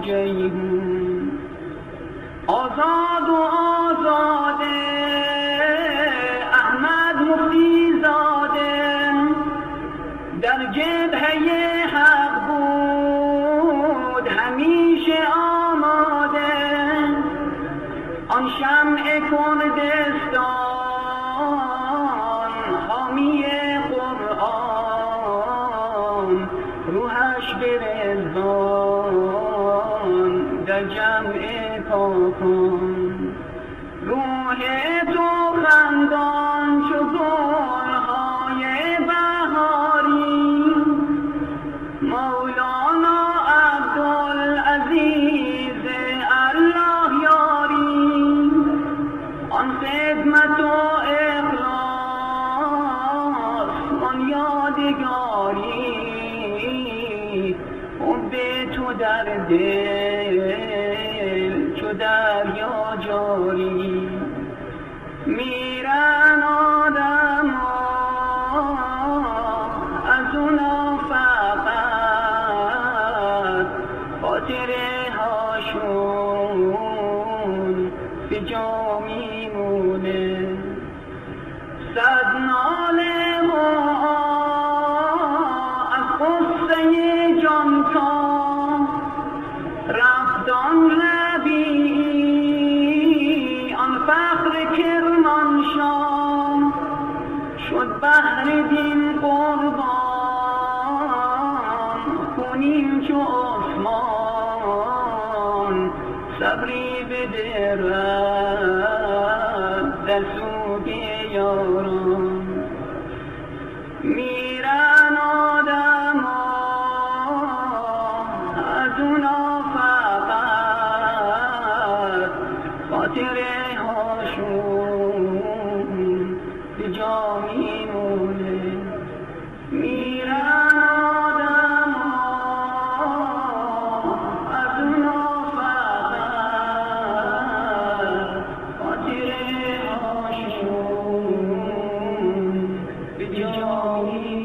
جیحون. آزاد و آزاده احمد مفتی زاده، در جبهه حق بود همیشه آماده. آن شمع کردستان حامی قرآن، روحش به رضوان در جمع پاکان. روح تو خندان چو گلهای بهاری، مولانا عبدالعزیز الله یاری. آن خدمت و اخلاص آن یادگاری، حب تو در دل چو دریا جاری. میرن آدم از اونا فقط خاطره هاشون به جا میمونه. صد ناله و آه از غصه جان تا رفت آن ربیعی، آن فخر کرمانشاه شد بهر دین قربان. خونین چو عثمان صبری بده رب در سوگ یاران. میرن آدم از اونا فقط خاطره هاشون به جا میمونه. میرن آدم از اونا فقط خاطره هاشون به جا میمونه.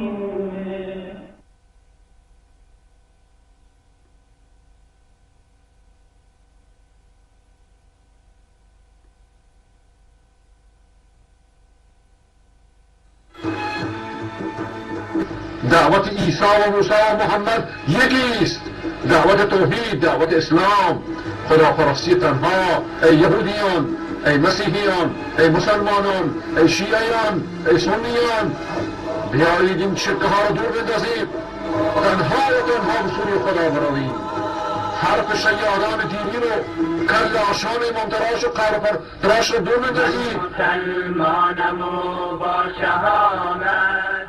دعوت عیسی و موسی و محمد یکی است، دعوت توحید، دعوت اسلام، خداپرستی تنها. ای یهودیان، ای مسیحیان، ای مسلمانان، ای شیعیان، ای سنیان، بیایید این شرکه ها را دور بندازیم، تنها و تنها به سوی خدا برویم. حرف شیادان دینی رو، کلاشان امام تراش و قبر تراش رو دور بندازیم. مسلمانم و با شهامت،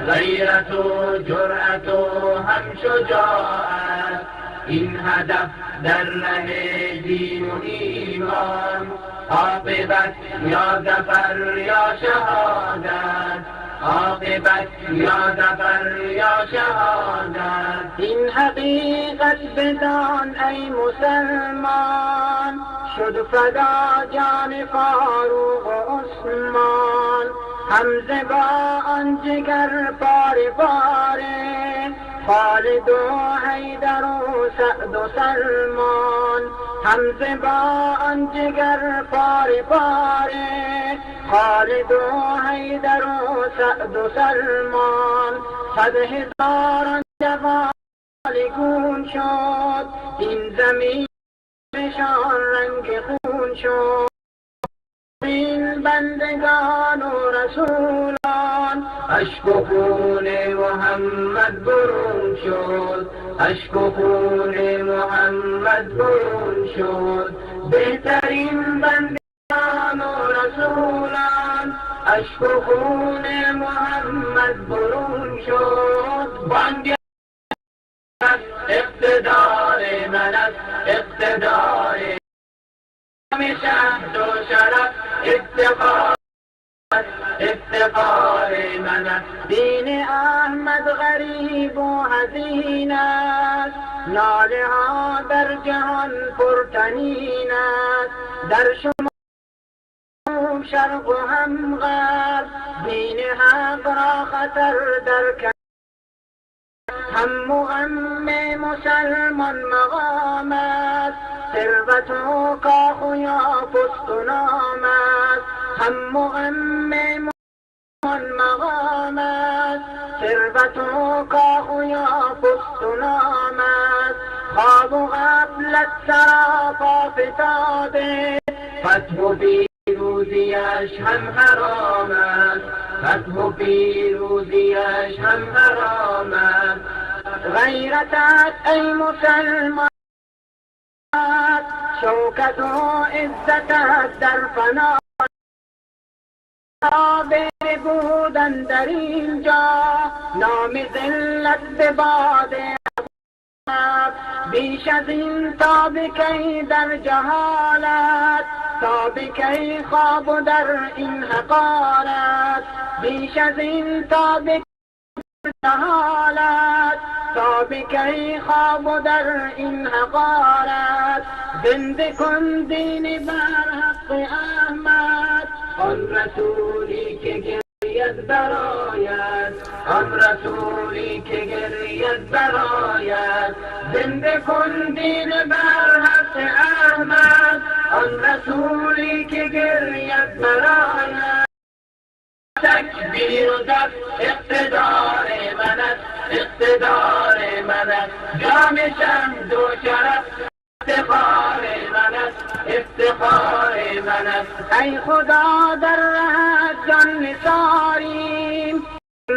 غیرت و جرأت و هم شجاعت، این هدف در ره دین و ایمان، عاقبت یا ظفر یا شهادت، عاقبت یا ظفر یا شهادت. این حقیقت بدان ای مسلمان، شد فدا جان فاروق و عثمان. حمزه با آن جگر پاره پاره، خالد و حیدر و سعد و سلمان. حمزه با آن جگر پاره پاره، خالد و حیدر و سعد و سلمان. صد هزاران جوان گون شد، این زمین نشان رنگ خون شد. این بندگان و رسولان، اشک و خون محمد برون شد، اشک و خون محمد برون شد. بهترین بندگان و رسولان، اشک و خون محمد برون شد. بانگ اقتدار من است، اقتدار شهد و شرف، افتخار افتخار من است. دین احمد غریب و حزین است، ناله ها در جهان پرطنین است. در شما شرق و هم غرب، دین حق را خطر در هم و غم مسلمان مقام است. ثروت و کاخ و یا پست و نام است، هم و غم من مقام است، ثروت و کاخ و یا پست و نام است. خواب و غفلت سراپا فتاده، فتح و پیروزیش هم حرام است، فتح و پیروزیش هم حرام است. غیرتت ای مسلمان، شوکت و عزتت در فنا بودن در اینجا، نام ذلت به باد بیش از این تا به کی در جهالت، تا به کی خواب و در این حقارت، بیش از این تا به جهالت، تا به کی خواب و در این حقارت. زنده کن دین بر حق احمد، آن رسولی که گرید برایت، آن رسولی که گرید برایت. زنده کن دین بر حق احمد، آن رسولی که گرید برایت. تکبیر و دف اقتدار من است، اقتدار من است. جام شمد و شرف افتخار من است، افتخار من است. ای خدا در رهت جان نثاریم،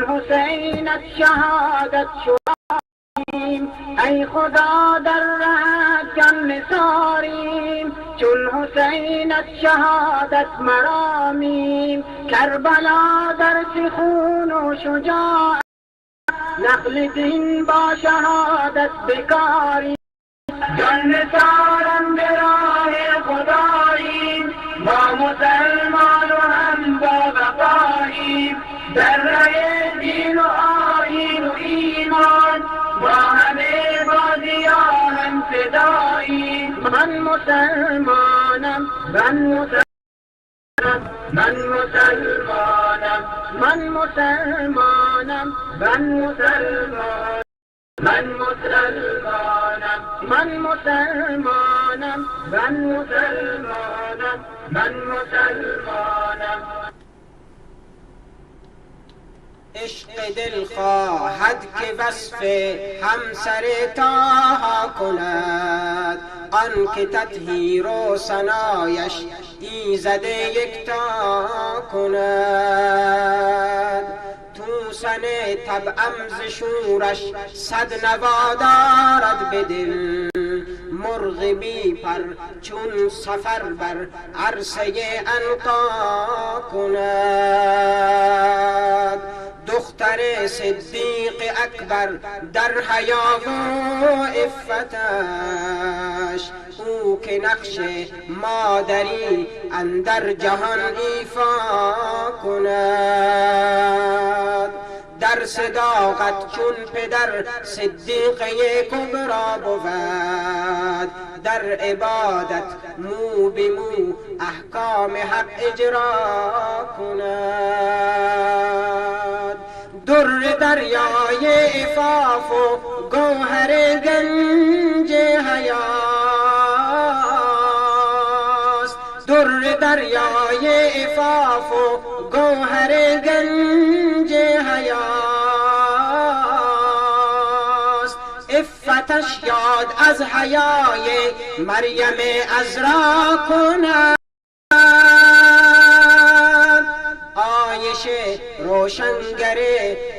حسینت شهادت شعاریم. ای خدا در رهت جان نثاریم، چون حسینت شهادت مرامیم. کربلا درس خون و شجاعت، نخل دین با شهادت بکاریم. جان نثارم به راه خداییم، ما مسلمان و هم با وفاییم. در ره دین و آیین و ایمان، با همه بازیا هم صداییم. من مسلمانم، من مسلمانم، من مسلمانم، من مسلمانم، من مسلمانم، من مسلمانم، من مسلمانم، من مسلمانم، من مسلمانم. عشق دل خواهد که وصف همسر طه کند، آن که تطهیر و ثنایش ایزد یکتا کند. توسن طبعم ز شورش صد نوا دارد به دل، مرغ بی پر چون سفر بر عرصه عنقا کند. دختر صدیق اکبر در حیا و عفتش، او که نقش مادری اندر جهان ایفا کند. در صداقت چون پدر صدیقه کبرا بود، در عبادت مو به مو احکام حق اجرا کند. در دریای عفاف و گوهر گنج حیاست، در دریای عفاف و گوهر گنج حیاست. عفتش یاد از حیای مریم عذرا کند. عایشه روشنگر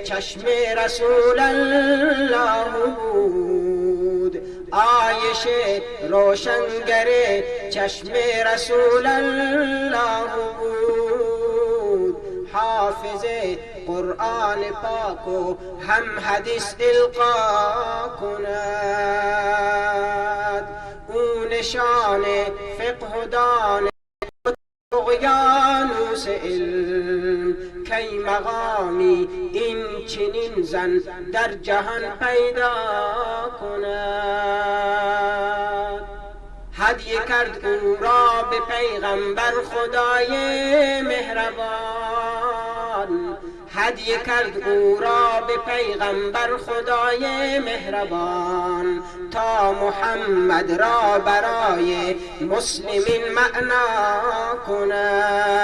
چشم رسول الله بود، عایشه روشنگر چشم رسول الله بود. حافظ قرآن پاک و هم حدیث القا کند. او نشان فقه و دانش اقیانوس علم، کی مقامی این چنین زن در جهان پیدا کند. هدیه کرد او را به پیغمبر خدای مهربان، هدیه کرد او را به پیغمبر خدای مهربان، تا محمد را برای مسلمین معنا کند.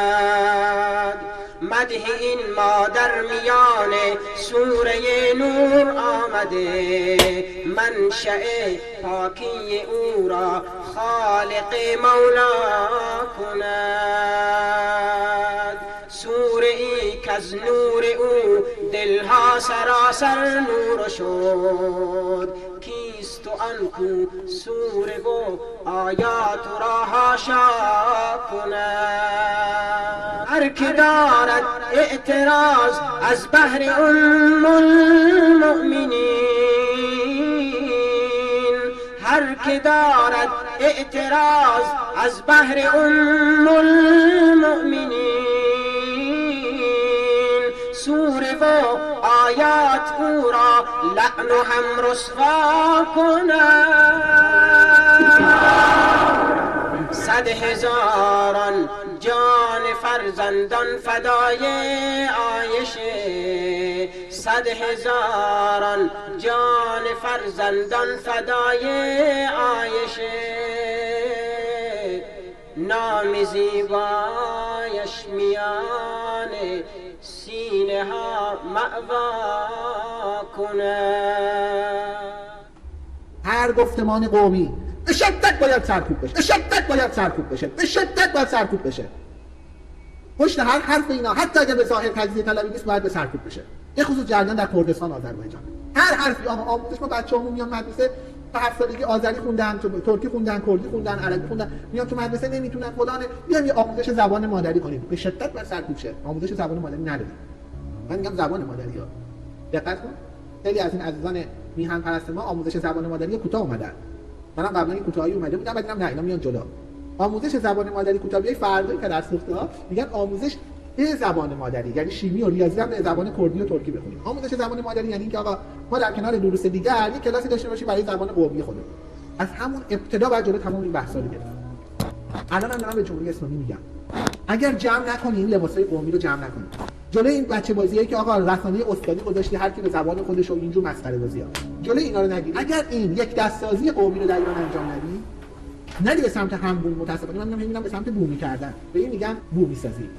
مدح این مادر میان سوره نور آمده، منشأ پاکی او را خالق مولا کند. سوره ای کز نور او دلها سراسر نور شد، کیست و آن کو سوره و آیات را حاشا کند. هر که دارد اعتراض از بهر ام المؤمنین، هر که دارد اعتراض از بهر ام المؤمنین، سوره و آیات او را لعن و هم رسوا کند. صد هزاران جان فرزندان فدای عایشه، صد هزاران جان فرزندان فدای عایشه. نام زیبایش میان سینه ها مأوا کند. هر گفتمان قومی به شدت باید سرکوب بشه، به شدت باید سرکوب بشه، به شدت باید سرکوب بشه. پشت هر حرف اینا حتی اگر به ظاهر تجزیه طلبی نیست باید به سرکوب بشه. به خصوص جریان در کردستان آذربایجان. هر حرفی آموزش، ما بچه‌هامون میان مدرسه تا 7 سالگی آذری خوندن، ترکی خوندن، کردی خوندن، عربی خوندن، میان تو مدرسه نمیتونن فلانه، میان یه آموزش زبان مادری کنیم. به شدت باید سرکوب شه. آموزش زبان مادری نداریم. من میگم زبان مادری ها. دقت کن. خیلی از این عزیزان میهن پرست ما آموزش زبان مادری کوتاه اومدن. منم قبلا این کوتاهی اومده بودم، بعد دیدم نه اینا میان جلو. آموزش زبان مادری کوتاهی فردایی که درس سوخته‌ها میگن آموزش به زبان مادری، یعنی شیمی و ریاضی هم به زبان کردی و ترکی بخونیم. آموزش زبان مادری یعنی اینکه آقا ما در کنار دروس دیگر یک کلاسی داشته باشیم برای زبان قومی خودمون. از همون ابتدا باید جلو تمام این بحثا رو گرفت. الان هم دارم به جمهوری اسلامی میگم اگر جمع نکنی این لباسای قومی رو جمع نکنی، جلوی این بچه بازیایی که آقا رسانه استادی گذاشتی هر کی به زبان خودش و اینجور مسخره بازی‌ها، جلوی اینا رو نگیری. اگر این یک دستسازی قومی رو در ایران انجام ندی، نری به سمت همبون، متاسفانه من میگم به سمت بومی کردن، به این میگن بومی سازی.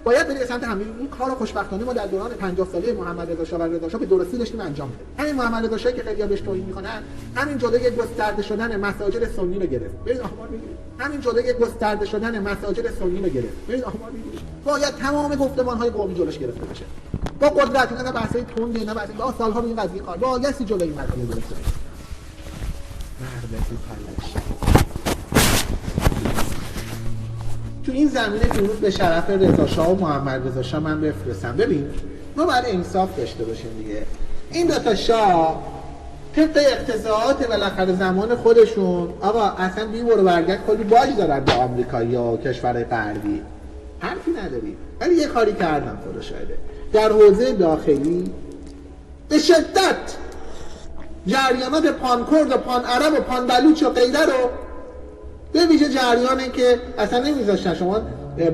باید بری به سمت همین. این کارو خوشبختانه ما در دوران 50 ساله محمد رضا شاه و رضا شاه به درستی داشتیم انجام میدادیم. همین محمد رضا شاه که خیلی‌ها بهش توهین می‌کنن، همین جلوی گسترده شدن مساجد سنی رو گرفت. ببین آمار میگیرید. همین جلوی گسترده شدن مساجد سنی رو گرفت. ببین آمار میگیرید. باید تمام گفتمان‌های قومی جلوش گرفته بشه. با قدرت، نه بحث‌های تند، نه بحث با سال‌ها روی این قضیه کار. باید جلوی این مسئله گرفته بشه. تو این زمینه درود به شرف رضا شاه و محمد رضا شاه من بفرستم. ببین ما باید انصاف داشته باشیم دیگه. این دو تا شاه طبق اقتضاعات بالاخره زمان خودشون آقا اصلا بی برو برگرد کلی باج دارن به آمریکا یا کشورهای غربی، حرفی نداری. ولی یه کاری کردن خدا شاهده در حوزه داخلی به شدت جریانات پان کرد و پان عرب و پان بلوچ و غیره رو، به ویژه جریانه که اصلا نمیذاشتن شما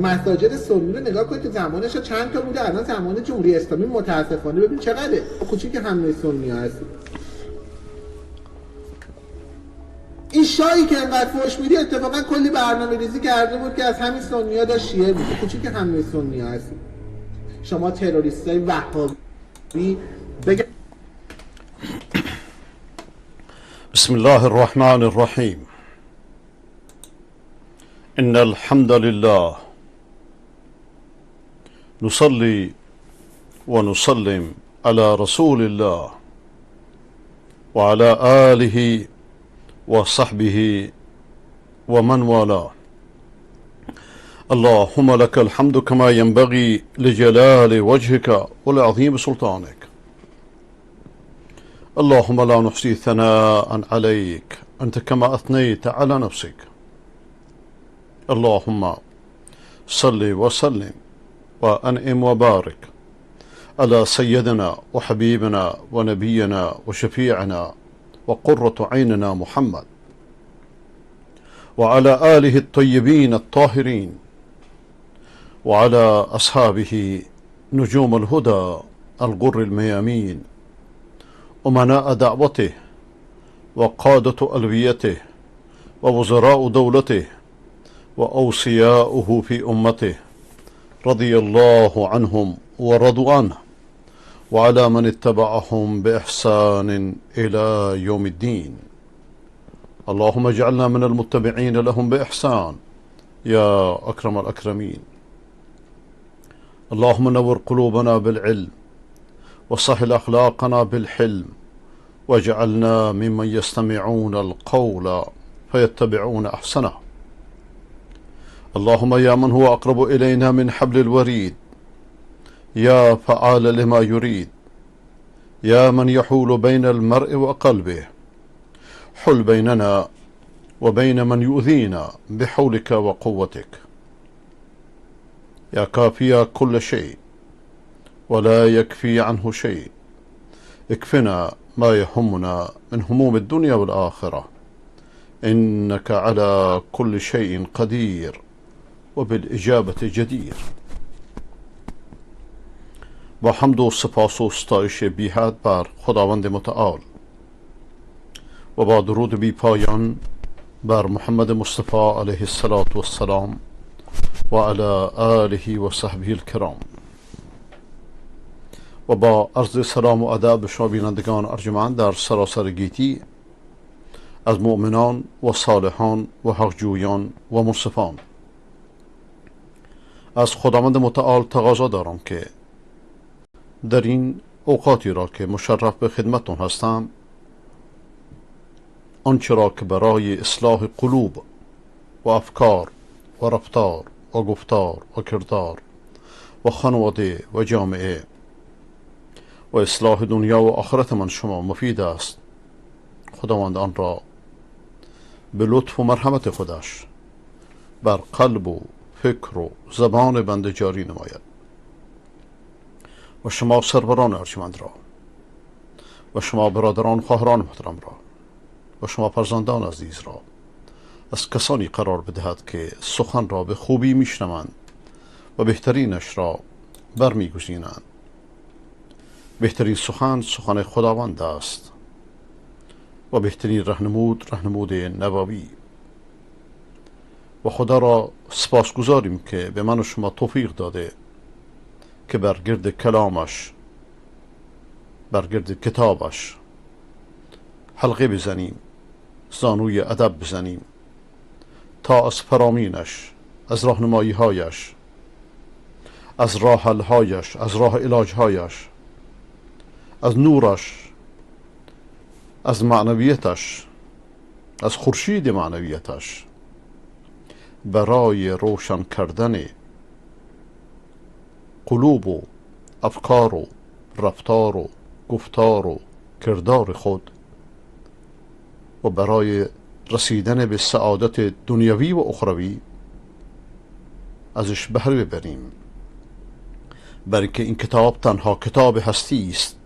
مساجد سنی رو نگاه کنید که زمانش چند تا بوده، الان زمان جمهوری اسلامی متاسفانه ببین چقدره، کوچیک همه سنی ها هست. این شایی که انقدر فحش میدی اتفاقا کلی برنامه ریزی کرده بود که از همین سنی ها داشت شیعه بود. کوچیک همه سنی ها هست. شما تروریستای وهابی بگه. بسم الله الرحمن الرحیم. إن الحمد لله نصلي ونسلم على رسول الله وعلى آله وصحبه ومن والاه. اللهم لك الحمد كما ينبغي لجلال وجهك ولعظيم سلطانك. اللهم لا نحصي ثناء عليك أنت كما أثنيت على نفسك. اللهم صل وسلم وأنعم وبارك على سيدنا وحبيبنا ونبينا وشفيعنا وقرة عيننا محمد وعلى آله الطيبين الطاهرين وعلى أصحابه نجوم الهدى الغر الميامين، أمناء دعوته وقادة ألويته ووزراء دولته وأوصياؤه في أمته، رضي الله عنهم ورضوا عنه، وعلى من اتبعهم بإحسان إلى يوم الدين. اللهم اجعلنا من المتبعين لهم بإحسان يا أكرم الأكرمين. اللهم نور قلوبنا بالعلم، وسهل أخلاقنا بالحلم، واجعلنا ممن يستمعون القول فيتبعون أحسنه. اللهم يا من هو أقرب إلينا من حبل الوريد، يا فعال لما يريد، يا من يحول بين المرء وقلبه، حل بيننا وبين من يؤذينا بحولك وقوتك. يا كافي كل شيء ولا يكفي عنه شيء، اكفنا ما يهمنا من هموم الدنيا والآخرة، إنك على كل شيء قدير وبالإجابة جدير. با حمد و سپاس و ستایش بی حد بر خداوند متعال و با درود بی پایان بر محمد مصطفی علیه الصلاة والسلام و علی آله و صحبه الکرام، و با عرض سلام و ادب به شما بینندگان ارجمند در سراسر گیتی از مؤمنان و صالحان و حقجویان و منصفان، از خداوند متعال تقاضا دارم که در این اوقاتی را که مشرف به خدمتتون هستم، آنچه را که برای اصلاح قلوب و افکار و رفتار و گفتار و کردار و خانواده و جامعه و اصلاح دنیا و آخرت من شما مفید است، خداوند آن را به لطف و مرحمت خودش بر قلب و فکر و زبان بنده جاری نماید و شما سروران ارجمند را و شما برادران خواهران محترم را و شما فرزندان عزیز را از کسانی قرار بدهد که سخن را به خوبی میشنوند و بهترینش را برمیگزینند. بهترین سخن سخن خداوند است و بهترین رهنمود رهنمود نبوی. و خدا را سپاسگزاریم که به من و شما توفیق داده که بر گرد کلامش، بر گرد کتابش حلقه بزنیم، زانوی ادب بزنیم تا از فرامینش، از راهنمایی‌هایش، از راه حل‌هایش، از راه علاجهایش، از نورش، از معنویتش، از خورشید معنویتش برای روشن کردن قلوب و افکار و رفتار و گفتار و کردار خود و برای رسیدن به سعادت دنیوی و اخروی ازش بهره ببریم. برای که این کتاب تنها کتاب هستی است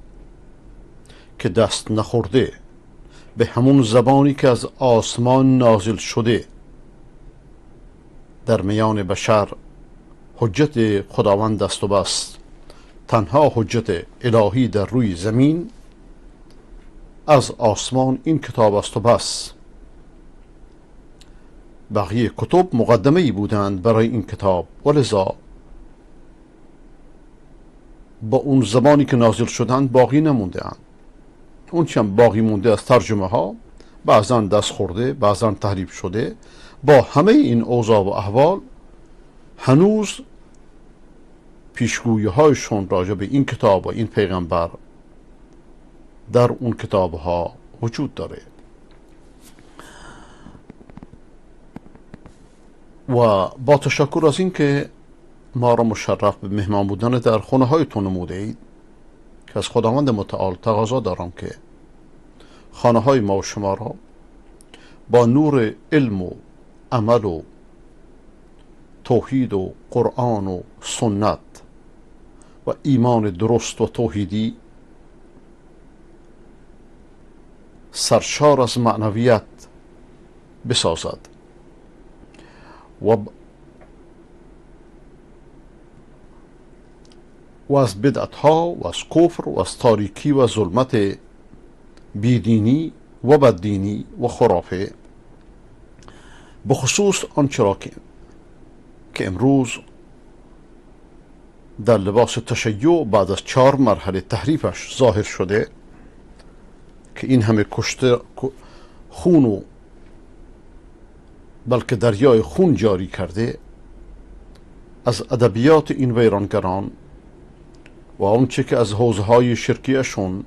که دست نخورده به همون زبانی که از آسمان نازل شده در میان بشر حجت خداوند است و بس. تنها حجت الهی در روی زمین از آسمان این کتاب است و بس. بقیه کتب مقدمه ای بودند برای این کتاب، ولذا با اون زبانی که نازل شدند باقی نمونده اند. اون چه باقی مونده از ترجمه ها بعضا دست خورده، بعضا تحریف شده. با همه این اوضاع و احوال هنوز پیشگویی هایشون راجع به این کتاب و این پیغمبر در اون کتاب ها وجود داره. و با تشکر از این که ما را مشرف به مهمان بودن در خونه هایتون نموده اید، که از خداوند متعال تقاضا دارم که خانه های ما و شما را با نور علم و عمل و توحید و قرآن و سنت و ایمان درست و توحیدی سرشار از معنویت بسازد و و از بدعتها و از کفر و از تاریکی و ظلمت بیدینی و بددینی و خرافه، بخصوص آنچه را که امروز در لباس تشیع بعد از 4 مرحله تحریفش ظاهر شده که این همه کشته خون و بلکه دریای خون جاری کرده، از ادبیات این ویرانگران و آنچه که از حوزه‌های شرکیشون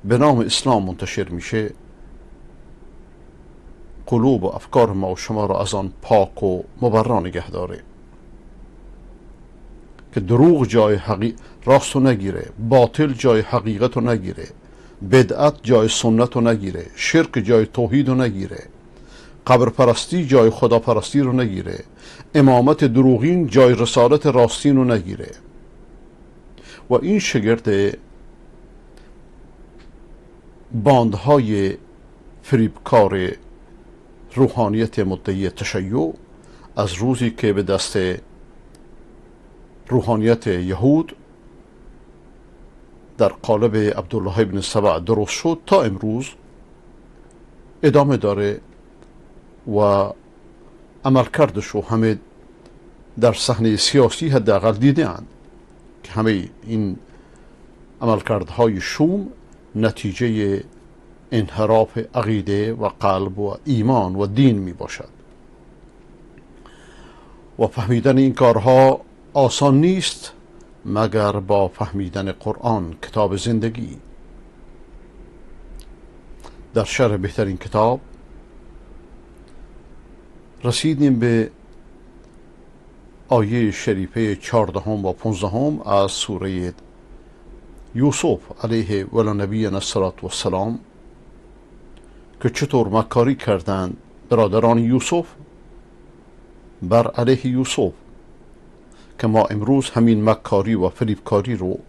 به نام اسلام منتشر میشه، قلوب و افکار ما و شما را از آن پاک و مبرا نگه داره که دروغ جای راست رو نگیره، باطل جای حقیقت رو نگیره، بدعت جای سنت رو نگیره، شرک جای توحید رو نگیره، قبر پرستی جای خدا پرستی رو نگیره، امامت دروغین جای رسالت راستین رو نگیره. و این شگرد باندهای فریبکار روحانیت مدعی تشیع از روزی که به دست روحانیت یهود در قالب عبدالله ابن سبع درست شد تا امروز ادامه داره و عملکردش رو همه در صحنه سیاسی حداقل دیده‌اند که همه این عملکردهای شوم نتیجه انحراف عقیده و قلب و ایمان و دین می باشد. و فهمیدن این کارها آسان نیست مگر با فهمیدن قرآن، کتاب زندگی. در شرح بهترین کتاب رسیدیم به آیه شریفه 14 و 15 از سوره یوسف علیه ولی نبینا الصلاة والسلام که چطور مکاری کردند برادران یوسف بر علیه یوسف، که ما امروز همین مکاری و فریبکاری رو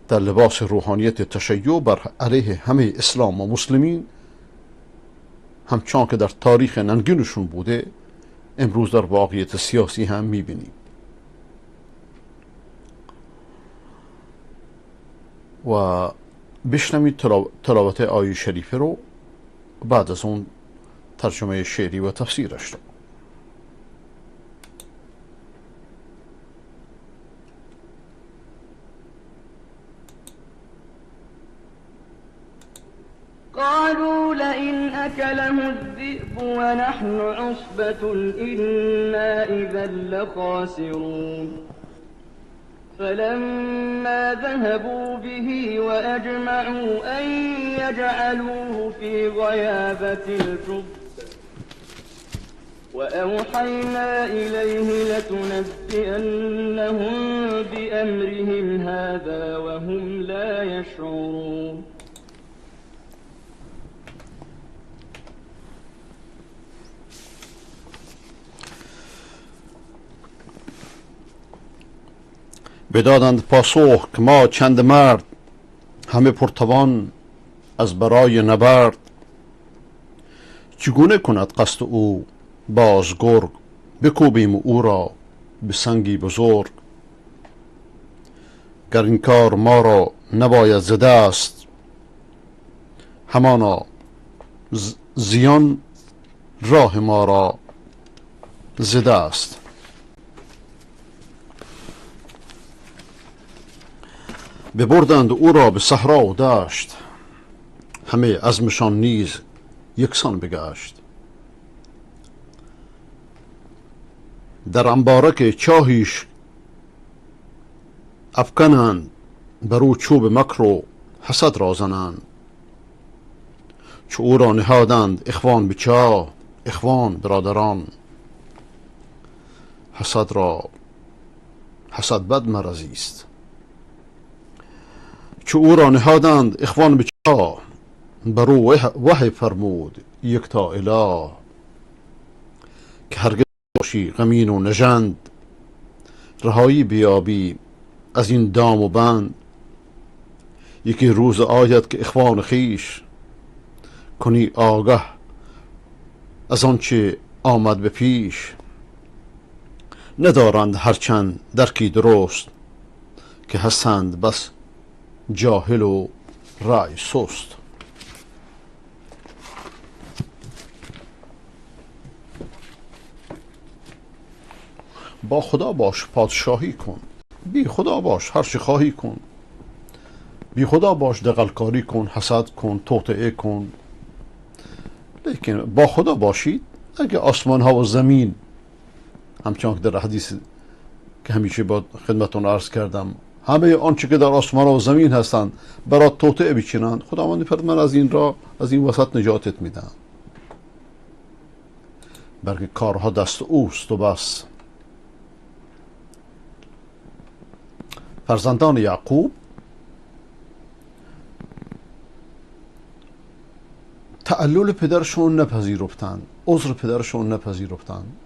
در لباس روحانیت تشیع بر علیه همه اسلام و مسلمین همچنان که در تاریخ ننگینشون بوده امروز در واقعیت سیاسی هم میبینیم. و بشنوید تلاوت آیه شریفه رو، بعد از اون ترجمه شعری و تفسیرش رو. قالوا لئن أكله الذئب ونحن عصبة إنا إذا لخاسرون. فلما ذهبوا به وأجمعوا أن يجعلوه في غيابة الجب وأوحينا إليه لتنبئنهم بأمرهم هذا وهم لا يشعرون. بدادند پاسخ که ما چند مرد، همه پرتوان از برای نبرد. چگونه کند قصد او باز گرگ، بکوبیم او را به سنگی بزرگ. گر این کار ما را نباید زده است، همانا زیان راه ما را زده است. ببردند او را به صحرا و دشت، همه عزمشان نیز یکسان بگشت. در انبارک چاهیش افکنند، بر او چوب مکر و حسد را زنند. چو او را نهادند اخوان به چاه، اخوان برادران. حسد را حسد بد مرضی است. چو او را نهادند اخوان به چاه، بر او وحی فرمود یکتا اله. که هرگز باشی غمین و نژند، رهایی بیابی از این دام و بند. یکی روز آید که اخوان خویش کنی آگه از آنچه آمد به پیش. ندارند هرچند درکی درست، که هستند بس جاهل و رای سست. با خدا باش پادشاهی کن، بی خدا باش هر چه خواهی کن. بی خدا باش دغلکاری کن، حسد کن، توطئه کن، لیکن با خدا باشید اگه آسمان ها و زمین، همچنان که در حدیث که همیشه با خدمتون عرض کردم، همه آنچه که در آسمان ها و زمین هستند برات توطئه بچینند، خداوند می‌فرماید من از این را، از این وسط نجاتت میدم، بلکه کارها دست اوست و بس. فرزندان یعقوب تعلل پدرشون نپذیرفتند، عذر پدرشون نپذیرفتند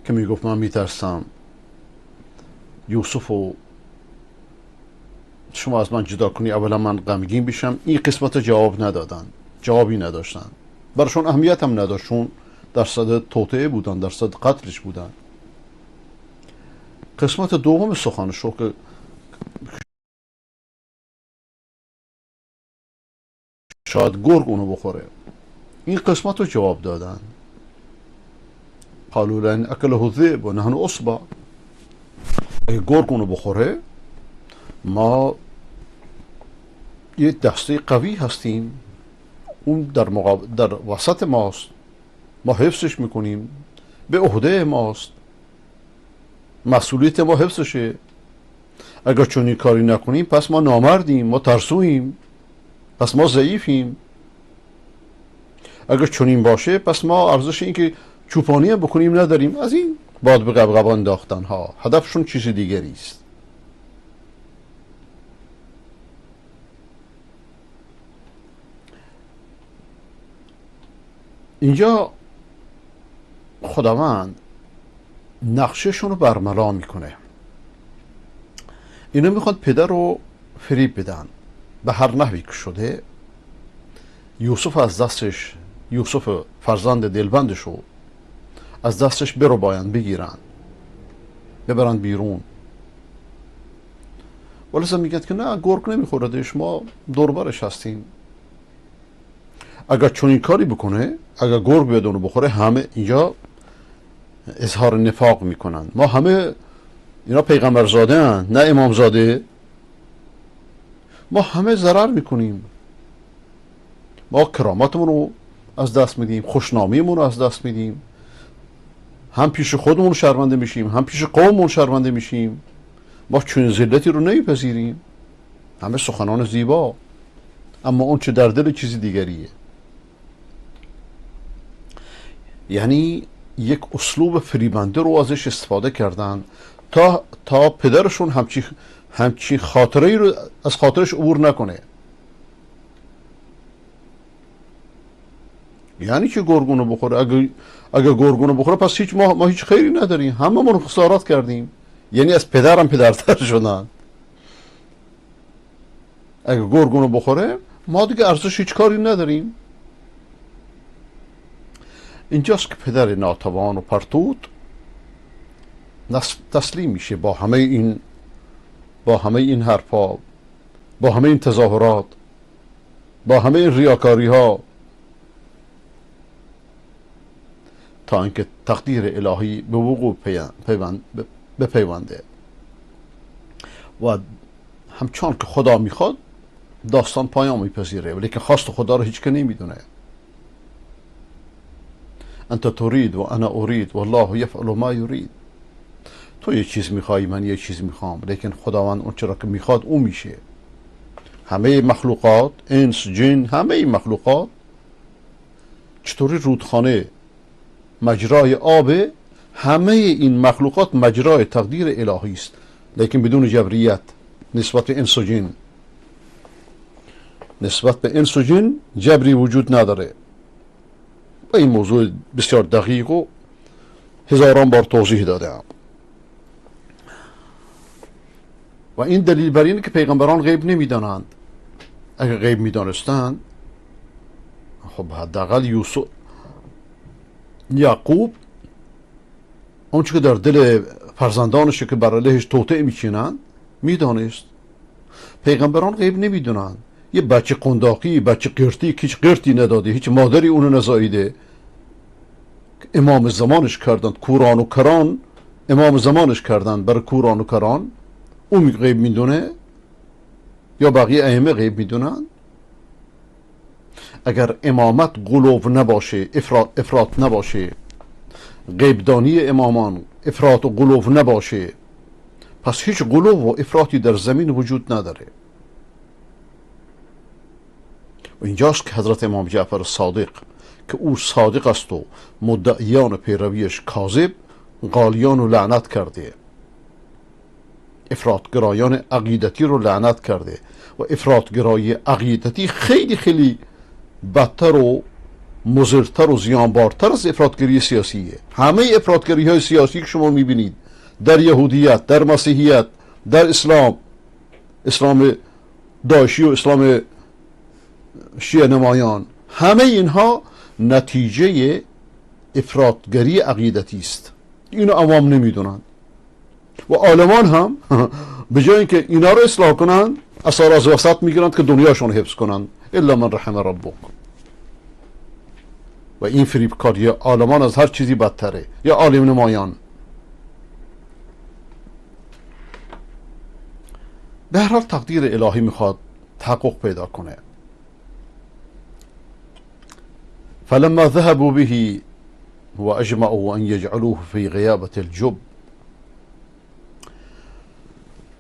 که میگفت من میترسم یوسف و شما از من جدا کنی، اولا من غمگین بشم. این قسمت جواب ندادن، جوابی نداشتن، براشون اهمیت هم نداشت، در صدد توطئه بودن، در صدد قتلش بودن. قسمت دوم سخنش رو که شاید گرگ اونو بخوره، این قسمت رو جواب دادن. قالوا لئن اکله الذئب و نحن عصبة، اگه گرگ اونو بخوره ما یه دسته قوی هستیم، اون در وسط ماست، ما حفظش میکنیم، به عهده ماست، مسئولیت ما حفظشه. اگر چنین کاری نکنیم پس ما نامردیم، ما ترسوییم، پس ما ضعیفیم. اگر چنین باشه پس ما ارزش این که چوپانی هم بکنیم نداریم. از این باد به قبقب انداختن ها، هدفشون چیز دیگری است. اینجا خداوند نقشه‌شون رو برملا میکنه. اینا میخوان پدر رو فریب بدن به هر نحوی که شده. یوسف از دستش، یوسف فرزند دلبندش رو از دستش برو باین بگیرن، ببرن بیرون. ولذا میگه که نه، گرگ نمیخوردش، ما دوربرش هستیم. اگر چنین کاری بکنه، اگر گرگ بیاد اونو بخوره، همه اینجا اظهار نفاق میکنن. ما همه اینا پیغمبرزاده هن، نه امامزاده. ما همه ضرر میکنیم، ما کرامتمون رو از دست میدیم، خوشنامیمون رو از دست میدیم، هم پیش خودمون شرمنده میشیم، هم پیش قوممون شرمنده میشیم. ما چنین ذلتی رو نمیپذیریم. همه سخنان زیبا، اما اون چه در دل چیزی دیگریه. یعنی یک اسلوب فریبنده رو ازش استفاده کردن تا پدرشون همچی خاطره رو از خاطرش عبور نکنه. یعنی که گرگونو بخوره، اگه گرگونو بخوره پس هیچ ما هیچ خیری نداریم، هممون خسارت کردیم. یعنی از پدرم پدرتر شدن. اگه گرگونو بخوره ما دیگه ارزش هیچ کاری نداریم. اینجاست که پدر ناتوان و پرتود تسلیم میشه با همه این حرفا، با همه این تظاهرات، با همه این ریاکاری ها، تا اینکه تقدیر الهی به وقوع بپیونده و همچون که خدا میخواد داستان پایان میپذیره، ولی که خواست خدا رو هیچ که نمیدونه. انت ترید و انا ارید والله یفعل ما یرید. تو یه چیز میخوای، من یه چیز میخوام، لیکن خداوند اون چرا که میخواد اون میشه. همه مخلوقات، انس، جن، همه مخلوقات چطوری رودخانه مجرای آب، همه این مخلوقات مجرای تقدیر الهی است، لیکن بدون جبریت نسبت به انس و جن. نسبت به انس و جن جبری وجود نداره. و این موضوع بسیار دقیق و هزاران بار توضیح دادم. و این دلیل بر اینه که پیغمبران غیب نمیدانند. اگر غیب میدانستند، خب حداقل یوسف، یعقوب اون چه که در دل فرزندانش که بر علیهش توطئه میچینند میدانست. پیغمبران غیب نمیدونند. یه بچه قنداقی، بچه قرتی که هیچ قرتی نداده، هیچ مادری اونو نزاییده، امام زمانش کردند. کوران و کران امام زمانش کردند. برای کوران و کران اون غیب میدونه یا بقیه ائمه غیب میدونن؟ اگر امامت غلو نباشه، افراط نباشه، غیبدانی امامان افراط و غلو نباشه، پس هیچ غلو و افراطی در زمین وجود نداره. و اینجاست که حضرت امام جعفر صادق که او صادق است و مدعیان پیرویش کاذب، قالیان رو لعنت کرده، افراطگرایان عقیدتی رو لعنت کرده. و افراطگرایی عقیدتی خیلی خیلی بدتر و مضرتر و زیانبارتر از افراطگری سیاسیه. همه افراطگری های سیاسی که شما میبینید در یهودیت، در مسیحیت، در اسلام، اسلام داعشی و اسلام شیعه نمایان، همه اینها نتیجه افراطگری عقیدتی است. اینو عوام نمیدونند و عالمان هم به جای اینکه اینا رو اصلاح کنند، اثار از وسط میگیرند که دنیاشون حفظ کنند. الا من رحم ربک. و این فریبکاری عالمان از هر چیزی بدتره، یا عالم نمایان. به هر حال تقدیر الهی میخواد تحقق پیدا کنه. فلما ذهبوا به واجمعوا ان يجعلوه في غیابة الجب.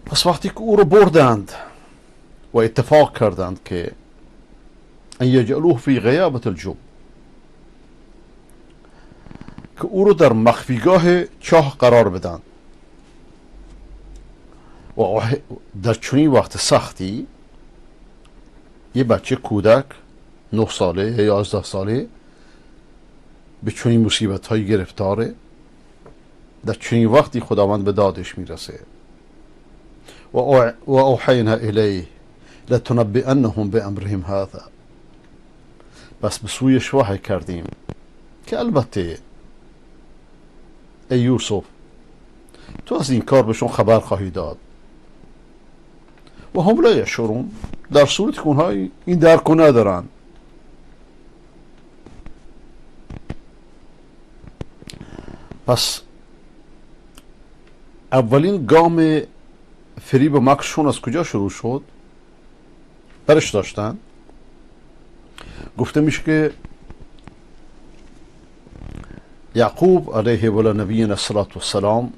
پس وقتی که او رو بردند و اتفاق کردند که ان یجعلوه فی غیابة الجب، که او رو در مخفیگاه چاه قرار بدن، و در چنین وقت سختی یه بچه کودک 9 ساله یا 11 ساله به چنین مصیبت های گرفتاره، در چنین وقتی خداوند به دادش میرسه. و اوحینا الیه لتنبئنهم بامرهم هذا. بس به سویش وحی کردیم که البته ای یوسف تو از این کار بهشون خبر خواهی داد. و هم لا یشعرون، در صورت که اونها این درک رو ندارن. پس اولین گام فریب و مکرشون از کجا شروع شد؟ برش داشتن. گفته میشه که یعقوب علیه و نبینا الصلاة والسلام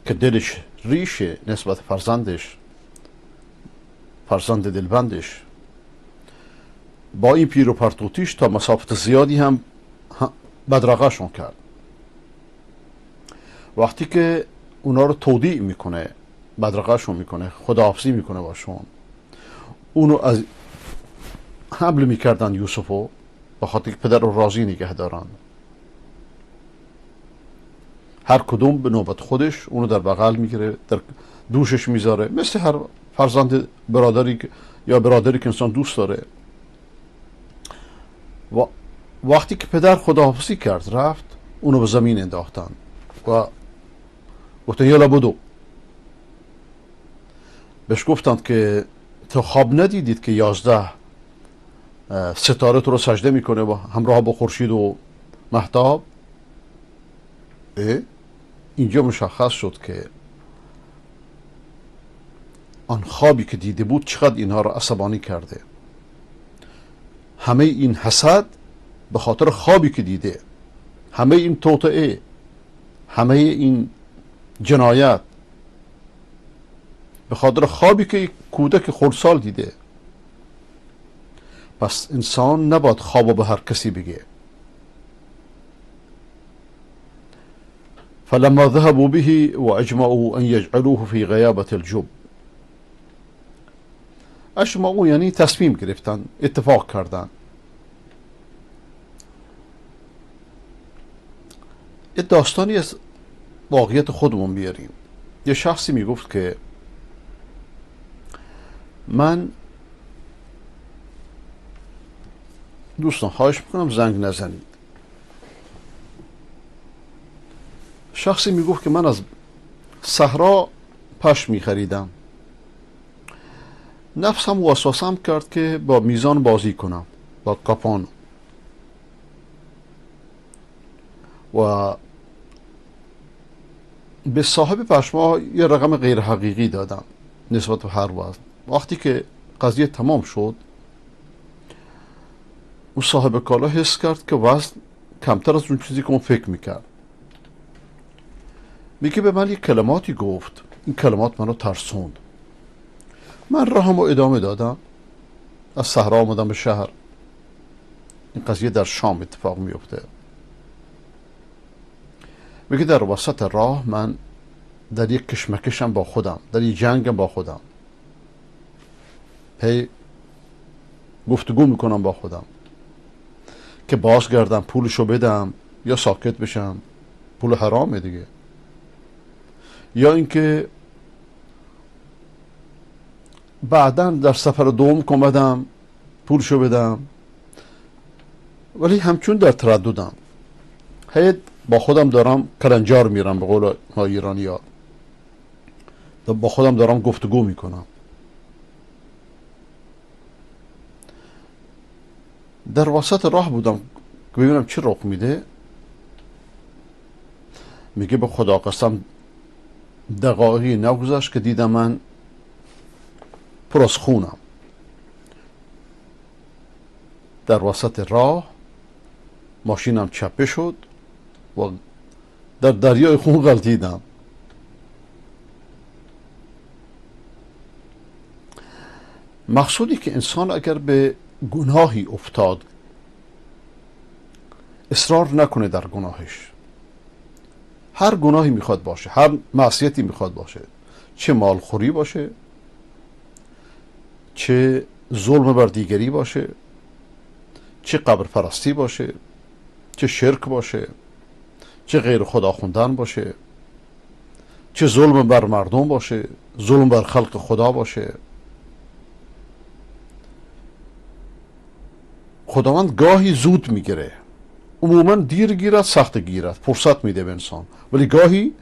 که دلش ریشه نسبت فرزندش، فرزند دلبندش، با این پیر و پرتوتیش تا مسافت زیادی هم بدرقهشون کرد. وقتی که اونا رو تودیع میکنه، بدرقهشون میکنه، خداحافظی میکنه باشون، اونو از حمل میکردن یوسفو به خاطر که پدر رو راضی نگه دارن. هر کدوم به نوبت خودش اونو در بغل میگیره، در دوشش میذاره، مثل هر فرزند برادری یا برادری که انسان دوست داره. و وقتی که پدر خداحافظی کرد رفت، اونو به زمین انداختن و گفتن یالا بدو. بهش گفتند که تو خواب ندیدید که 11 ستاره تو رو سجده میکنه و همراه با خورشید و مهتاب؟ اینجا مشخص شد که آن خوابی که دیده بود چقدر اینها رو عصبانی کرده. همه این حسد به خاطر خوابی که دیده، همه این توطئه، همه این جنایت به خاطر خوابی که کودک خردسال دیده. پس انسان نباید خوابو به هر کسی بگه. فلما ذهبوا به واجمعوا ان يجعلوه في غیابة الجب. اجمعوا یعنی تصمیم گرفتن، اتفاق کردن. یه داستانی از واقعیت خودمون بیاریم. یه شخصی میگفت که من دوستان خواهش میکنم زنگ نزنید. شخصی میگفت که من از صحرا پشم میخریدم، نفسم وسوسم کرد که با میزان بازی کنم، با کاپان، و به صاحب پشما یه رقم غیر حقیقی دادم نسبت به هر وزن. وقتی که قضیه تمام شد، اون صاحب کالا حس کرد که وزن کمتر از اون چیزی که اون فکر میکرد. میگه به من یک کلماتی گفت، این کلمات منو ترسوند. من راهمو ادامه دادم، از صحرا آمدم به شهر. این قضیه در شام اتفاق میفته. میگه در وسط راه من در یک کشمکشم با خودم، در یک جنگم با خودم، هی گفتگو میکنم با خودم که بازگردم پولشو بدم یا ساکت بشم، پول حرامه دیگه، یا اینکه بعدا در سفر دوم که اومدم پولشو بدم، ولی همچون در ترددم، هی با خودم دارم کلنجار میرم، به قول ما ایرانی ها با خودم دارم گفتگو میکنم. در وسط راه بودم که ببینم چه رخ میده. میگه به خدا قسم دقایقی نگذشت که دیدم من پر از خونم. در وسط راه ماشینم چپه شد و در دریای خون غلطیدم. مقصودی که انسان اگر به گناهی افتاد اصرار نکنه در گناهش. هر گناهی میخواد باشه، هر معصیتی میخواد باشه، چه مالخوری باشه، چه ظلم بر دیگری باشه، چه قبر پرستی باشه، چه شرک باشه، چه غیر خدا خوندن باشه، چه ظلم بر مردم باشه، ظلم بر خلق خدا باشه. خداوند گاهی زود میگیره، عموما دیر گیرد، سخت گیرد، فرصت میده به انسان، ولی گاهی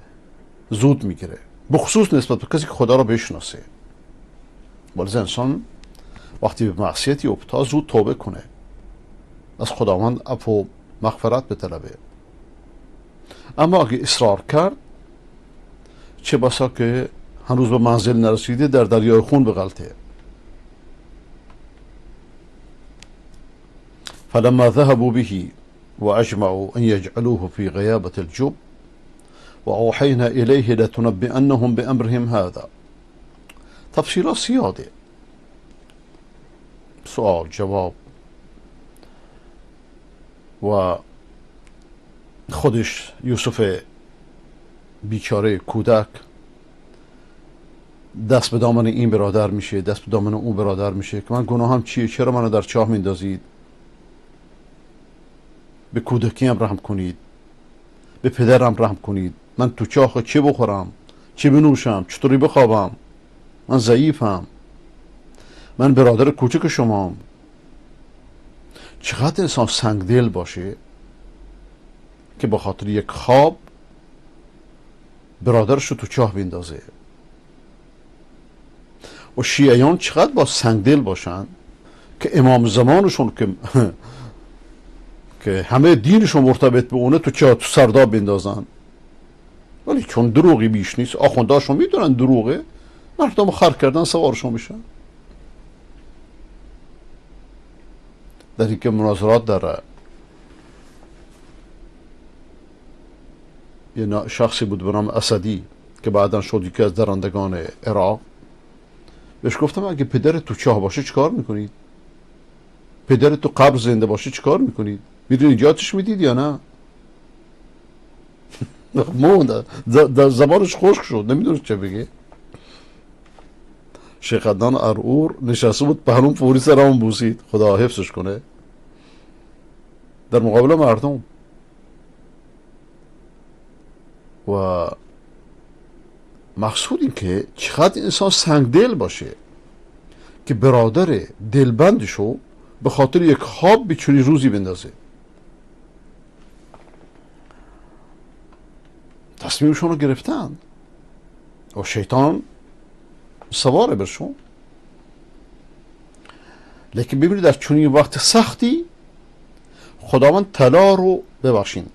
زود میگیره، بخصوص نسبت به کسی که خدا را بشناسه. ولی انسان وقتی به معصیتی افتاد زود توبه کنه، از خداوند عفو و مغفرت بطلبه. اما اگه اصرار کرد، چه بسا که هنوز به منزل نرسیده در دریای خون بغلطه. فلما ذهبوا به وأجمعوا أن يجعلوه في غيابة الجب وأوحينا إليه لتنبئنهم بأمرهم هذا. تفصيلات سيادة، سؤال جواب، و خودش یوسف بیچاره کودک دست به دامن این برادر میشه، دست به دامن اون برادر میشه که من گناهم چیه، چرا منو در چاه میندازید، به کودکیم رحم کنید، به پدرم رحم کنید، من تو چاه چه بخورم، چه بنوشم، چطوری بخوابم، من ضعیفم، من برادر کوچک شمام. چقدر انسان سنگدل باشه که به خاطر یک خواب برادرش رو تو چاه بندازه. و شیعیان چقدر با سنگدل باشن که امام زمانشون که همه دینشون مرتبط به اونه تو چاه، تو سرداب بندازن. ولی چون دروغی بیش نیست، آخوندهاشون میدونن دروغه، مردم خر کردن سوارشون میشن. در اینکه مناظرات در یه شخصی بود به نام اسدی که بعدا شد یکی از درندگان عراق، بهش گفتم اگه پدرت تو چاه باشه چیکار میکنید؟ پدرت تو قبر زنده باشه چیکار میکنید؟ میدونی نجاتش میدید یا نه؟ موند در زبانش خشک شد، نمیدونست چه بگه. شیخ عدنان ارعور نشسته بود پهلوم، فوری سرمون بوسید، خدا حفظش کنه، در مقابل مردم. و مقصود این که چقدر انسان سنگدل باشه که برادر دلبندشو به خاطر یک خواب به چنین روزی بندازه. تصمیمشون رو گرفتن. و شیطان سواره برشون. لیکن ببینید در چنین وقت سختی خداوند طلا رو، ببخشین،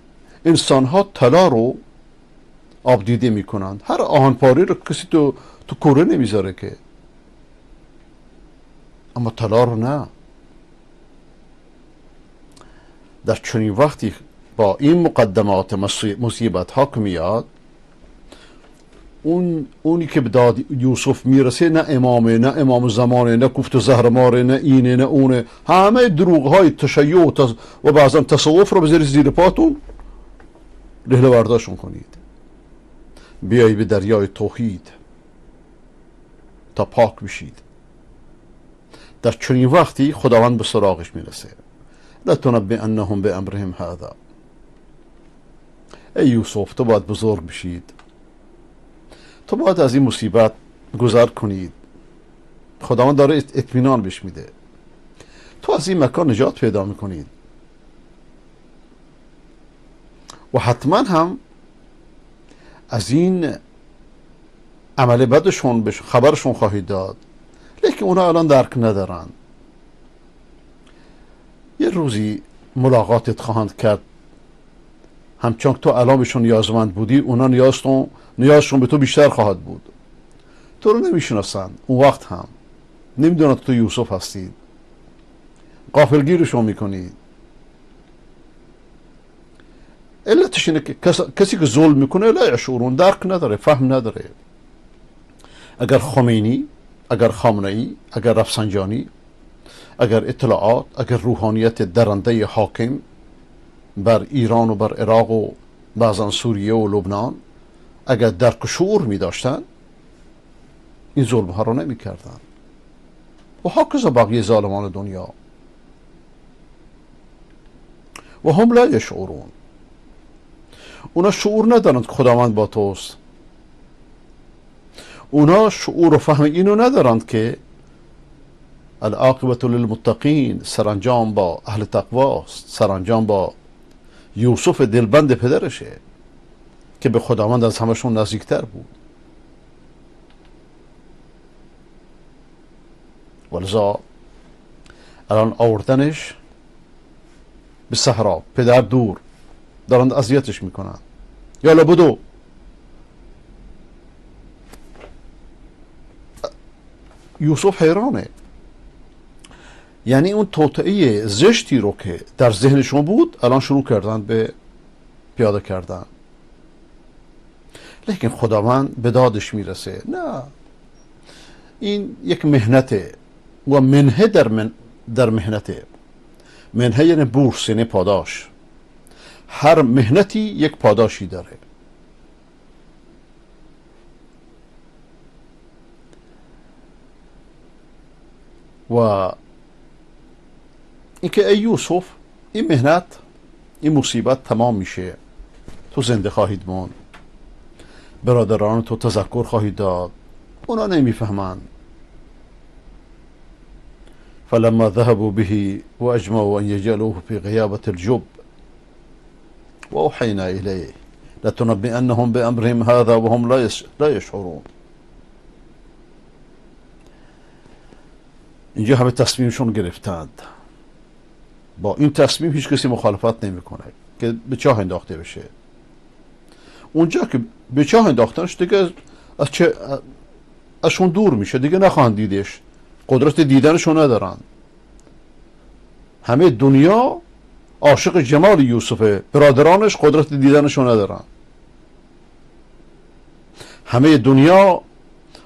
انسان ها طلا رو آبدیده میکنند. هر آهنپاره رو کسی تو کوره نمیذاره که، اما طلا رو نه. در چنین وقتی با این مقدمات مصیبت ها که میاد، اونی که به داد یوسف میرسه نه امامه، نه امام زمانه، نه کوفت زهرماره، نه اینه نه اونه، همه دروغ های تشیع و بعضا تصوف رو بذارید زیر پاتون، رحله برداشتون کنید، بیایی به دریای توحید تا پاک بشید. در چنین وقتی خداوند به سراغش میرسه. لتنبئنهم بامرهم هذا. ای یوسف، تو باید بزرگ بشید، تو باید از این مصیبت گذر کنید. خداوند داره اطمینان بهش میده، تو از این مکان نجات پیدا میکنید و حتما هم از این عمل بدشون خبرشون خواهید داد. لیکن اونا الان درک ندارن. یه روزی ملاقاتت خواهند کرد، همچون تو الان بهشون نیازمند بودی، اونا نیازشون به تو بیشتر خواهد بود. تو رو نمیشناسن، اون وقت هم نمیدونن تو یوسف هستید، غافلگیرشون میکنید. علتش اینه که کسی که ظلم میکنه لا یشعرون، درک نداره، فهم نداره. اگر خمینی، اگر خامنه‌ای، اگر رفسنجانی، اگر اطلاعات، اگر روحانیت درنده حاکم بر ایران و بر عراق و بعضا سوریه و لبنان، اگر درک و شعور می داشتن این ظلم ها رو نمی کردن. و هاکذا بقیه ظالمان دنیا. و هم لا یشعرون. اونا شعور ندارند که خداوند با توست. اونا شعور و فهم اینو ندارند که العاقبة للمتقین، سرانجام با اهل تقواست، سرانجام با یوسف دلبند پدرشه که به خداوند از همشون نزدیکتر بود. ولذا الان آوردنش به صحرا، پدر دور، دارند اذیتش میکنن، یالا بدو. یوسف حیرانه. یعنی اون توطئه زشتی رو که در ذهنشون بود الان شروع کردن به پیاده کردن. لیکن خداوند به دادش میرسه. نه، این یک مهنته و منهه در مهنته. منهه یعنی بورس، یعنی پاداش. هر مهنتی یک پاداشی داره. و اینکه ای یوسف، این مهنت، این مصیبت تمام میشه، تو زنده خواهید ماند، برادران تو تذکر خواهید داد، اونا نمیفهمند. فلما ذهبوا به واجمعوا ان يجعلوه في غيابة الجب واوحينا اليه لتنبئنهم بامرهم هذا وهم لا يشعرون. اینجا همه تصمیمشون گرفتند. با این تصمیم هیچ کسی مخالفت نمیکنه که به چاه انداخته بشه. اونجا که به چاه انداختنش دیگه ازشون دور میشه، دیگه نخواهند دیدش، قدرت دیدنشون ندارن. همه دنیا عاشق جمال یوسفه، برادرانش قدرت دیدنشون ندارن. همه دنیا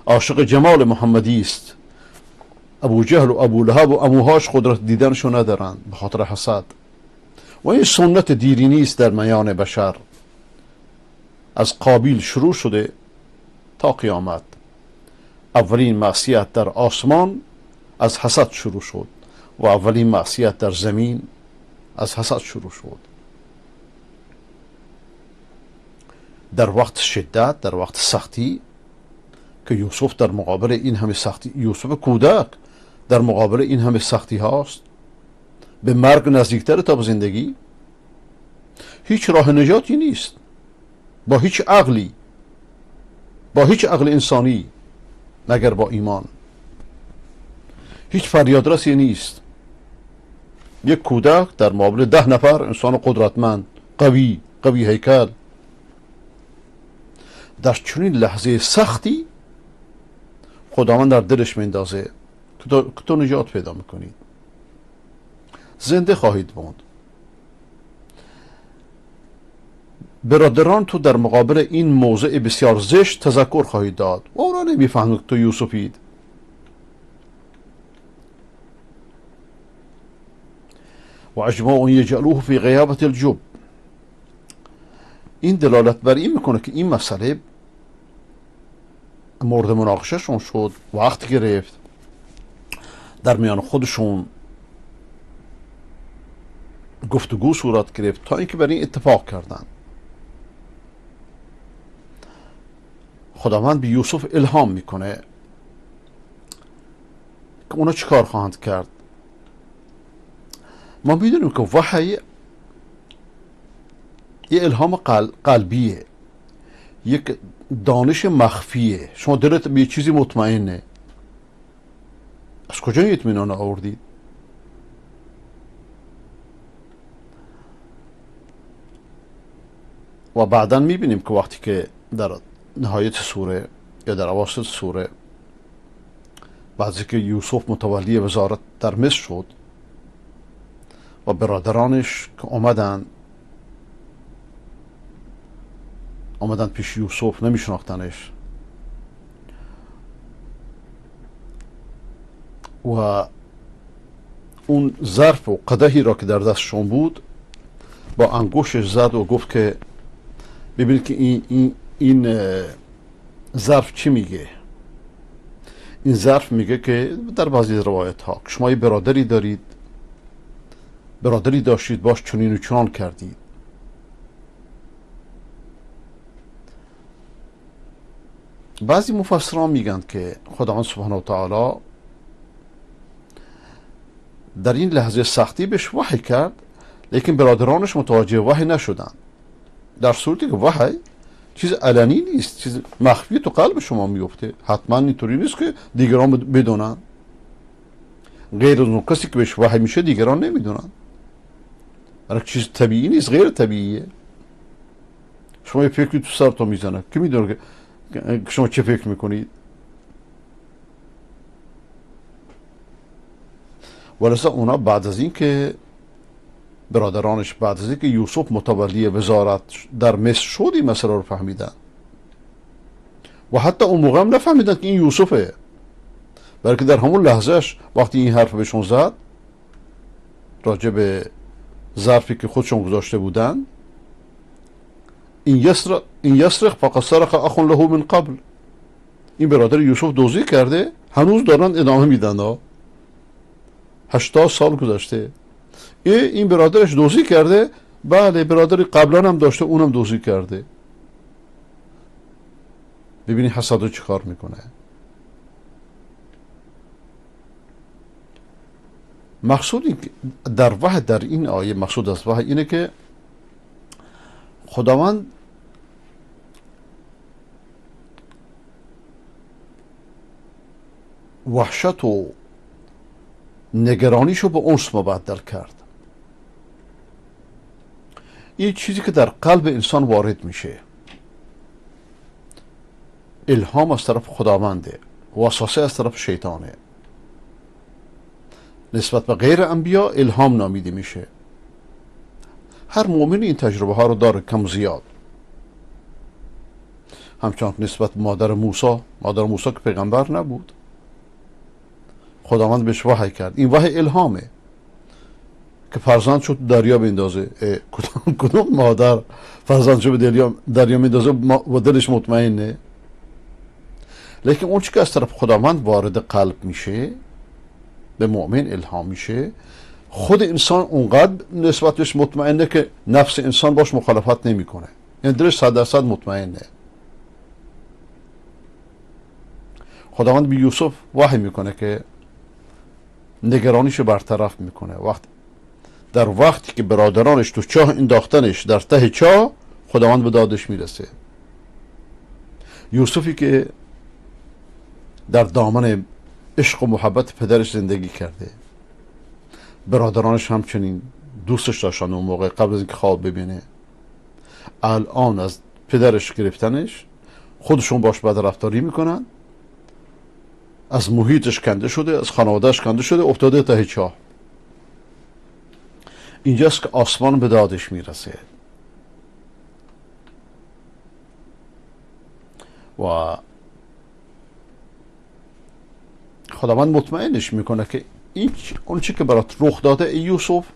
عاشق جمال محمدی است، ابو جهل و ابو لهب و اموهاش قدرت دیدنشون ندارن به خاطر حسد. و این سنت دیرینی است در میان بشر، از قابیل شروع شده تا قیامت. اولین معصیت در آسمان از حسد شروع شد و اولین معصیت در زمین از حسد شروع شد. در وقت شدت، در وقت سختی که یوسف در مقابل این همه سختی، یوسف کودک در مقابل این همه سختی هاست، به مرگ نزدیکتر تا به زندگی، هیچ راه نجاتی نیست با هیچ عقلی. با هیچ عقل انسانی مگر با ایمان. هیچ فریادرسی نیست. یک کودک در مقابل 10 نفر انسان قدرتمند، قوی، قوی هیکل، در چنین لحظه سختی خداوند در دلش میندازه که تو نجات پیدا میکنید، زنده خواهید ماند. برادران تو در مقابل این موضع بسیار زشت تذکر خواهید داد و اونا نمیفهمند که تو یوسفید. و اجماع یجعلوه فی غیابت الجب. این دلالت بر این میکنه که این مسئله مورد مناقشه شون شد، وقت گرفت، در میان خودشون گفتگو صورت گرفت تا اینکه بر این اتفاق کردن. خداوند به یوسف الهام میکنه که اونا چیکار خواهند کرد. ما میدونیم که وحی یه الهام قلبیه، یک دانش مخفیه. شما دلت به چیزی مطمئنه، از کجا این اطمینان آوردید؟ و بعدا میبینیم که وقتی که در نهایت سوره یا در اواسط سوره بعضی که یوسف متولی وزارت در مصر شد و برادرانش که آمدن پیش یوسف، نمیشناختنش و اون ظرف و قدحی را که در دستشون بود با انگشتش زد و گفت که ببینید که این ظرف چی میگه. این ظرف میگه که در بعضی روایت ها شما یه برادری دارید، برادری داشتید، باش چنین و چنان کردید. بعضی مفسران میگن که خداوند سبحانه و تعالی در این لحظه سختی بهش وحی کرد، لیکن برادرانش متوجه وحی نشدن، در صورتی که وحی چیز علنی نیست، چیز مخفی تو قلب شما میفته. حتما اینطوری نیست که دیگران بدونن، غیر از اون کسی که بهش وحی میشه دیگران نمیدونن. برای چیز طبیعی نیست، غیر طبیعیه. شما یه فکری تو سرتون میزنه که میدونه که شما چه فکر میکنید. ولذا اونا بعد از این که برادرانش بعد از اینکه یوسف متولی وزارت در مصر شد این مسئله رو فهمیدن و حتی اون موقع هم نفهمیدن که این یوسفه، بلکه در همون لحظهش وقتی این حرف بهشون زد راجع به ظرفی که خودشون گذاشته بودن، این یسرق فقد سرق اخ له من قبل، این برادر یوسف دزدی کرده، هنوز دارن ادامه میدن. 80 سال گذشته، این برادرش دزدی کرده، بله برادر قبلا هم داشته، اونم دزدی کرده. ببینی حسد چی کار میکنه. مقصود در وحی در این آیه، مقصود از وحی اینه که خداوند وحشت و نگرانیشو به انس مبدل کرد. این چیزی که در قلب انسان وارد میشه، الهام از طرف خداونده، وسوسه از طرف شیطانه. نسبت به غیر انبیا الهام نامیده میشه. هر مؤمن این تجربه ها رو داره کم زیاد. همچنان نسبت مادر موسی، مادر موسی که پیغمبر نبود، خداوند بهش وحی کرد. این وحی الهامه که فرزند شد دریا بندازه. کدوم مادر فرزندشو به دریا میندازه و دلش مطمئنه؟ لیکن اون چی که از طرف خداوند وارد قلب میشه، به مؤمن الهام میشه، خود انسان اونقدر نسبت بهش مطمئنه که نفس انسان باش مخالفت نمیکنه، یعنی دلش 100% مطمئنه. خداوند به یوسف وحی میکنه که نگرانیشو برطرف میکنه. در وقتی که برادرانش تو چاه انداختنش، در ته چاه، خداوند به دادش میرسه. یوسفی که در دامن عشق و محبت پدرش زندگی کرده، برادرانش همچنین دوستش داشتن اون موقع قبل از اینکه خواب ببینه، الان از پدرش گرفتنش، خودشون باش بد رفتاری میکنن، از محیطش کنده شده، از خانوادهش کنده شده، افتاده ته چاه. اینجاست که آسمان به دادش میرسه و خداوند مطمئنش میکنه که این اون چی که برات رخ داده ای یوسف،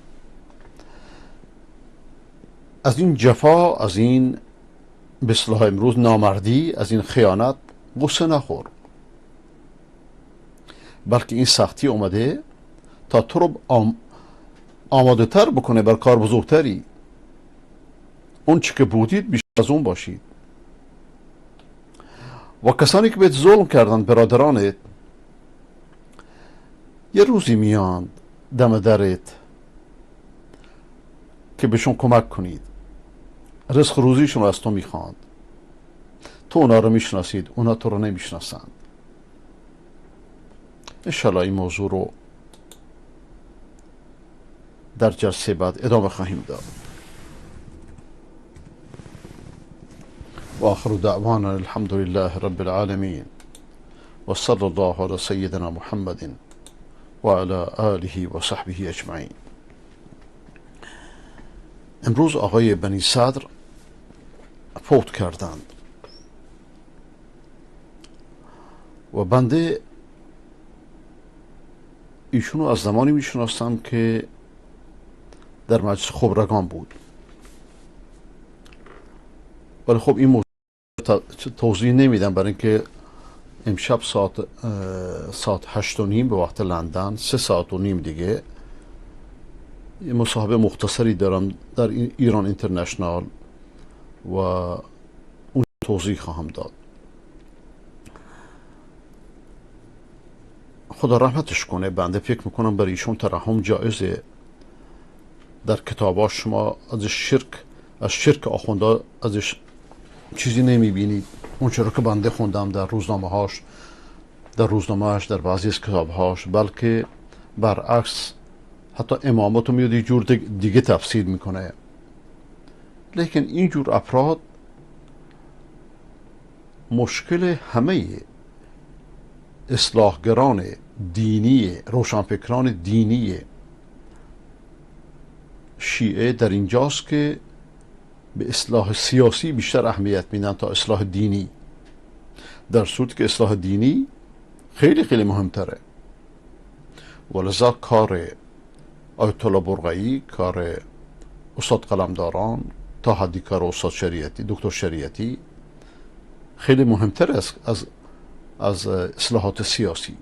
از این جفا، از این به اصطلاح امروز نامردی، از این خیانت غصه نخور، بلکه این سختی اومده تا تو رو آماده تر بکنه بر کار بزرگتری. اون چی که بودید بیشتر از اون باشید. و کسانی که بهت ظلم کردن، برادرانت، یه روزی میان دم درت که بهشون کمک کنید، رزق روزیشون رو از تو میخواند، تو اونا رو میشناسید، اونا تو رو نمیشناسند. انشالله این موضوع رو در جلسه بعد ادامه خواهیم داد. و آخر دعوانا الحمد لله رب العالمین و صلی الله علی سیدنا محمد و علی آله و صحبه اجمعین. امروز آقای بنی صدر فوت کردند و بنده ایشونو از زمانی میشناسم که در مجلس خبرگان بود، ولی خب این موضوع توضیح نمیدم برای اینکه امشب ساعت 8:30 به وقت لندن، 3 ساعت و نیم دیگه، یه مصاحبه مختصری دارم در ایران اینترنشنال و اون توضیح خواهم داد. خدا رحمتش کنه. بنده فکر میکنم برای ایشون ترحم جایزه. در کتاباش شما از شرک آخونده ازش چیزی نمیبینید. اون چرا که بنده خوندم در روزنامه هاش، در بعضی از کتابهاش، بلکه برعکس حتی امامتو میاد یه جور دیگه تفسیر میکنه. لیکن اینجور افراد مشکل همه اصلاحگران دینی، روشنفکران دینی شیعه در اینجاست که به اصلاح سیاسی بیشتر اهمیت میدن تا اصلاح دینی، در صورتی که اصلاح دینی خیلی خیلی مهمتره. ولذا کار آیت الله برقعی، کار استاد قلمداران، تا حدی کار استاد شریعتی، دکتر شریعتی، خیلی مهمتر است از اصلاحات سیاسی.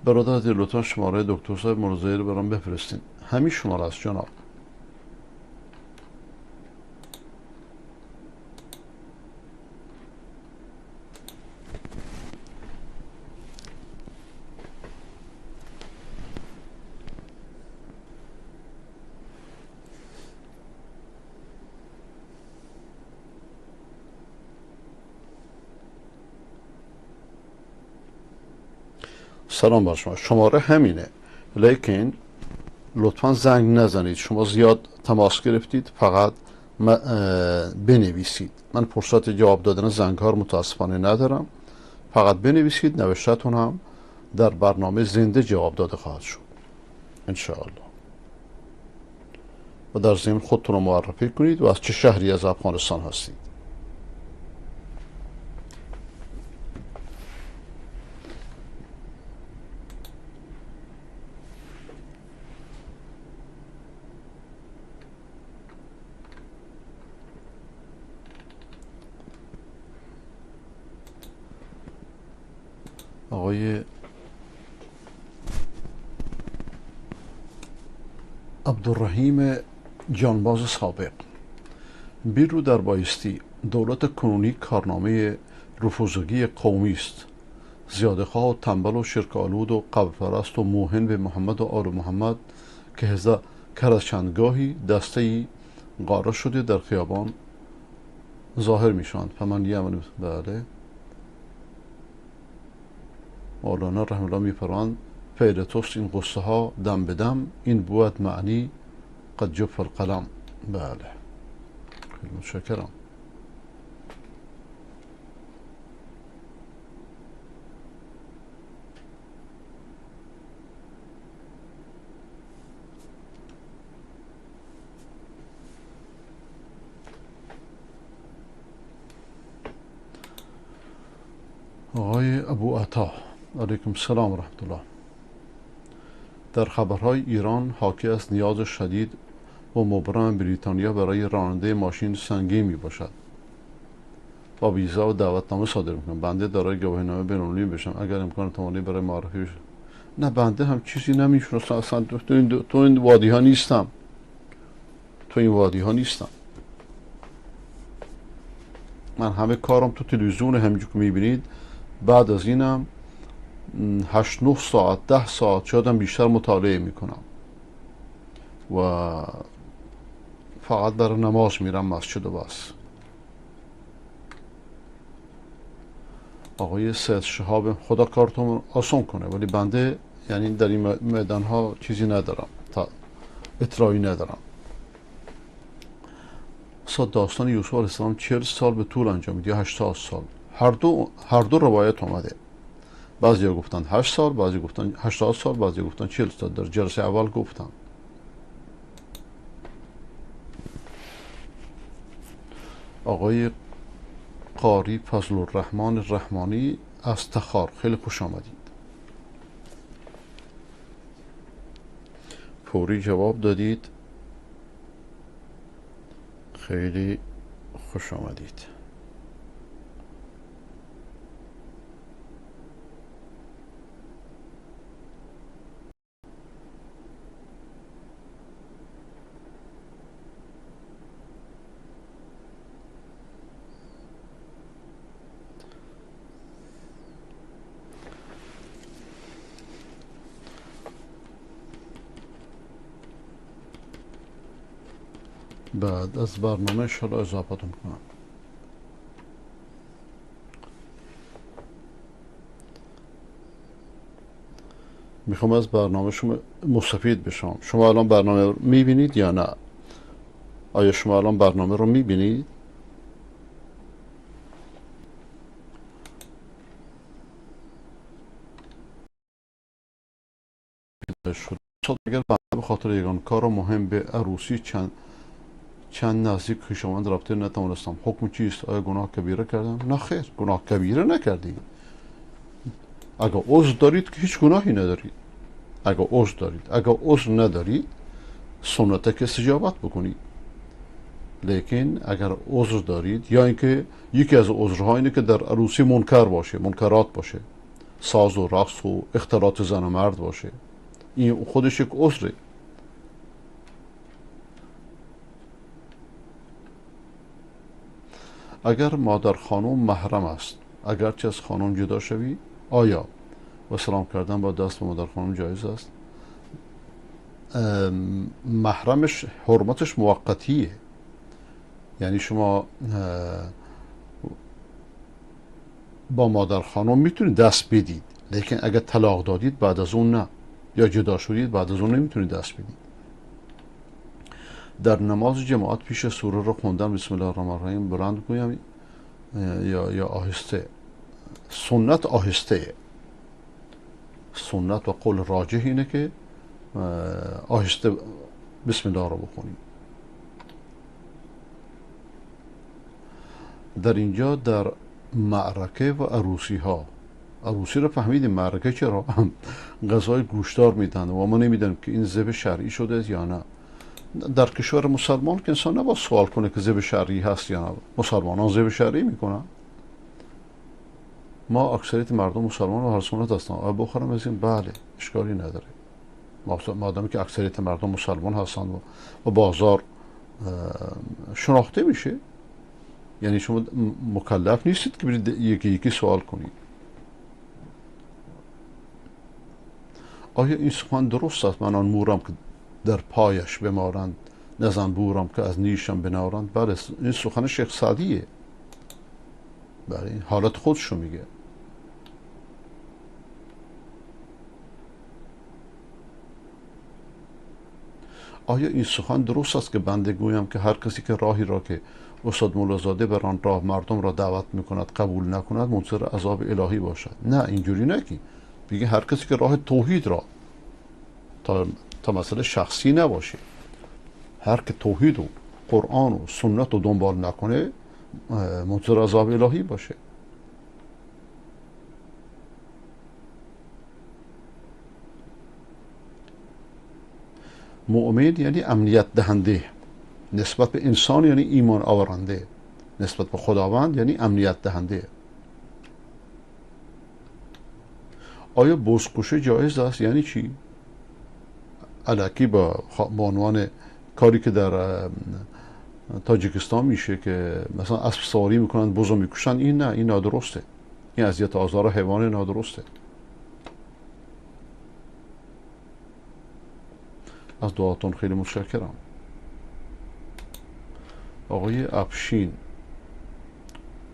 برادر لطفا شماره دکتر صاحب مرزایی رو برام بفرستین. همین شماره است جناب. سلام بر شما. شماره همینه، لیکن لطفا زنگ نزنید. شما زیاد تماس گرفتید، فقط بنویسید. من فرصت جواب دادن زنگ ها رو متاسفانه ندارم. فقط بنویسید، نوشتتون هم در برنامه زنده جواب داده خواهد شد انشاءالله. و در ضمن خودتون رو معرفی کنید و از چه شهری از افغانستان هستید. آقای عبدالرحیم جانباز سابق، بیرو در بایستی دولت کنونی کارنامه رفوزگی قومی است. زیاده خواه و تنبل و شرک آلود و قبرپرست و موهن به محمد و آل محمد که از چندگاهی دسته‌ای قاره شده در خیابان ظاهر میشوند. فمن یعمل بله. مولانا رحمه الله میفرمایند فعل توست این قصه ها دم به دم، این بود معنی قد جف القلم. بله خیلی متشکرم. آقای ابو عطا، علیکم السلام و رحمت الله. در خبرهای ایران حاکی از نیاز شدید و مبرم بریتانیا برای راننده ماشین سنگین می باشد. با ویزا و دعوتنامه صادر میکنم. بنده دارای گواهینامه بین‌المللی بشم اگر امکان توانی برای معرفی بشه. نه بنده هم چیزی نمیشناسم اصلا، تو این وادی ها نیستم، تو این وادی ها نیستم. من همه کارم تو تلویزیون همینجور که میبینید. بعد از اینم 8 9 ساعت 10 ساعت شاید هم بیشتر مطالعه میکنم و فقط برای نماز میرم مسجد و بس. آقای سید شهاب، خدا کارتون آسان کنه، ولی بنده یعنی در این میدان ها چیزی ندارم، تا اطلاعی ندارم. داستان یوسف علیه السلام 40 سال به طول انجامید یا 80 سال، هر دو روایت آمده. بعضی گفتن 8 سال، بعضی گفتن 80 سال، بعضی گفتن 40 سال. در جلسه اول گفتن. آقای قاری فضل الرحمن رحمانی از تخار، خیلی خوش آمدید. فوری جواب دادید، خیلی خوش آمدید. بعد از برنامه انشالله اضافه‌تون میکنم. میخوام از برنامه شما مستفید بشم. شما الان برنامه رو میبینید یا نه؟ آیا شما الان برنامه رو میبینید؟ اگر به خاطر یگان کار مهم به عروسی چند نزدیک خویشاوند رابطه نتوانستم، حکم چیست؟ آیا گناه کبیره کردم؟ نه خیر، گناه کبیره نکردی. اگر عذر دارید که هیچ گناهی ندارید. اگر عذر دارید، اگر عذر ندارید سنت که استجابت بکنید. لیکن اگر عذر دارید، یا اینکه یکی از عذرها اینه که در عروسی منکر باشه، منکرات باشه، ساز و رقص و اختلاط زن و مرد باشه، این خودش یک عذره. اگر مادر خانم محرم است، اگرچه از خانم جدا شوی، آیا و سلام کردن با دست به مادر خانم جایز است؟ محرمش حرمتش موقتیه، یعنی شما با مادر خانم میتونید دست بدید، لیکن اگر طلاق دادید بعد از اون نه، یا جدا شدید بعد از اون نمیتونید دست بدید. در نماز جماعت پیش سوره رو خوندن بسم الله الرحمن الرحیم بلند گویم یا آهسته؟ سنت آهسته. سنت و قول راجح اینه که آهسته بسم الله رو بخونیم. در اینجا در معرکه و عروسی ها، عروسی رو فهمیدیم، معرکه چرا؟ غذای گوشتار میدن و ما نمیدونیم که این ذبح شرعی شده یا نه. در کشور مسلمان که انسان نباید سوال کنه که ذبح شرعی هست یا نه. مسلمانان ذبح شرعی میکنن. ما اکثریت مردم مسلمان و اهل سنت هستن، آیا بخورم از این؟ بله، اشکالی نداره. مادامی که اکثریت مردم مسلمان هستن و بازار شناخته میشه، یعنی شما مکلف نیستید که برید یکی یکی سوال کنید. آیا این سخن درست است؟ من آن مورم که در پایش بمارند، نه زنبورم که از نیشم بنارند. بله، این سخن شیخ سعدیه. بله، این حالت خودشو میگه. آیا این سخن درست است که بنده گویم که هر کسی که راهی را که استاد ملازاده بر آن راه مردم را دعوت میکند قبول نکند منتظر عذاب الهی باشد؟ نه، اینجوری نگی. بگه هر کسی که راه توحید را تا مسئله شخصی نباشه، هر که توحید و قرآن و سنت رو دنبال نکنه منتظر عذاب الهی باشه. مؤمن یعنی امنیت دهنده نسبت به انسان، یعنی ایمان آورنده، نسبت به خداوند یعنی امنیت دهنده. آیا بزکشی جایز است؟ یعنی چی؟ الکی با عنوان کاری که در تاجیکستان میشه که مثلا اسب سواری میکنن بزو میکشن، این نه، این نادرسته. این اذیت آزار حیوان نادرسته. از دعاتون خیلی متشکرم. آقای افشین،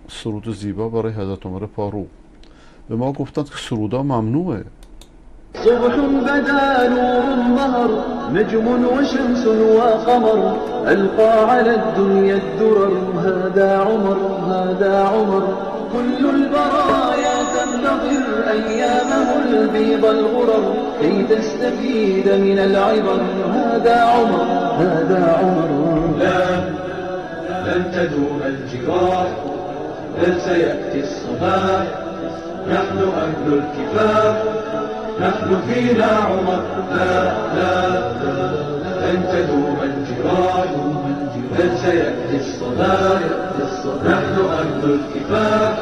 سرود زیبا برای حضرت عمر فاروق. به ما گفتند که سرودا ممنوعه. صبح بدا نور ظهر نجم وشمس وقمر ألقى على الدنيا الدرر هذا عمر هذا عمر كل البرايا تنتظر أيامه البيض الغرر كي تستفيد من العبر هذا عمر هذا عمر. لا لن تدوم الجراح بل سيأتي الصباح نحن أهل الكفاح نحن فينا عمر. لا لا لن تدوم الجراح بل سيأتي الصباح نحن أهل الكفاح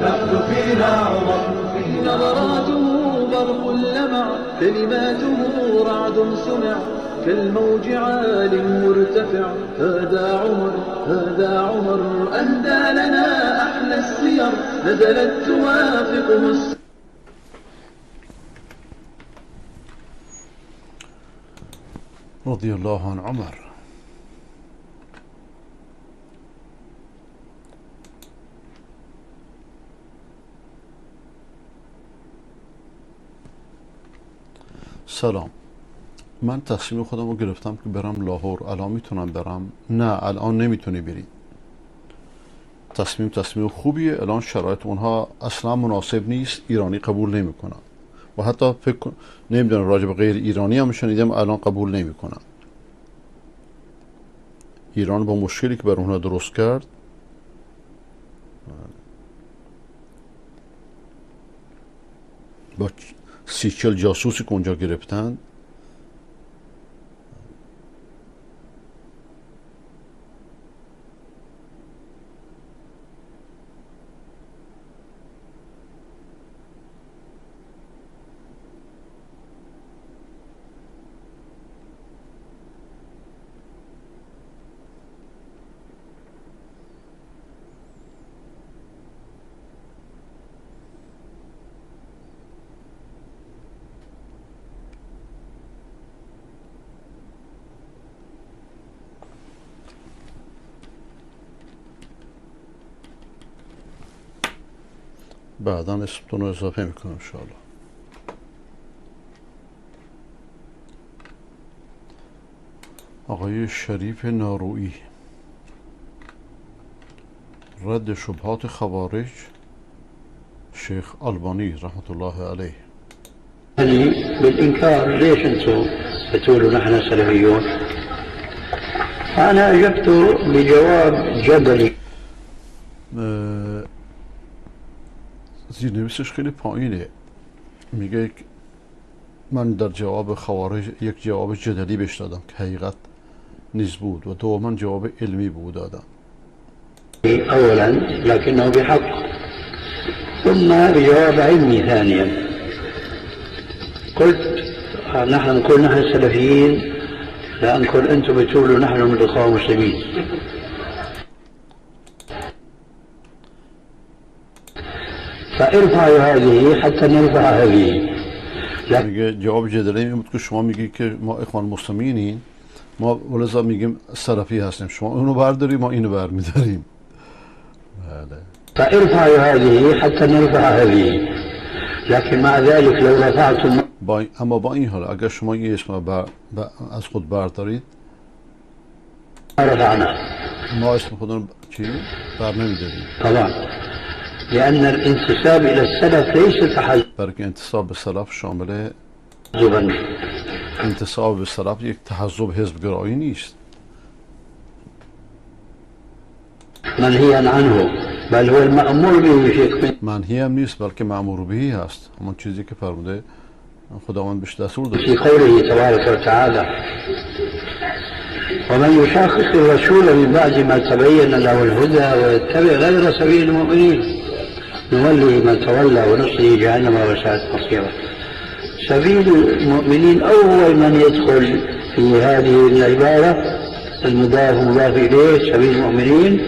نحن فينا عمر. نظراته برق لمع كلماته رعد سمع كالموج عال مرتفع هذا عمر هذا عمر أهدى لنا أحلى السير نزلت توافقه. رضی الله عن عمر. سلام، من تصمیم خودم رو گرفتم که برم لاهور. الان میتونم برم؟ نه، الان نمیتونی بری. تصمیم خوبیه. الان شرایط اونها اصلا مناسب نیست، ایرانی قبول نمیکنن و حتی فکر نمیدونم راجع به غیر ایرانی هم شنیدم الان قبول نمیکنن. ایران با مشکلی که بر اونها درست کرد، با 30-40 جاسوسی که اونجا گرفتن، بعدا اسمتون رو اضافه میکنم انشاءالله. آقای شریف نارویی، رد شبهات خوارج، شیخ آلبانی رحمت الله علیه. بالإنكار ليش أنتم بتقولوا نحن سلفيون؟ أنا أجبت بجواب جدلي. زیرنویسش خیلی پایینه. میگه من در جواب خوارج یک جواب جدلی بهش دادم که حقیقت نیز بود و دوما جواب علمی بود دادم. اولا لكنه بحق. ثم بجواب علمي ثانيا. قلت نحن نقول نحن السلفيين، لا نقول أنتم بتقولوا نحن من الإخوان المسلمين. فارفعوا هذه حتى نرفع هذه. میگه جواب جدلی این بود که شما میگی که ما اخوان مسلمینیم، ما ولذا میگیم سلفی هستیم، شما اونو برداری ما اینو برمیداریم. بله. فارفعوا هذه حتى نرفع هذه، لكن مع ذلك لو رفعتم، اما با این حال اگر شما این اسم از خود بردارید رفعنا، ما اسم خودمون چی بر نمیداریم. طبعا لأن الانتساب إلى السلف ليس تحزبا، برای انتساب به سلف شامل انتساب به سلف یک تحزب حزب گرایی نیست. منهیا عنه بل هو المأمور به، منهی هم نیست بلکه مأمور به هست، همون چیزی که فرموده خداوند بهش دستور داده. في قوله تبارك وتعالى ومن يشاقق الرسول من بعد ما تبين له الهدى ويتبع غير سبيل المؤمنين نوله ما تولى ونصله جهنم وساءت مصيرا. سبيل المؤمنين أول من يدخل في هذه العبارة المضاف مضاف إليه سبيل المؤمنين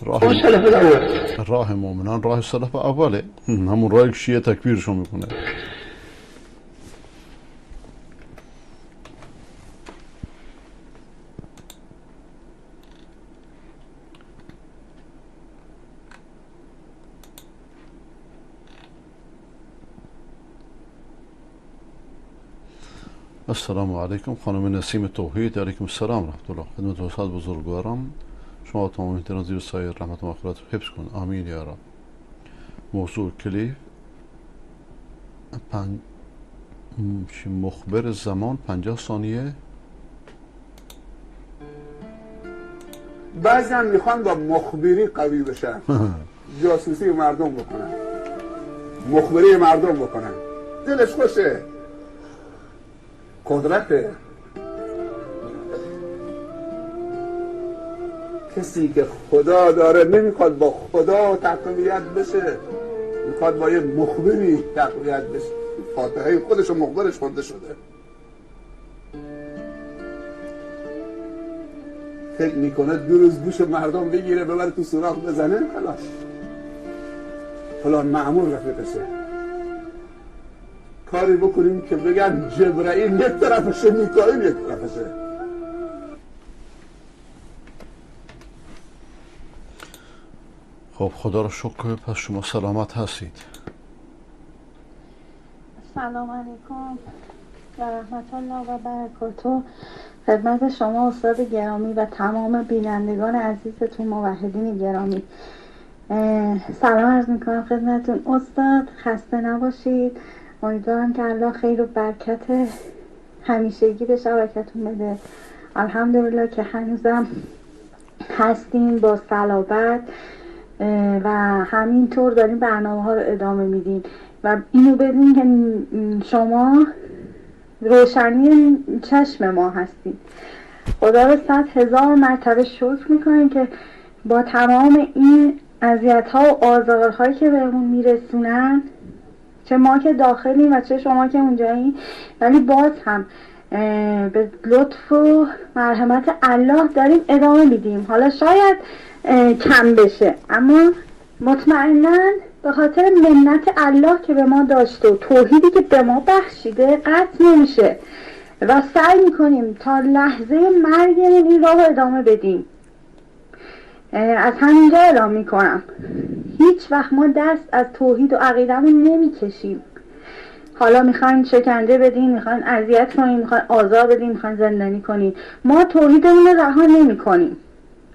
هو السلف الأول. راه مؤمنان راه سلف اوله، همون راه شیعه تکفیرشون میکنه. السلام علیکم خانم نسیم توحید. علیکم السلام رحمت الله. خدمت استاد بزرگوارم، شما تمام اینترنت زیر سایر رحمت و مغفرت حفظ کن، آمین یا رب. موضوع کلیپ مخبر زمان 50 ثانیه. بعضی میخوان با مخبری قوی بشن، جاسوسی مردم بکنن، مخبری مردم بکنن، دلش خوشه، قدرته. کسی که خدا داره نمیخواد با خدا تقویت بشه، میخواد با یه مخبری تقویت بشه. فاتحه خودش و مخبرش خونده شده. فکر میکنه 2 روز گوش مردم بگیره ببره تو سوراخ بزنه، خلاص فلان مأمور رفیقشه. کاری بکنیم که بگن جبرائیل یک طرفشه، میکائیل یک طرفشه. خب خدا رو شکر، پس شما سلامت هستید. سلام علیکم و رحمت الله و برکاته. خدمت شما استاد گرامی و تمام بینندگان عزیزتون موحدین گرامی سلام عرض میکنم خدمتتون. استاد خسته نباشید، امیدوارم که الله خیر و برکت همیشگی به شبکتون بده. الحمدلله که هنوزم هستیم با صلابت و همینطور داریم برنامه ها رو ادامه میدیم و اینو بدین که شما روشنی چشم ما هستید. خدا رو 100,000 مرتبه شکر میکنیم که با تمام این اذیت ها و آزارهایی که بهمون میرسونن، چه ما که داخلیم و چه شما که اونجایین، ولی باز هم به لطف و مرحمت الله داریم ادامه میدیم. حالا شاید کم بشه، اما مطمئناً به خاطر منت الله که به ما داشته و توحیدی که به ما بخشیده قطع نمیشه و سعی میکنیم تا لحظه مرگمون این راه رو ادامه بدیم. از همینجا اعلام میکنم هیچ وقت ما دست از توحید و عقیدمون نمیکشیم. حالا میخواین شکنجه بدین، میخواین اذیت کنین، میخواین آزار بدین، میخواین زندانی کنین، ما توحیدمون رو رها نمیکنیم.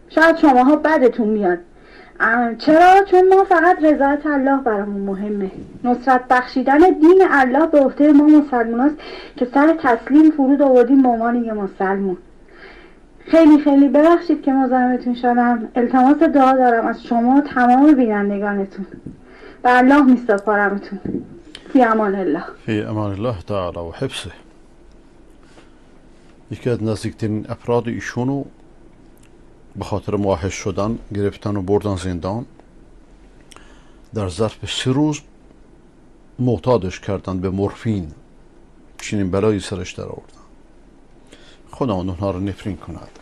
شاید شماها بدتون میاد. چرا؟ چون ما فقط رضایت الله برامون مهمه. نصرت بخشیدن دین الله به عهده ما مسلمان است که سر تسلیم فرود آوردیم به عنوان یه مسلمان. خیلی خیلی ببخشید که مزاحمتون شدم. التماس دعا دارم از شما و تمام بینندگانتون. به الله میسپارمتون. فی امان الله. فی امان الله تعالی و حفظه. یکی از نزدیکترین افراد ایشونو به خاطر موحد شدن گرفتن و بردن زندان. در ظرف 3 روز معتادش کردن به مورفین، چنین بلایی سرش در آوردن. خدا اونها رو نفرین کند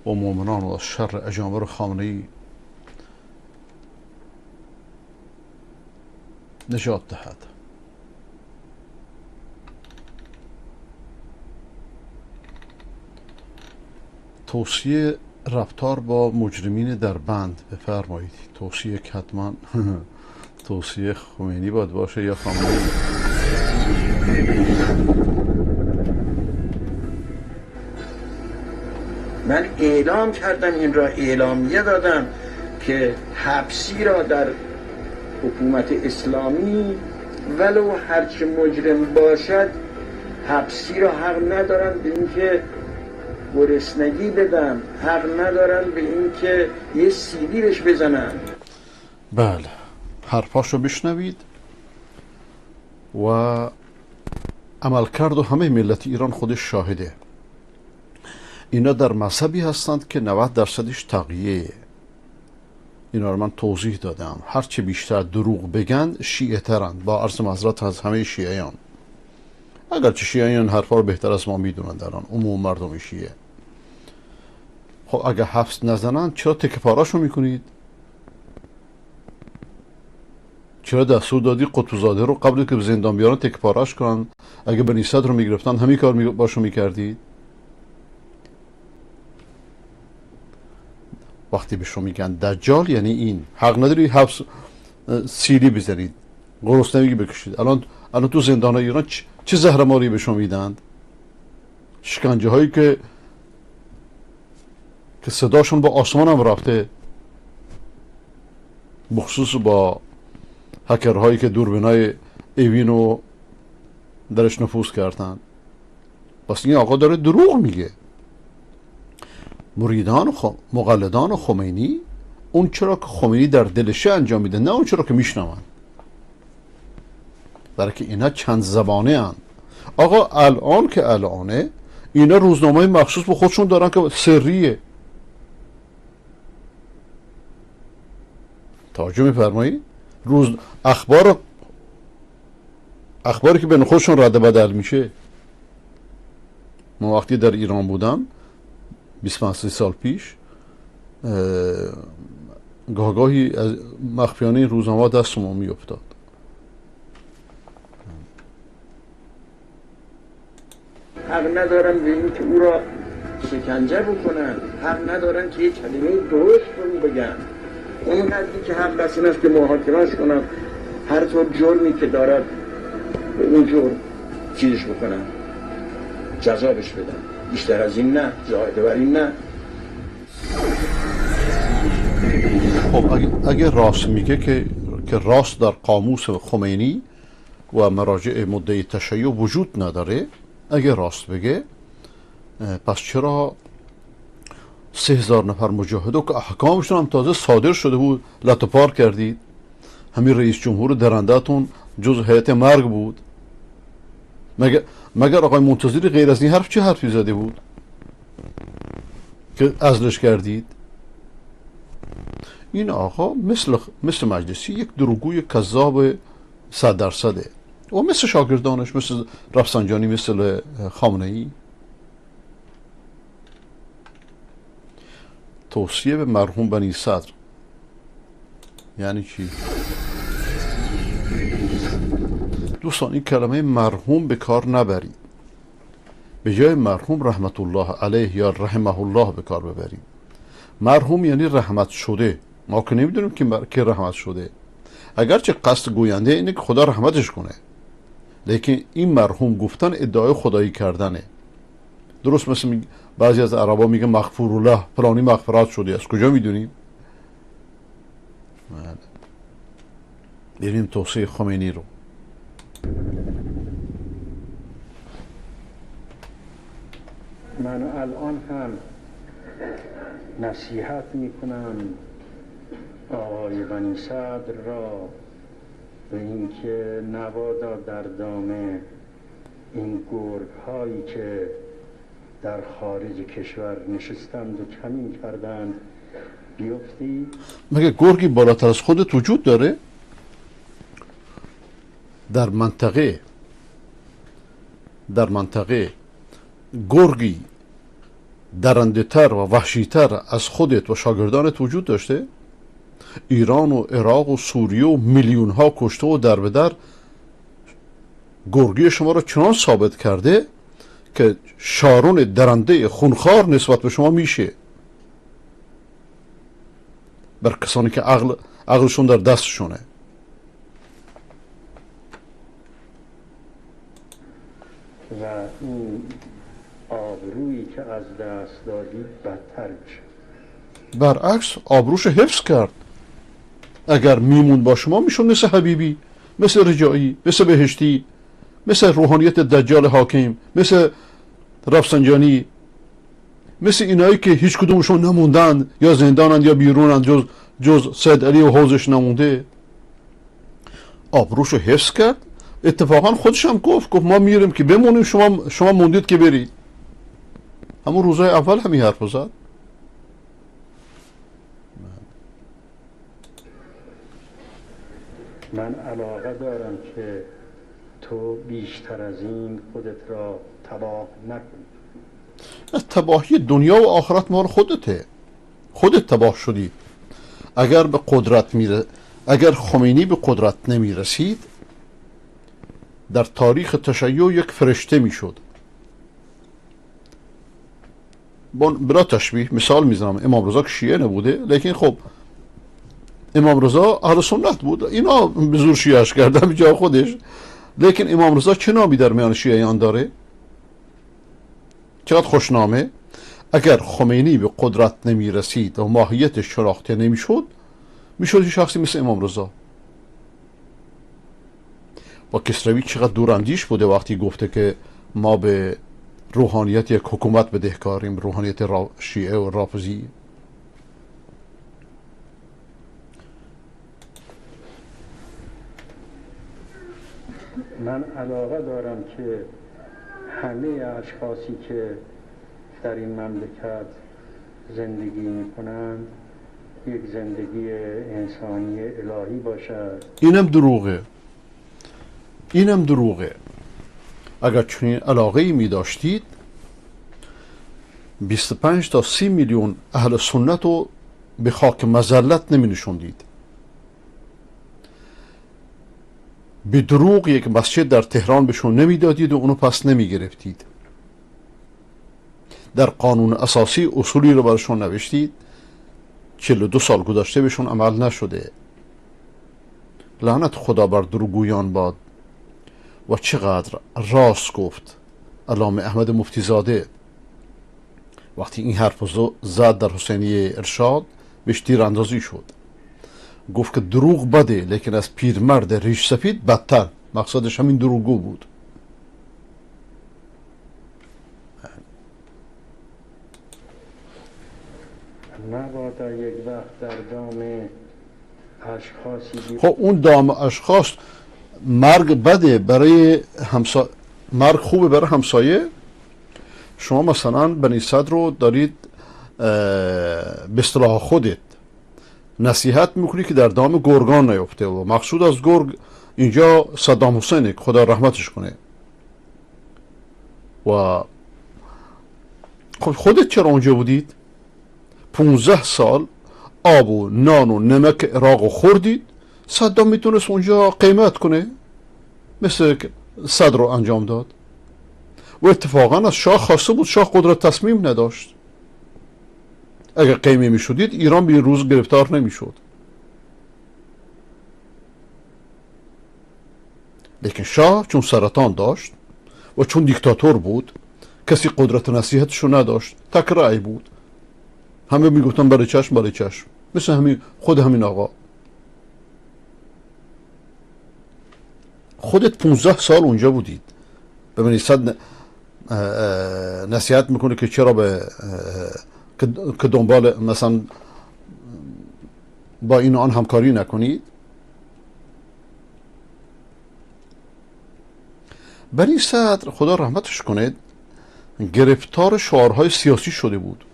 و مؤمنان رو از شر اجامر خامنه‌ای نجات دهد. توصیه رفتار با مجرمین در بند بفرمایید. توصیه که حتما توصیه خمینی باید باشه یا خامنه‌ای. من اعلام کردم، این را اعلامیه دادم که حبسی را در حکومت اسلامی ولو هرچه مجرم باشد حبسی را حق ندارن به اینکه گرسنگی بدن، حق ندارن به اینکه یه سیلی بهش بزنن. بله، حرفاشو بشنوید و عملکرد و همه ملت ایران خودش شاهده. اینا در مذهبی هستند که 90% تقیه. اینا رو من توضیح دادم. هرچه بیشتر دروغ بگن شیعه ترند، با عرض معذرت از همه شیعیان، اگرچه شیعیان حرفا رو بهتر از ما میدونن در آن عموم مردم شیعه. خب اگه حبس نزنن چرا تکه پاراشو میکنید؟ چرا دستور دادی قطب‌زاده رو قبل که به زندان بیارن تکه پاراش کنن؟ اگه بنی صدر رو میگرفتن همین کار باشو میکردید؟ وقتی به شما میگن دجال یعنی این، حق نداری حبس سیلی بزنید، گرسنگی بکشید. الان تو زندان ایران چه زهرماری به شما میدند؟ شکنجه هایی که صداشون با آسمان هم رفته، بخصوص با هکرهایی که دوربینای اوین رو درش نفوذ کردن. پس این آقا داره دروغ میگه. مریدان و مقلدان خمینی اون چرا که خمینی در دلشه انجام میده، نه اون چرا که میشنون، برای که اینا چند زبانه هن. آقا الان که الانه اینا روزنامه مخصوص به خودشون دارن که سریه. توجه میفرمایید؟ روز اخباری که بین خودشون رد بدل میشه. من وقتی در ایران بودم 25 سال پیش، گاهگاهی از مخفیانه این روزنامه دست ما میافتاد. حق ندارن به این که او را شکنجه بکنن، حق ندارن که یه کلمه درست به او بگن. اون قدری که حق است این است که محاکمهش کنن، هر طور جرمی که دارد به اون جرم چیزش بکنن، جزا بهش بدن، بیشتر از این نه، زائده بر این نه. خب اگه راست میگه که راست در قاموس خمینی و مراجع مدعی تشیع وجود نداره، اگه راست بگه پس چرا 3000 نفر مجاهده که احکامشون هم تازه صادر شده بود لطفار کردید؟ همین رئیس جمهور درنده‌تون جز هیئت مرگ بود. مگر آقای منتظری غیر از این حرف چه حرفی زده بود که ازلش کردید؟ این آقا مثل مجلسی یک دروغگوی کذاب 100% و مثل شاگردانش، مثل رفسنجانی، مثل خامنه ای. توصیه به مرحوم بنی صدر یعنی چی؟ دوستان این کلمه مرحوم به کار نبرید، به جای مرحوم رحمت الله علیه یا رحمه الله به کار ببرید. مرحوم یعنی رحمت شده، ما که نمیدونیم که رحمت شده، اگرچه قصد گوینده اینه که خدا رحمتش کنه، لیکن این مرحوم گفتن ادعای خدایی کردنه. درست مثل بعضی از عربا میگه مغفور الله، فلانی مغفرت شده، از کجا میدونیم؟ ببینیم توصیه خمینی رو. من الان هم نصیحت میکنم آقای بنی صدر را به اینکه نبادا در دام این گرگ هایی که در خارج کشور نشستند و کمین کردند بیفتی؟ مگه گرگی بالاتر از خودت وجود داره؟ در منطقه گرگی درنده تر و وحشی تر از خودت و شاگردانت وجود داشته؟ ایران و عراق و سوریه و میلیون ها کشته و در به در گرگی شما را چنان ثابت کرده که شارون درنده خونخوار نسبت به شما میشه. بر کسانی که عقلشون در دستشونه. و این آبرویی که از دست دادی بدتر میشه. برعکس آبروش حفظ کرد. اگر میمون با شما میشون مثل حبیبی، مثل رجایی، مثل بهشتی، مثل روحانیت دجال حاکم، مثل رفسنجانی، مثل اینایی که هیچ کدومشون نموندن، یا زندانند یا بیرونند، جز سید علی و حوزش نمونده. آبروشو حفظ کرد. اتفاقا خودش هم گفت ما میریم که بمونیم، شما موندید که برید. همون روزای اول همین حرف زد. من علاقه دارم که تو بیشتر از این خودت را تباه نکنی. تباهی دنیا و آخرت مال خودته. خودت تباه شدی. اگر به قدرت میره، اگر خمینی به قدرت نمیرسید، در تاریخ تشیع یک فرشته میشد. بلا تشبیه مثال میزنم، امام رضا که شیعه نبوده، لیکن خب امام رضا اهل سنت بود، اینا به زور شیعهش کردن جا خودش. لیکن امام رضا چه نامی در میان شیعیان داره؟ چقدر خوشنامه. اگر خمینی به قدرت نمیرسید و ماهیتش شناخته نمیشد، میشد شخصی مثل امام رضا. و کسروی چقدر دوراندیش بوده وقتی گفته که ما به روحانیت یک حکومت بدهکاریم، روحانیت شیعه و رافضی. من علاقه دارم که همه اشخاصی که در این مملکت زندگی میکنند یک زندگی انسانی الهی باشد. اینم دروغه، اینم دروغه. اگر چنین علاقه‌ای می داشتید 25 تا 30 میلیون اهل سنت رو به خاک مذلت نمی نشوندید. به دروغ یک مسجد در تهران بهشون نمیدادید و اونو پس نمی گرفتید. در قانون اساسی اصولی رو برشون نوشتید، 42 سال گذشته بهشون عمل نشده. لعنت خدا بر دروغگویان باد. و چقدر راست گفت علامه احمد مفتی زاده وقتی این حرف زد در حسینیه ارشاد، بهش تیراندازی شد. گفت که دروغ بده، لیکن از پیرمرد ریش سفید بدتر. مقصدش همین دروغگو بود. مبادا یک وقت در دام اشخاصی. خب اون دام اشخاص، مرگ بده برای مرگ خوبه برای همسایه. شما مثلا بنی صدر رو دارید به اصطلاح خودت نصیحت میکنی که در دام گرگان نیفته، و مقصود از گرگ اینجا صدام حسینه که خدا رحمتش کنه. و خب خودت چرا اونجا بودید؟ 15 سال آب و نان و نمک عراق خوردید. صدام میتونست اونجا قیمت کنه مثل صدر رو انجام داد. و اتفاقا از شاه خواسته بود، شاه قدرت تصمیم نداشت. اگر قیمه میشدید ایران به این روز گرفتار نمیشد. لیکن شاه چون سرطان داشت و چون دیکتاتور بود، کسی قدرت نصیحتشو نداشت، تک رأی بود. همه میگفتن برای چشم برای چشم، مثل همین خود همین آقا. خودت 15 سال اونجا بودید. ببینید صد نصیحت میکنه که چرا به که دنبال مثلا با این آن همکاری نکنید. بنی صدر خدا رحمتش کنه گرفتار شعارهای سیاسی شده بود.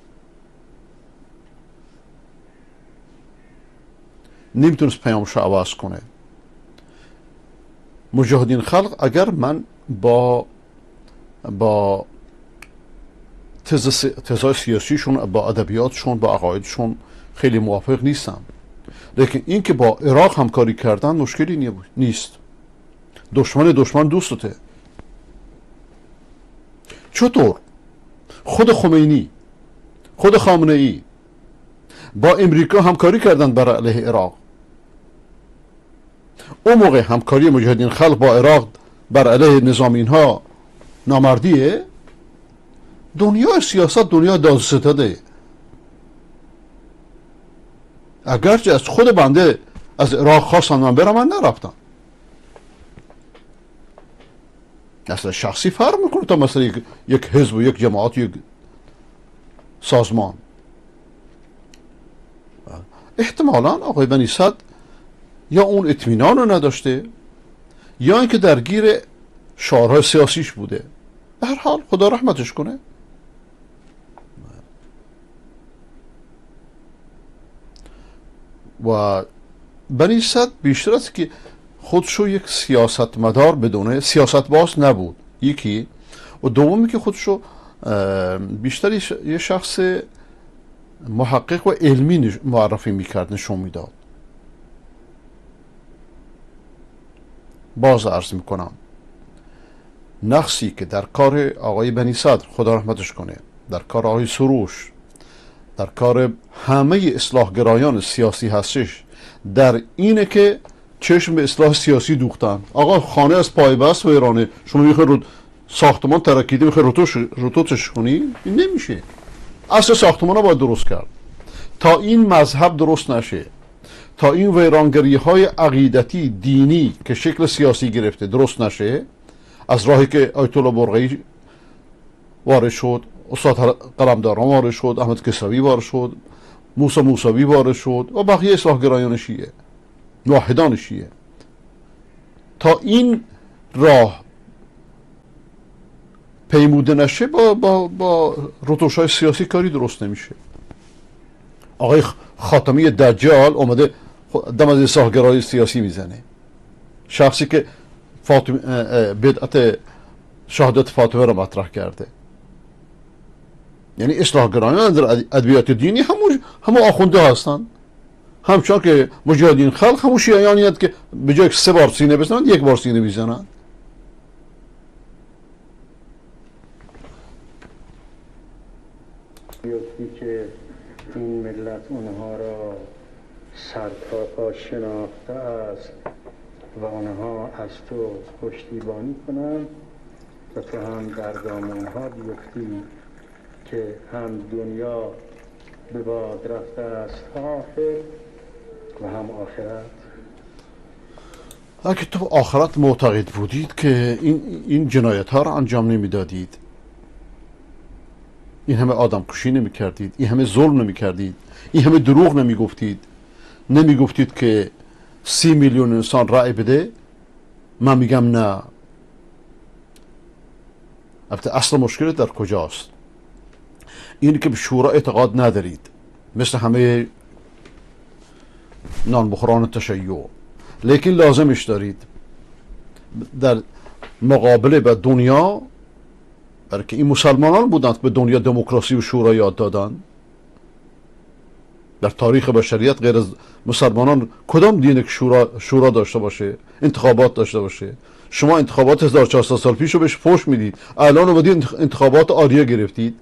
نمیتونست پیامش رو عوض کنه. مجاهدین خلق اگر من با تزای سیاسیشون، با ادبیاتشون، با عقایدشون خیلی موافق نیستم، لیکن این که با عراق همکاری کردن مشکلی نیست. دشمن دشمن دوستته. چطور خود خمینی، خود خامنه ای با امریکا همکاری کردن بر علیه عراق؟ اون موقع همکاری مجاهدین خلق با عراق بر علیه نظام اینها نامردیه؟ دنیا سیاست دنیا داد ستده. اگرچه از خود بنده از عراق خواستن من برم، من نرفتم. اصلا شخصی فرق میکنه تا مثلا یک حزب و یک جماعت و یک سازمان. احتمالا آقای بنی صدر یا اون اطمینان رو نداشته یا اینکه درگیر شعارهای سیاسیش بوده. به هر حال خدا رحمتش کنه. و بنی صدر بیشتر از که خودشو یک سیاستمدار بدونه، سیاست باز نبود یکی، و دومی که خودشو بیشتر یه شخص محقق و علمی معرفی میکرد، نشون میداد. باز عرض میکنم نقصی که در کار آقای بنی صدر خدا رحمتش کنه، در کار آقای سروش، در کار همه اصلاحگرایان سیاسی هستش، در اینه که چشم به اصلاح سیاسی دوختن. آقا خانه از پایبست ویرانه، شما میخوای رو ساختمان ترکیده میخوای روتوش کنی، این نمیشه. اصل ساختمان رو باید درست کرد. تا این مذهب درست نشه، تا این ویرانگری های عقیدتی دینی که شکل سیاسی گرفته درست نشه، از راهی که آیت الله برقعی وارد شد، استاد قلمداران وارد شد، احمد کسوی وارد شد، موسی موسوی وارد شد و بقیه اصلاحگرایان شیعه، موحدان شیعه، تا این راه پیموده نشه با روتوش های سیاسی کاری درست نمیشه. آقای خاتمی دجال اومده دم از اصلاحگرایی سیاسی میزنه، شخصی که بدعت شهادت فاطمه را مطرح کرده. یعنی اصلاحگرایان در ادبیات دینی همون آخونده هستند، همچنان که مجاهدین خلق همون شیعیانی که به جای 3 بار سینه بزنند 1 بار سینه میزنند. یکی که این ملت اونها را سر تا پا شناخته است و آنها از تو پشتیبانی کنند و تو هم در دام آنها بیفتی که هم دنیا به باد رفته است آخر و هم آخرت. اگه تو آخرت معتقد بودید که این جنایت ها را انجام نمیدادید، این همه آدم کشی نمی کردید، این همه ظلم نمی کردید، این همه دروغ نمی گفتید، نمی گفتید که 30 میلیون انسان رأی بده، من میگم نه. البته اصل مشکل در کجاست؟ این که به شورا اعتقاد ندارید، مثل همه نان بخوران تشیع، لیکن لازمش دارید در مقابله با دنیا، برای که این مسلمانان بودند که به دنیا دموکراسی و شورا یاد دادن. در تاریخ بشریت غیر از مسلمانان کدام دین که شورا داشته باشه، انتخابات داشته باشه؟ شما انتخابات 1400 سال پیش رو بهش فوش میدید، الان اومدید انتخابات آریه گرفتید.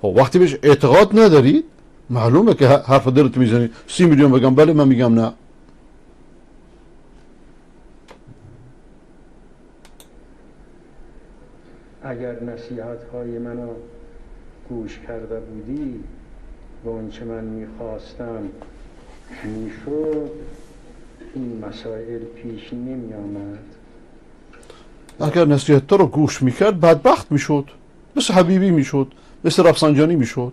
خب وقتی بهش اعتقاد ندارید معلومه که حرف دلت میزنید. 30 میلیون بگم بله، من میگم نه. اگر نصیحت های منو گوش کرده بودی و اون چه من میخواستم میشد، این مسائل پیش نمی آمد. اگر نصیحت رو گوش میکرد بدبخت میشد، مثل حبیبی میشد، مثل رفسنجانی میشد.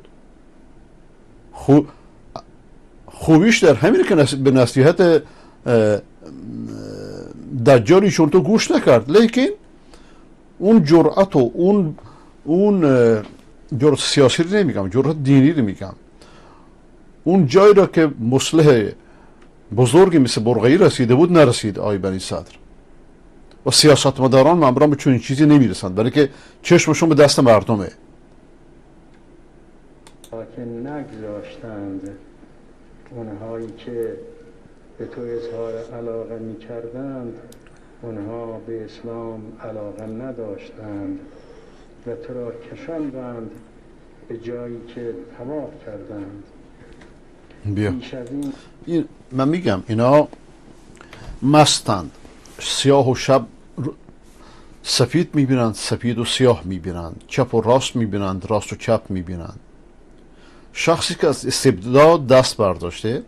خوبیش در همینه که به نصیحت دجالیشون تو گوش نکرد، لیکن اون جرأت و اون جرأت سیاسی رو نمیگم، جرأت دینی رو میگم، اون جایی را که مصلح بزرگی مثل برقعی رسیده بود نرسید آقای بنی صدر. و سیاستمداران معمولا به چنین چیزی نمیرسند، برای که چشمشون به دست مردمه. که نگذاشتند اونهایی که به تو اظهار علاقه میکردند، اونها به اسلام علاقه نداشتند و تو را کشاندند به جایی که تباه کردند. بیا این من میگم اینا مستند، سیاه و شب سفید میبینند، سفید و سیاه میبینند، چپ و راست میبینند، راست و چپ میبینند. شخصی که از استبداد دست برداشته،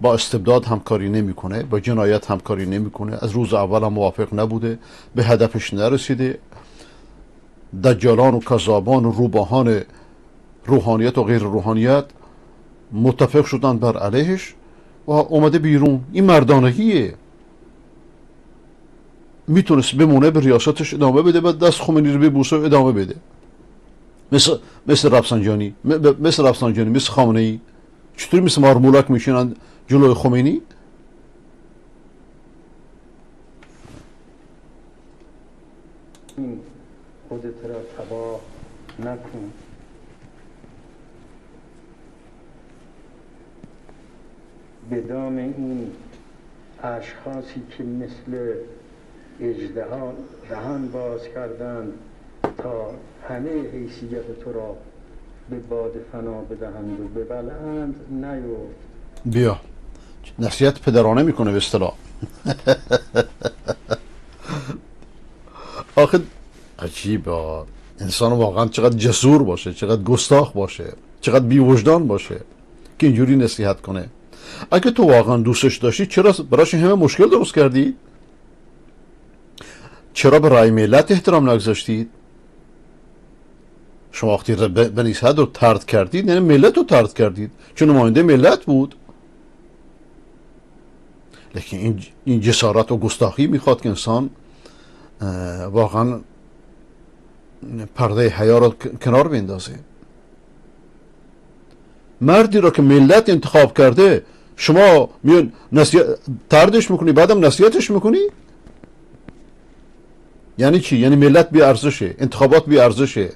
با استبداد همکاری نمیکنه، با جنایت همکاری نمیکنه، از روز اول هم موافق نبوده، به هدفش نرسیده، دجالان و کذابان و روباهان روحانیت و غیر روحانیت متفق شدن بر علیهش و اومده بیرون. این مردانگیه. میتونست بمونه، به ریاستش ادامه بده، بعد دست خمینی رو ببوسه و ادامه بده، مثل رفسنجانی، مثل خامنه ای. چطوری مثل مارمولک میشینن جلوی خمینی؟ خودت را تباه نکن. به دام این اشخاصی که مثل اژدها دهان باز کردند تا همه حیثیت تو را به باد فنا بدهند و ببلعند نیفت. بیا نصیحت پدرانه میکنه به اصطلاح. آخه عجیبه، انسان واقعا چقدر جسور باشه، چقدر گستاخ باشه، چقدر بی وجدان باشه که اینجوری نصیحت کنه. اگه تو واقعا دوستش داشتی چرا براش همه مشکل درست کردی؟ چرا به رأی ملت احترام نگذاشتید؟ شما وقتی بنی صدر رو طرد کردید یعنی ملت رو طرد کردید، چون نماینده ملت بود. لیکن این جسارت و گستاخی میخواد که انسان واقعا پرده حیا رو کنار بندازه. مردی را که ملت انتخاب کرده شما میان طردش میکنی، بعدم نصیحتش میکنی؟ یعنی چی؟ یعنی ملت بی ارزشه، انتخابات بی ارزشه.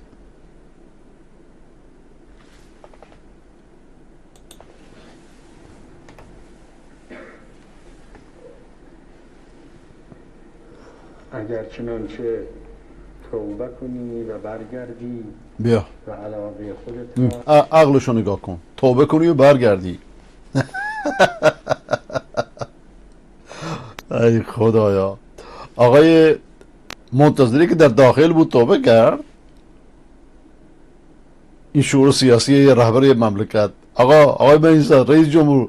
اگر چنانچه توبه کنی و برگردی، بیا و علاقه خودت عقلشو نگاه کن، توبه کنی و برگردی. ای خدایا، آقای منتظری که در داخل بود توبه کرد. این شعور سیاسی رهبر مملکت. آقای بنی صدر رئیس جمهور،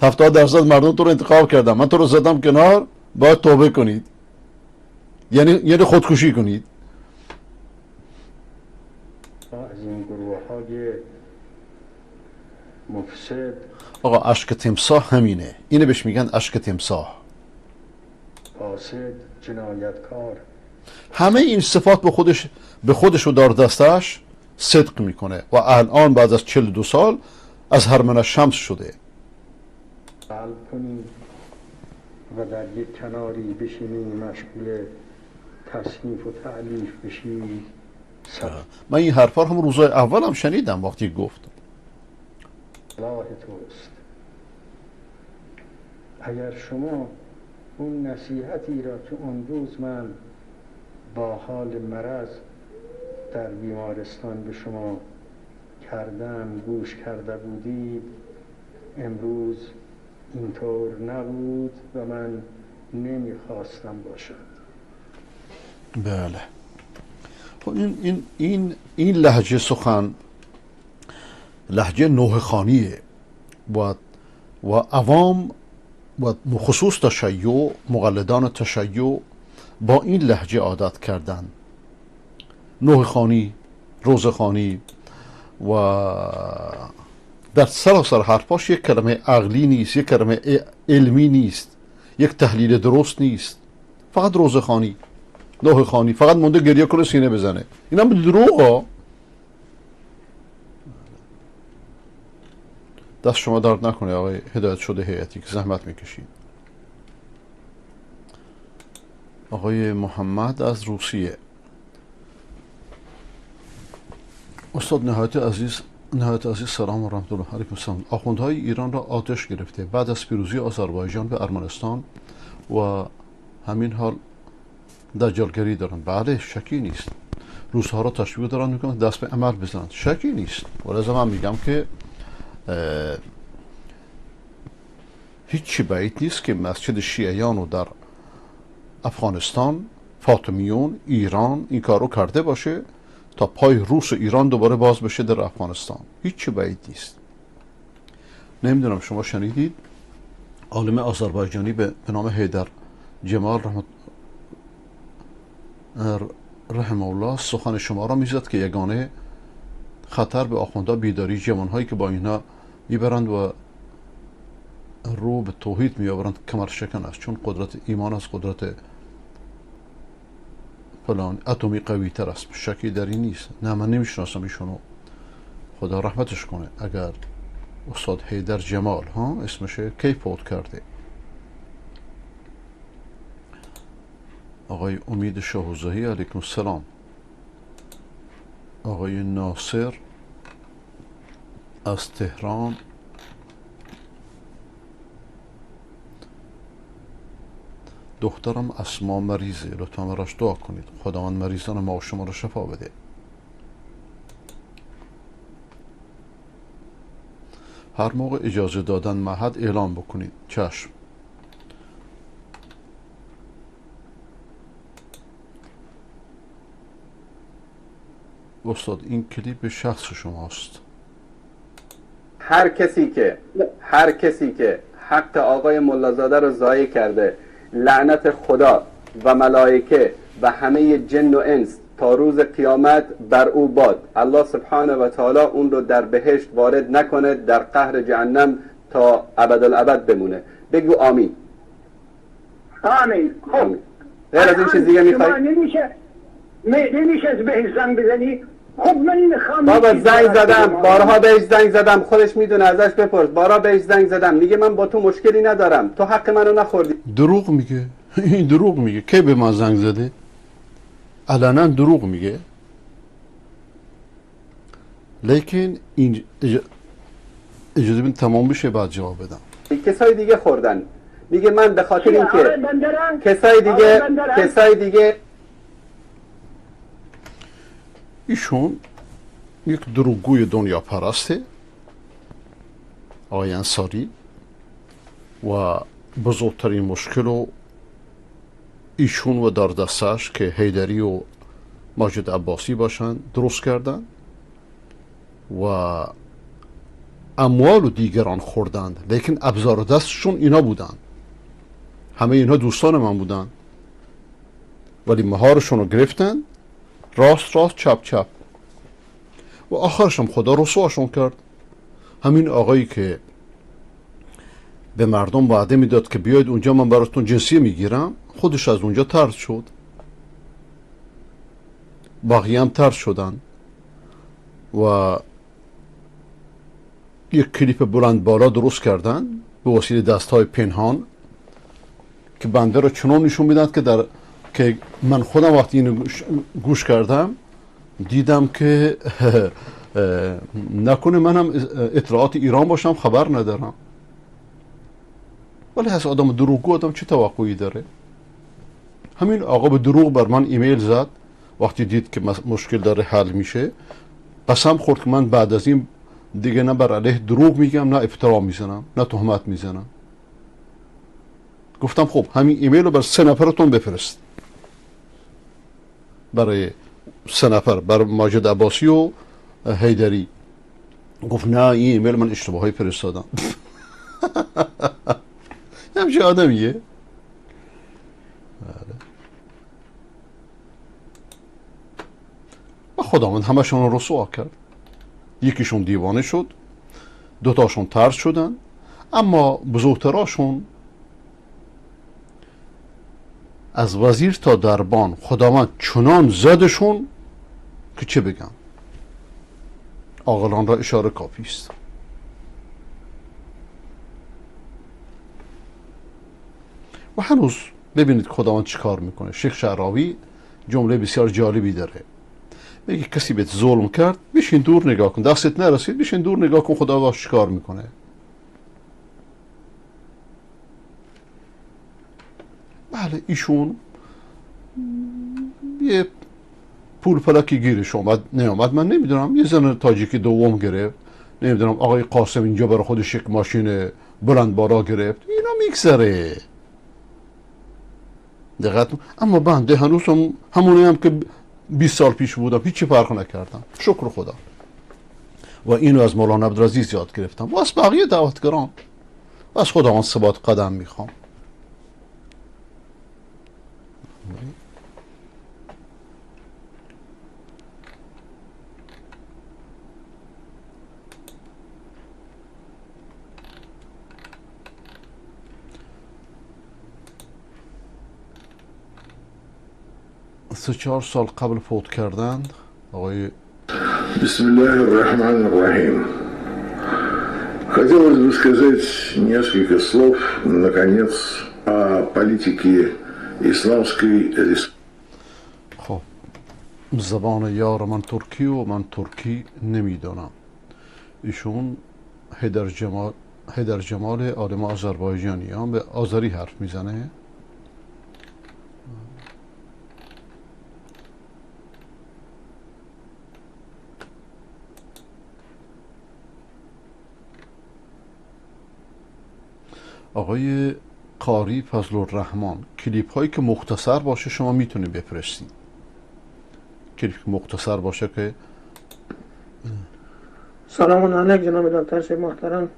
70% مردم تو رو انتخاب کردم، من تو رو زدم کنار، باید توبه کنید، یعنی خودکشی کنید. از این گروه های مفسد. آقا اشک تمساح همینه، اینه بهش میگن اشک تمساح. فاسد، جنایتکار، همه این صفات به خودش و دار دستش صدق میکنه و الان بعد از 42 سال از هرمن شمس شده. قلب کنی و در یک کناری بشینی مشغول تصنیف و تألیف بشی. من این حرفا هم روزای اول هم شنیدم وقتی گفت. صلاح توست. اگر شما اون نصیحتی را که اون روز من با حال مرض در بیمارستان به شما کردم گوش کرده بودید، امروز اینطور نبود و من نمیخواستم باشد. بله. خب این لهجه سخن لهجه نوحه خوانیه و عوام و خصوص تشیع، مقلدان تشیع با این لهجه عادت کردن. نوحه خوانی، روزه خوانی و در سراسر حرفاش یک کلمه عقلی نیست، یک کلمه علمی نیست، یک تحلیل درست نیست، فقط روزه خوانی، نوحه خوانی، فقط مونده گریه کنه سینه بزنه. اینا هم دروغ ها. دست شما درد نکنه آقای هدایت شده هیئتی که زحمت میکشید. آقای محمد از روسیه. استاد نهایت عزیز سلام و رحمت الله علیکم. سلام. آخوندهای ایران را آتش گرفته بعد از پیروزی آذربایجان به ارمنستان و همین حال دجالگری دارند. بله شکی نیست. روس‌ها را تشویق دارن میکنن دست به عمل بزنند، شکی نیست. ولذا من میگم که هیچی بعید نیست که مسجد شیعیان رو در افغانستان، فاطمیون، ایران این کارو کرده باشه تا پای روس و ایران دوباره باز بشه در افغانستان. هیچی بعید نیست. نمیدونم شما شنیدید عالم آذربایجانی به نام حیدر جمال رحمه الله سخن شما را میزد که یگانه خطر به آخوندها بیداری جوانهایی که با اینها میبرند و رو به توحید میآورند کمر شکن است، چون قدرت ایمان از قدرت فلان اتمی قوی تر است. شکی در این نیست. نه من نمیشناسم ایشونو، خدا رحمتش کنه. اگر استاد حیدر جمال ها اسمشه، کی فوت کرده؟ آقای امید شاهوزهی علیکم السلام. آقای ناصر از تهران. دخترم اسما مریضه، لطفا براش دعا کنید خداوند مریضان ما و شما رو شفا بده. هر موقع اجازه دادن معهد اعلام بکنید. چشم. استاد این کلیپ شخص شماست. هر کسی که حق آقای ملازاده رو ضایع کرده، لعنت خدا و ملائکه و همه جن و انس تا روز قیامت بر او باد. الله سبحانه و تعالی اون رو در بهشت وارد نکنه، در قهر جهنم تا ابدالابد بمونه. بگو آمین. آمین. خب غیر از این چیز دیگه میخوای؟ نمیشه از بهش زنگ بزنی؟ خب من میخوام. بابا زنگ زدم، بارها بهش زنگ زدم، خودش میدونه، ازش بپرس. بارها بهش زنگ زدم، میگه من با تو مشکلی ندارم، تو حق منو نخوردی. دروغ میگه. این دروغ میگه. کی به من زنگ زده؟ علنا دروغ میگه. لیکن این اجازه بدین تمام بشه بعد جواب بدم. کسای دیگه خوردن. میگه من به خاطر اینکه کسای دیگه ایشون یک دروغگوی دنیا پرسته، آقای انصاری، و بزرگترین مشکل رو ایشون و در دستش که حیدری و ماجد عباسی باشن درست کردن و اموال و دیگران خوردند، لیکن ابزار دستشون اینا بودن. همه اینها دوستان من بودن، ولی مهارشون رو گرفتن، راست راست چپ چپ، و آخرشم خدا رسواشون کرد. همین آقایی که به مردم وعده میداد که بیاید اونجا من براتون جنسیه میگیرم، خودش از اونجا طرد شد، باقی هم طرد شدن و یک کلیپ بلند بالا درست کردن به وسیله دستهای پنهان که بنده رو چنون نشون میدن که که من خودم وقتی اینو گوش کردم دیدم که نکنه منم اطلاعات ایران باشم خبر ندارم. ولی از آدم دروغگو آدم چه توقعی داره؟ همین آقا به دروغ بر من ایمیل زد وقتی دید که مشکل داره حل میشه، قسم خورد که من بعد از این دیگه نه بر علیه دروغ میگم، نه افترا میزنم، نه تهمت میزنم. گفتم خب همین ایمیل رو بر 3 نفرتون بفرست، برای 3 نفر، برای ماجد عباسی و حیدری. گفت نه این ایمیل من اشتباهی فرستادم. همچه آدمیه. و خداوند همشون رو رسوا کرد. یکیشون دیوانه شد، دوتاشون ترس شدن، اما بزرگتراشون از وزیر تا دربان خداوند چنان زدشون که چه بگم، عاقلان را اشاره کافی است. و هنوز ببینید خداوند چی کار میکنه. شیخ شعراوی جمله بسیار جالبی داره، میگه کسی بهت ظلم کرد بشین دور نگاه کن، دستت نرسید بشین دور نگاه کن خدا باش چیکار میکنه. بله ایشون یه پول پلکی گیرش اومد نیامد من نمیدونم، یه زن تاجیکی دوم گرفت، نمیدونم آقای قاسم اینجا برای خودش یک ماشین بلند بالا گرفت، اینا میگذره. دقت. اما بنده هنوز همونی هم که 20 سال پیش بودم، هیچی فرق نکردم، شکر خدا. و اینو از مولانا عبدالعزیز یاد گرفتم و از بقیه دعوتگران، و از خداوند ثبات قدم میخوام. سه 4 سال قبل فوت کردند آقای. بسم الله الرحمن الرحیم. Хотелось бы сказать несколько слов, наконец, о политике исламской республики. خب زبان یار من ترکی و من ترکی نمیدانم. ایشون هیدر جمال عالم آذربایجانی به آذری حرف میزنه. آقای قاری فضل الرحمن، کلیپ هایی که مختصر باشه شما میتونید بفرستید. کلیپ مختصر باشه که. سلام علیک جناب دکتر صاحب محترم،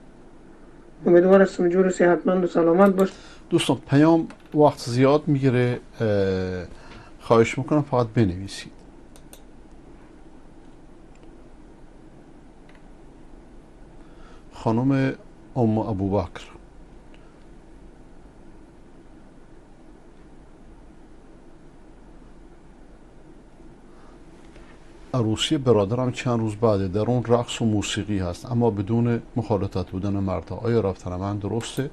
امیدوار هستم جور صحتمند و سلامت باش. دوستان پیام وقت زیاد میگیره، خواهش میکنم فقط بنویسید. خانم ام ابوبکر، عروسی برادرم چند روز بعده، در اون رقص و موسیقی هست اما بدون مخالطت بودن مردها. آیا رفتن من درسته؟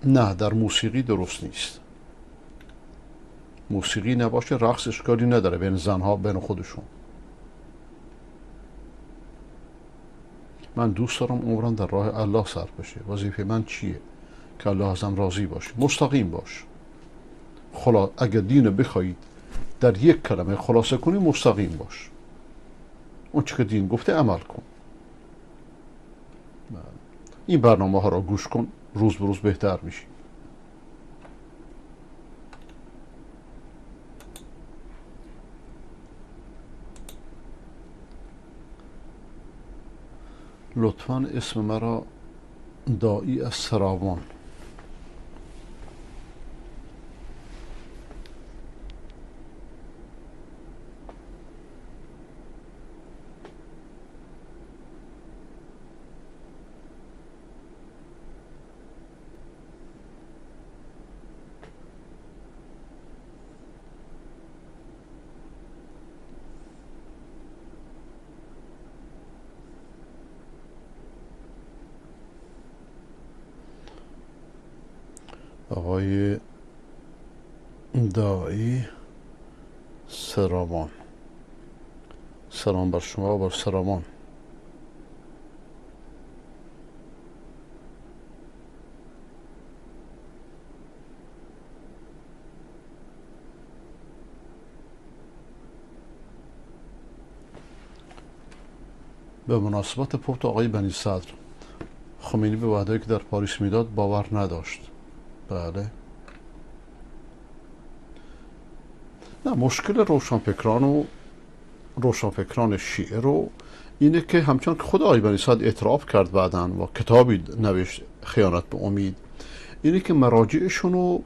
نه، در موسیقی درست نیست. موسیقی نباشه رقص اشکالی نداره بین زنها بین خودشون. من دوست دارم عمرم در راه الله صرف بشه. وظیفه من چیه؟ که الله ازم راضی باشه. مستقیم باش. خلاص اگه دین بخواید در یک کلمه خلاصه کنی، مستقیم باش. اون چه که دین گفته عمل کن. این برنامه ها را گوش کن، روز به روز بهتر میشی. لطفاً اسم مرا داعی از سراوان. آقای داعی سراوان، سلام بر شما و بر سراوان. به مناسبت فوت آقای بنی صدر، خمینی به وعده‌ای که در پاریس میداد باور نداشت. بله. نه، مشکل روشنفکران و روشنفکران شیعه رو اینه که همچنان که خود آقای بنی صدر اعتراف کرد بعداً و کتابی نوشت خیانت به امید، اینه که مراجعشون رو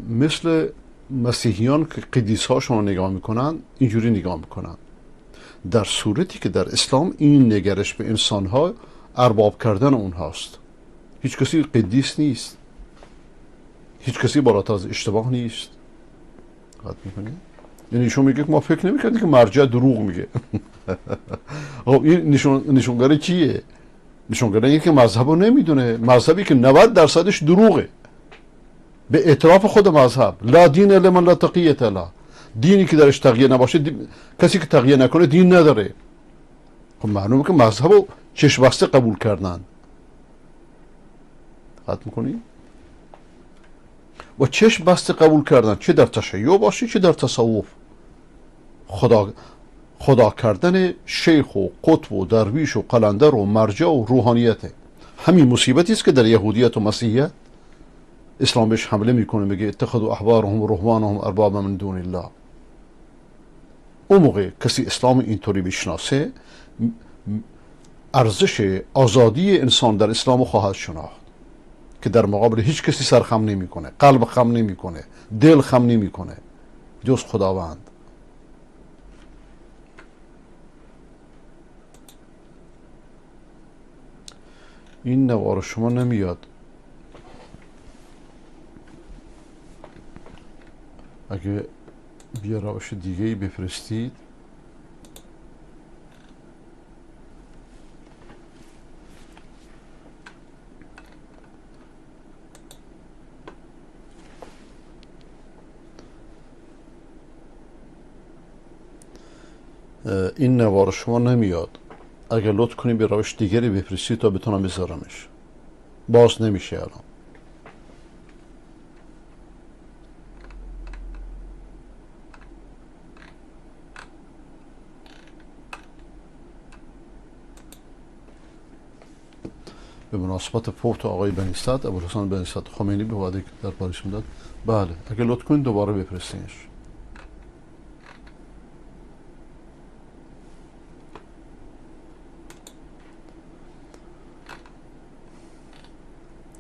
مثل مسیحیان که قدیس هاشون رو نگاه میکنن اینجوری نگاه میکنن، در صورتی که در اسلام این نگرش به انسانها ارباب کردن اونهاست. هیچ کسی قدیس نیست، هیچ کسی بالاتر از اشتباه نیست. دقت میکنی؟ یعنی ایشون میگه که ما فکر نمیکردیم که مرجع دروغ میگه. خب این نشونگره کیه؟ نشونگره اینه که مذهب رو نمیدونه، مذهبی که 90% دروغه. به اعتراف خود مذهب، لا دین لمن لا تقیه له، دینی که درش تقیه نباشه، کسی که تقیه نکنه دین نداره. خب معلومه که مذهب رو چشم بسته قبول کردن. دقت میکنی؟ و چشم بسته قبول کردن، چه در تشیع باشه چه در تصوف. خدا کردن شیخ و قطب و درویش و قلندر و مرجع و روحانیته. همین مصیبتی است که در یهودیت و مسیحیت اسلام بهش حمله میکنه، میگه اتخذوا احبارهم و رهبانهم اربابا من دون الله. اون موقع کسی اسلام اینطوری بشناسه، ارزش آزادی انسان در اسلام خواهد شناخت که در مقابل هیچ کسی سرخم نمیکنه، قلب خم نمیکنه، دل خم نمیکنه جز خداوند. این نوار شما نمیاد. اگه بیا روش دیگه ای بفرستید. این نوار شما نمیاد. اگر لطف کنی به روش دیگری بفرستی تا بتونم بذارمش. باز نمیشه الان. به مناسبت فوت آقای بنی صدر، ابوالحسن بنی صدر خمینی به وعده که در پاریس داد. بله اگر لطف کنید دوباره بفرستینش.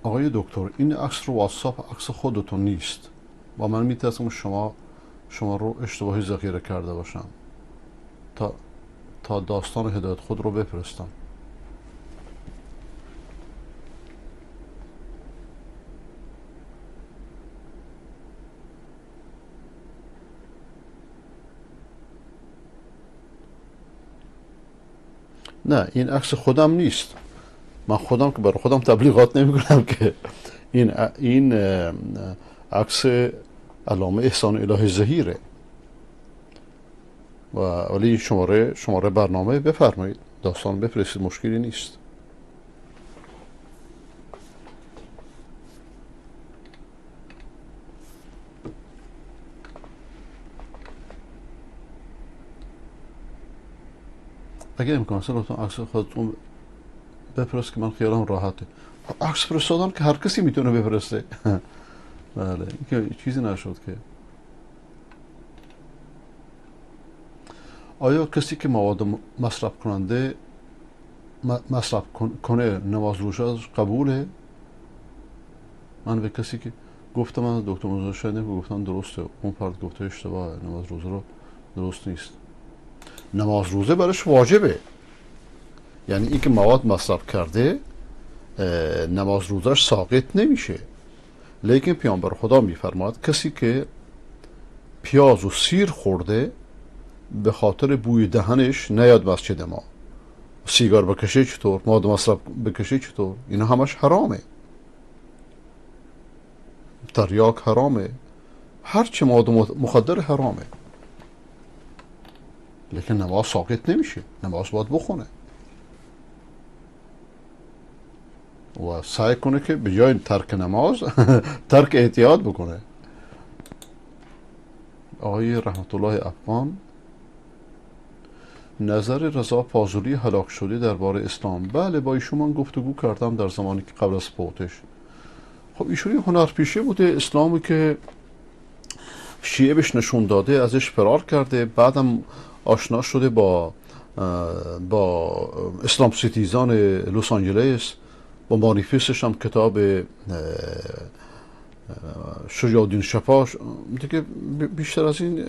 آقای دکتر این عکس رو واتساپ عکس خودتون نیست و من میترسم شما رو اشتباهی ذخیره کرده باشم تا داستان هدایت خود رو بفرستم. نه این عکس خودم نیست. من خودم که برای خودم تبلیغات نمی کنم که. این عکس علامه احسان الهی ظهیره. و ولی شماره برنامه بفرمایید، داستان بفرستید، مشکلی نیست. اگه امکان هست لطفا عکس خودتون بفرست که من خیالم راحته. عکس فرستادن که هر کسی میتونه بفرسته. بله این که چیزی نشد که. آیا کسی که مواد مصرف کننده مصرف کنه نماز روزه قبوله؟ من به کسی که گفتم، من دکتر موضوع شنیدم که گفتن درسته، اون فرد گفته اشتباهه، نماز روزه رو درست نیست. نماز روزه براش واجبه، یعنی اینکه مواد مصرف کرده نماز روزش ساقط نمیشه. لیکن پیامبر خدا میفرماد کسی که پیاز و سیر خورده به خاطر بوی دهنش نیاد مسجد ما، سیگار بکشه چطور، مواد مصرف بکشه چطور، اینا همش حرامه. تریاک حرامه، هرچی مواد مخدر حرامه. لیکن نماز ساقط نمیشه، نماز باید بخونه و سعی کنه که به جای ترک نماز ترک اعتیاد بکنه. آقای رحمت الله افغان، نظر رضا پازولی هلاک شده درباره اسلام. بله با ایشون من گفتگو کردم در زمانی که قبل از فوتش. خب ایشون هنرپیشه بوده، اسلامی که شیعه بهش نشون داده ازش فرار کرده، بعدم آشنا شده با اسلام ستیزان لس آنجلس، با مانیفستش هم کتاب شجاع الدین شفاش. دیگه بیشتر از این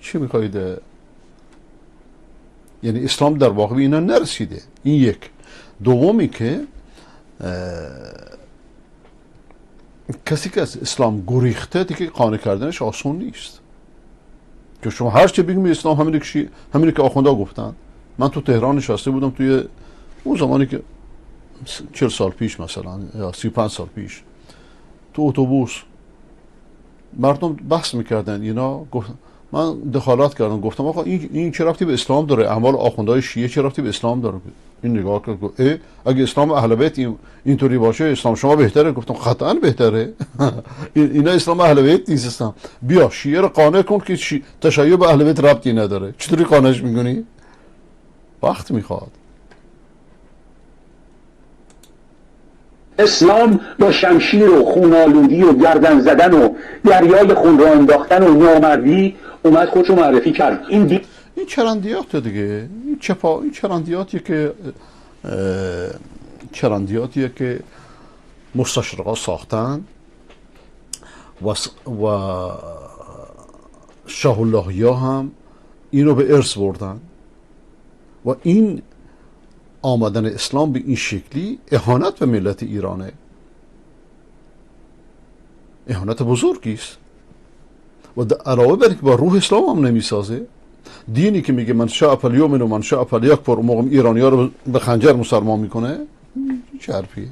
چی میخواید؟ یعنی اسلام در واقع اینا نرسیده. این یک. دومی که کسی که از اسلام گریخته دیگه قانع کردنش آسون نیست. که شما هر چه بگیم اسلام همینه که آخوندا گفتن. من تو تهران نشسته بودم توی اون زمانی که 40 سال پیش مثلا یا 35 سال پیش، تو اتوبوس مردم بحث میکردن، اینا گفت من دخالت کردم، گفتم آقا این چه ربطی به اسلام داره؟ اعمال آخوندهای شیعه چه ربطی به اسلام داره؟ این نگاه کرد گفت اگه اسلام اهل بیت اینطوری باشه اسلام شما بهتره. گفتم قطعا بهتره. اینا اسلام اهل بیت نیستن. بیا شیعه رو قانع کن که تشیع به اهل بیت ربطی نداره. چطوری قانعش میکنی؟ وقت میخواد. اسلام با شمشیر و خونالودی و گردن زدن و دریای خون را انداختن و نامردی اومد خودشو معرفی کرد. این چرندیات دیگه، این چپا، این چرندیاتیه که چرندیاتیه که مستشرقا ساختن و شاه اللهیا هم اینو به ارث بردن و این آمدن اسلام به این شکلی اهانت به ملت ایرانه، اهانت بزرگی است و علاوه بر اینکه با روح اسلام هم نمیسازه. دینی که میگه من شاء فلیؤمن و من شاء فلیکفر، اون موقع ایرانی ها رو به خنجر مسلمان میکنه. چه حرفیه؟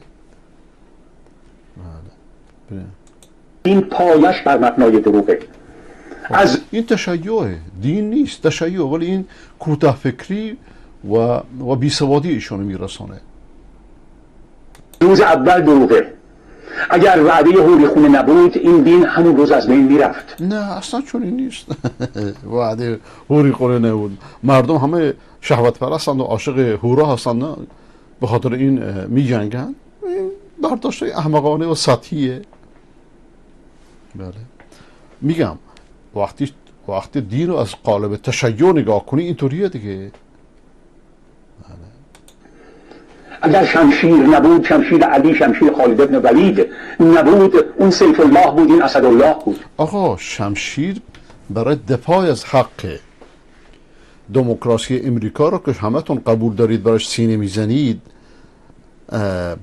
این پایش بر مبنای دروغه. از این تشیعه، دین نیست، تشیع، ولی این کوتاه فکری و بیسوادی ایشونو میرسانه. روز اول دروغه. اگر وعده حوری خونه نبود این دین همون روز از بین میرفت. نه اصلا چون نیست. وعده حوری خونه نبود. مردم همه شهوت پرستند و عاشق هورا هستند، به خاطر این میجنگن. این برداشت احمقانه و سطحیه. بله میگم وقتی دین رو از قالب تشیع نگاه کنی اینطوریه دیگه. اگر شمشیر نبود، شمشیر علی، شمشیر خالد ابن ولید نبود، اون سیف الله بود، این اسدالله بود. آقا شمشیر برای دفاع از حق دموکراسی امریکا رو که همتون قبول دارید براش سینه میزنید،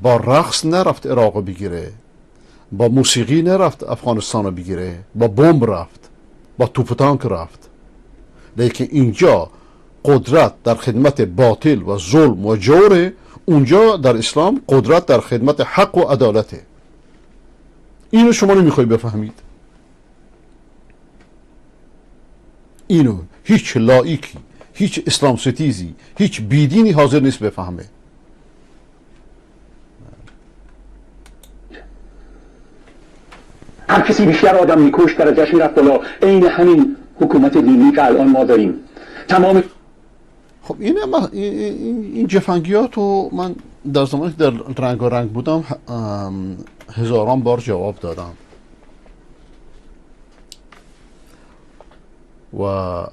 با رقص نرفت عراق بگیره، با موسیقی نرفت افغانستان رو بگیره، با بمب رفت، با توپ و تانک رفت. لیکن اینجا قدرت در خدمت باطل و ظلم و جوره، اونجا در اسلام قدرت در خدمت حق و عدالته. اینو شما نمیخوای بفهمید. اینو هیچ لائیکی، هیچ اسلام ستیزی، هیچ بیدینی حاضر نیست بفهمه. هر کسی بیشتر آدم میکشت درجهش میرفت بالا. عین همین حکومت دینی که الان ما داریم. تمام خب این جفنگیات رو من در زمانی که در رنگ و رنگ بودم هزاران بار جواب دادم و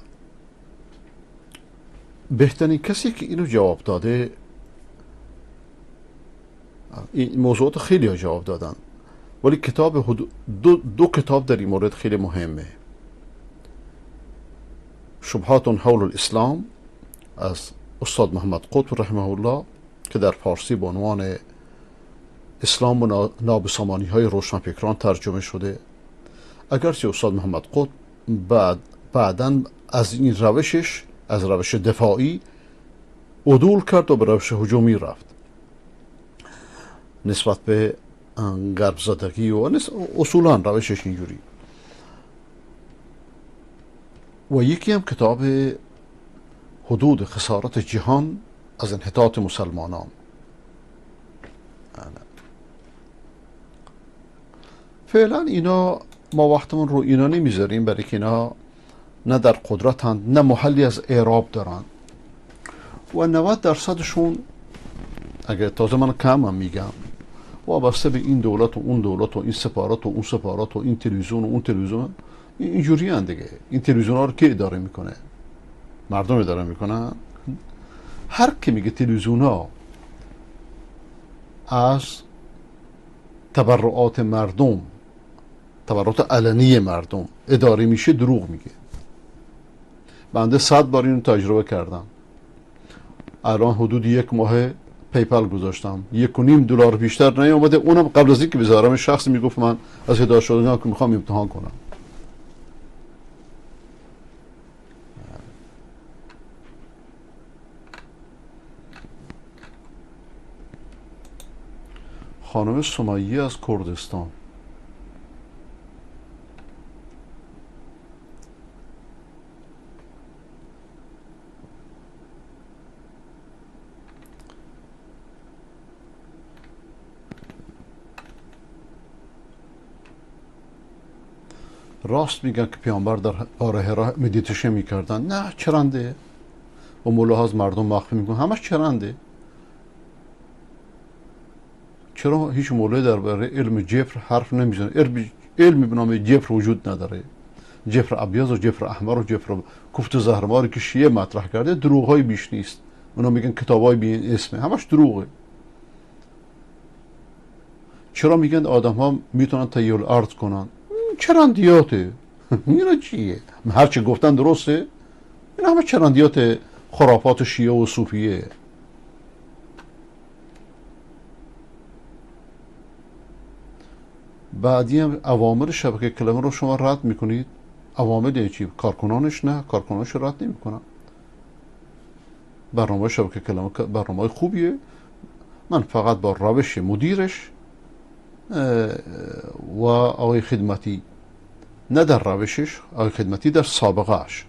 بهترین کسی که اینو جواب داده، این موضوعات خیلی ها جواب دادن، ولی کتاب دو کتاب در این مورد خیلی مهمه. شبهات حول الاسلام از استاد محمد قطب رحمه الله که در فارسی به عنوان اسلام و نابسامانی های روشنفکران ترجمه شده. اگرچه استاد محمد قطب بعداً از این روشش، از روش دفاعی عدول کرد و به روش هجومی رفت نسبت به غرب زدگی و اصولا روشش اینجوری. و یکی هم کتاب حدود خسارت جهان از انحطاط مسلمانان. فعلا اینا ما وقتمون رو اینا نمیذاریم، برای که اینا نه در قدرتند نه محلی از اعراب دارن و 90%شون، اگه تازه من کم هم میگم، وابسته به این دولت و اون دولت و این سفارت و اون سفارت و این تلویزیون و اون تلویزیون، اینجوری هن دیگه. این تلویزیون ها رو که اداره میکنه؟ مردم اداره میکنن. هر کی میگه تلویزیون ها از تبرعات مردم، تبرعات علنی مردم اداره میشه، دروغ میگه. بنده 100 بار اینو تجربه کردم. الان حدود 1 ماه پیپل گذاشتم، $1.5 بیشتر نیومده، اونم قبل از اینکه بذارم شخص میگفت من از هدایت شدگان که میخوام امتحان کنم. خانم سمیه از کردستان. راست میگن که پیامبر در غار حرا مدیتیشن میکردن؟ نه، چرنده. و مولاها از مردم مخفی میکنن، همش چرنده. چرا هیچ مولای درباره علم جبر حرف نمیزنه؟ علمی به نام جبر وجود نداره. جبر ابیض و جبر احمر و جبر کوفت زهرماری که شیعه مطرح کرده دروغ های بیش نیست. اونا میگن کتابای بی این اسمه، همش دروغه. چرا میگن آدم ها میتونن طی الارض کنن؟ چرندیاته. اینا چیه؟ هرچی گفتن درسته؟ اینا همه چرندیات خرافات شیعه و صوفیه. بعدی هم عوامل شبکه کلمه رو شما رد میکنید. عوامل یعنی چی؟ کارکنانش نه، کارکنانش رو رد نمیکنم. برنامه شبکه کلمه برنامه خوبیه. من فقط با روش مدیرش و آقای خدمتی، نه در روشش، آقای خدمتی در سابقهش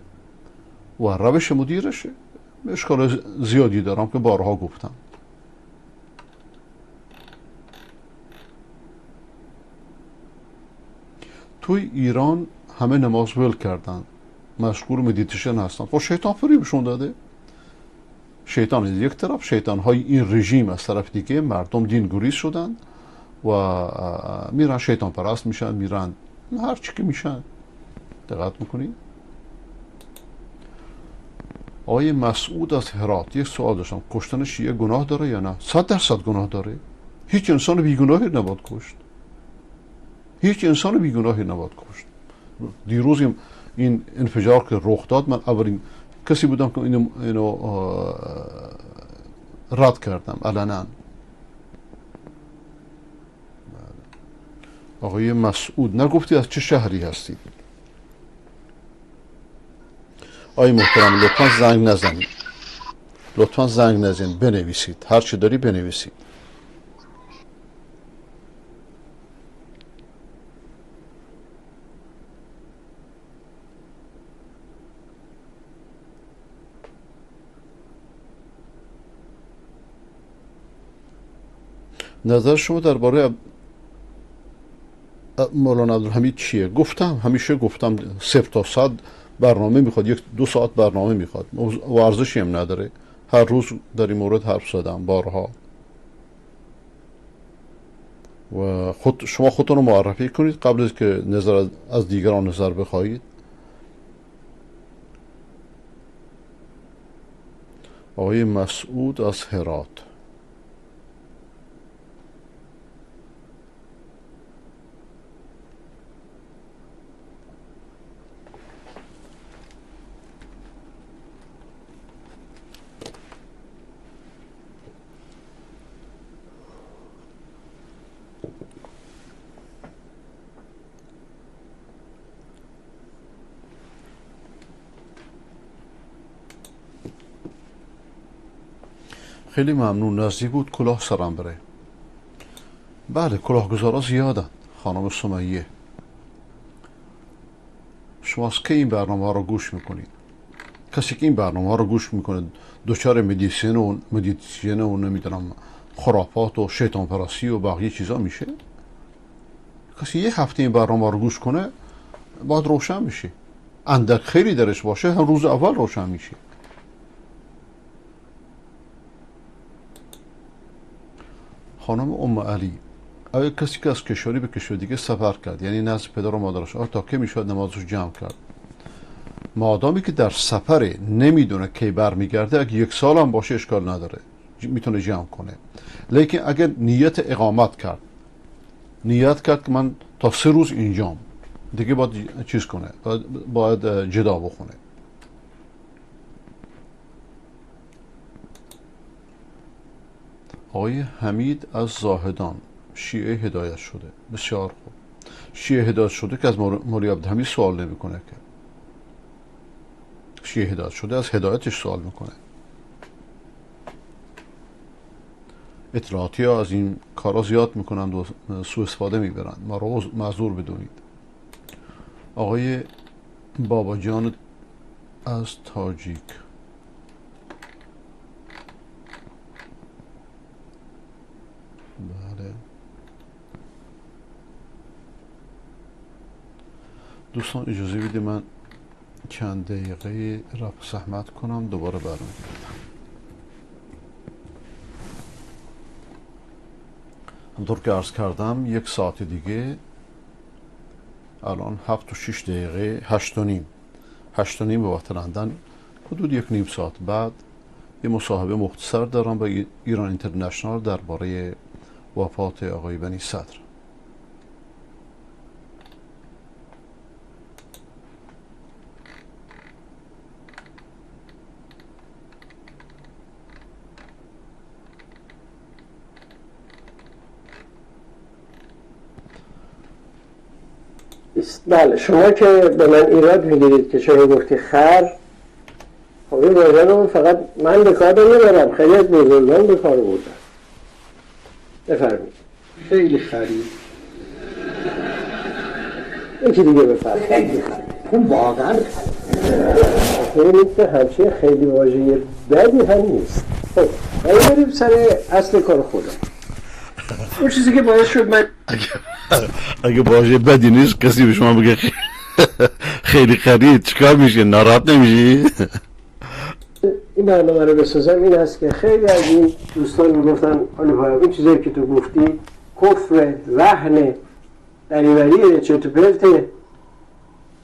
و روش مدیرش اشکال زیادی دارم که بارها گفتم. توی ایران همه نماز ول کردن، مشغول مدیتیشن هستن. خب شیطان فریبشون داده. شیطان از یک طرف، شیطان های این رژیم از طرف دیگه، مردم دین گریز شدن و میرن شیطان پرست میشن، میرن هر چی که میشن. دقت میکنید؟ آقای مسعود از هرات یک سوال داشتم، کشتن شیعه گناه داره یا نه؟ 100% گناه داره. هیچ انسان بیگناهی نباید کشت. هیچ انسان بیگناهی نباید کشت. دیروز این انفجار که رخ داد، من اولین کسی بودم که اینو رد کردم علنا. آقای مسعود نگفتی از چه شهری هستید؟ آقای محترم لطفا زنگ نزنید. لطفا زنگ نزنید، بنویسید. هر چی داری بنویسید. نظر شما درباره مولانا عبدالحمید چیه؟ گفتم، همیشه گفتم 0 تا 100 برنامه میخواد، 1-2 ساعت برنامه میخواد، ورزشی هم نداره. هر روز در این مورد حرف زدم بارها. و خود شما خودتون رو معرفی کنید قبل از که نظر از دیگران نظر بخواهید. آقای مسعود از هرات. خیلی ممنون. نزدیک بود کلاه سرم بره. بله کلاهگذارا زیادن. خانم سمیه، شما از کی این برنامه ها رو گوش میکنید؟ کسی که این برنامه ها رو گوش میکنه دچار مدیسین و مدیتیشن و نمیدونم خرافات و شیطان پرستی و بقیه چیزا میشه. کسی یه هفته این برنامه رو گوش کنه بعد روشن میشه. اندک خیلی درش باشه هم روز اول روشن میشه. خانم ام علی، آیا کسی که از کشوری به کشور دیگه سفر کرد، یعنی نزد پدر و مادرش، آیا تا کی میشد نمازش جمع کرد؟ مادامی که در سفر نمیدونه کی برمیگرده، اگه 1 سال هم باشه اشکال نداره، میتونه جمع کنه. لیکن اگر نیت اقامت کرد، نیت کرد که من تا 3 روز اینجام، دیگه باید چیز کنه، باید جدا بخونه. آقای حمید از زاهدان، شیعه هدایت شده. بسیار خوب. شیعه هدایت شده که از مولی عبدالحمید سوال نمیکنه که. شیعه هدایت شده از هدایتش سوال میکنه. اطلاعاتی ها از این کارا زیاد میکنند و سوء استفاده میبرند. ما رو معذور بدونید. آقای باباجان از تاجیک، بله. دوستان اجازه بدید من چند دقیقه رفع زحمت کنم، دوباره برمیگردم. همطور که عرض کردم یک ساعت دیگه، الان 7:06، 8:30، 8:30 به وقت لندن، حدود 1.5 ساعت بعد یه مصاحبه مختصر دارم با ایران اینترنشنال درباره وفات آقای بنی صدر. بله، شما که به من ایراد میگیرید که چرا گفتی خر، خب این واژه رو فقط من به کار نمیبرم، خیلی از بزرگان به کار بردن. بفرمایید. خیلی خرید. یکی دیگه بفرمایید. خیلی خرید. خب واقعا خیلی که همچین خیلی واژه بدی هم نیست. خب حالا بریم سر اصل کار خودم. اون چیزی که باعث شد من اگه واژه بدی نیست کسی به شما بگه خیلی خرید چیکار میشه؟ ناراحت نمیشی؟ این برنامه رو بسازم این است که خیلی از این دوستان میگفتن علی پیام این چیزایی که تو گفتی کفر، وهن، دریوریه، چرت و پرته.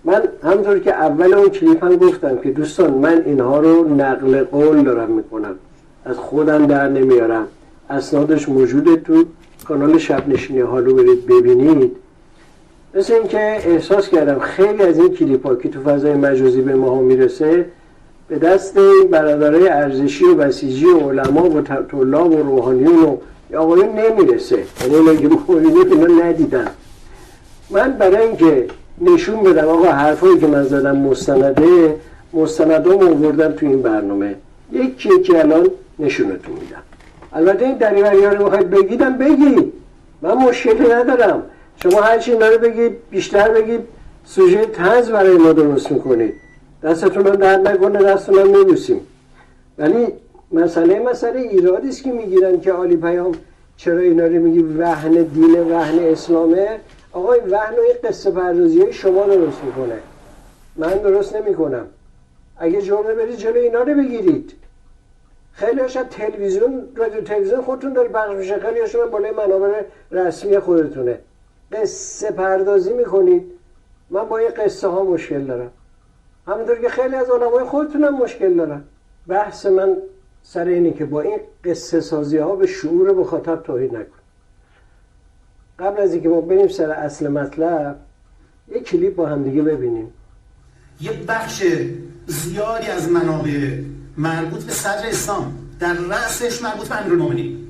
من همونطور که اول اون کلیپ هم گفتم که دوستان من اینها رو نقل قول دارم میکنم، از خودم در نمیارم، اسنادش موجوده تو کانال شب نشینی هالو برید ببینید. مثل اینکه احساس کردم خیلی از این کلیپ ها که تو فضای مجازی به ماها میرسه به دست برادرای ارزشی و بسیجی و علما و طلاب و روحانیون و آقایون نمیرسه، یعنی اینا که ما اینا ندیدن. من برای اینکه نشون بدم آقا حرفایی که من زدم مستنده، مستندام آوردم تو این برنامه، یکی یکی الان نشونتون میدم. البته این دریوری‌ها رو میخواید بگیدم بگید، من مشکلی ندارم، شما هرچی اینا رو بگید بیشتر بگید سوژه طنز برای ما درست میکنید، دستتون هم درد نکنه، دستتون هم میبوسیم. ولی مسئله ایرادی است که میگیرن که علی پیام چرا اینا رو میگی وهن دین، وهن اسلامه. آقای وهن و این قصه پردازی های شما درست میکنه، من درست نمیکنم. اگه جرمه برید جلو اینا رو بگیرید. خیلی هاش از تلویزیون، رادیو تلویزیون خودتون داره پخش میشه، خیلی هاشون بالای منابع رسمی خودتونه. قصه پردازی میکنید. من با این قصه ها مشکل دارم، همونطور که خیلی از علمای خودتون هم مشکل دارن. بحث من سر اینه که با این قصه سازی ها به شعور مخاطب توهین نکن. قبل از اینکه ما بریم سر اصل مطلب یک کلیپ با هم دیگه ببینیم. یه بخش زیادی از منابع مربوط به صدر اسلام در رأسش مربوط به امیرالمومنین،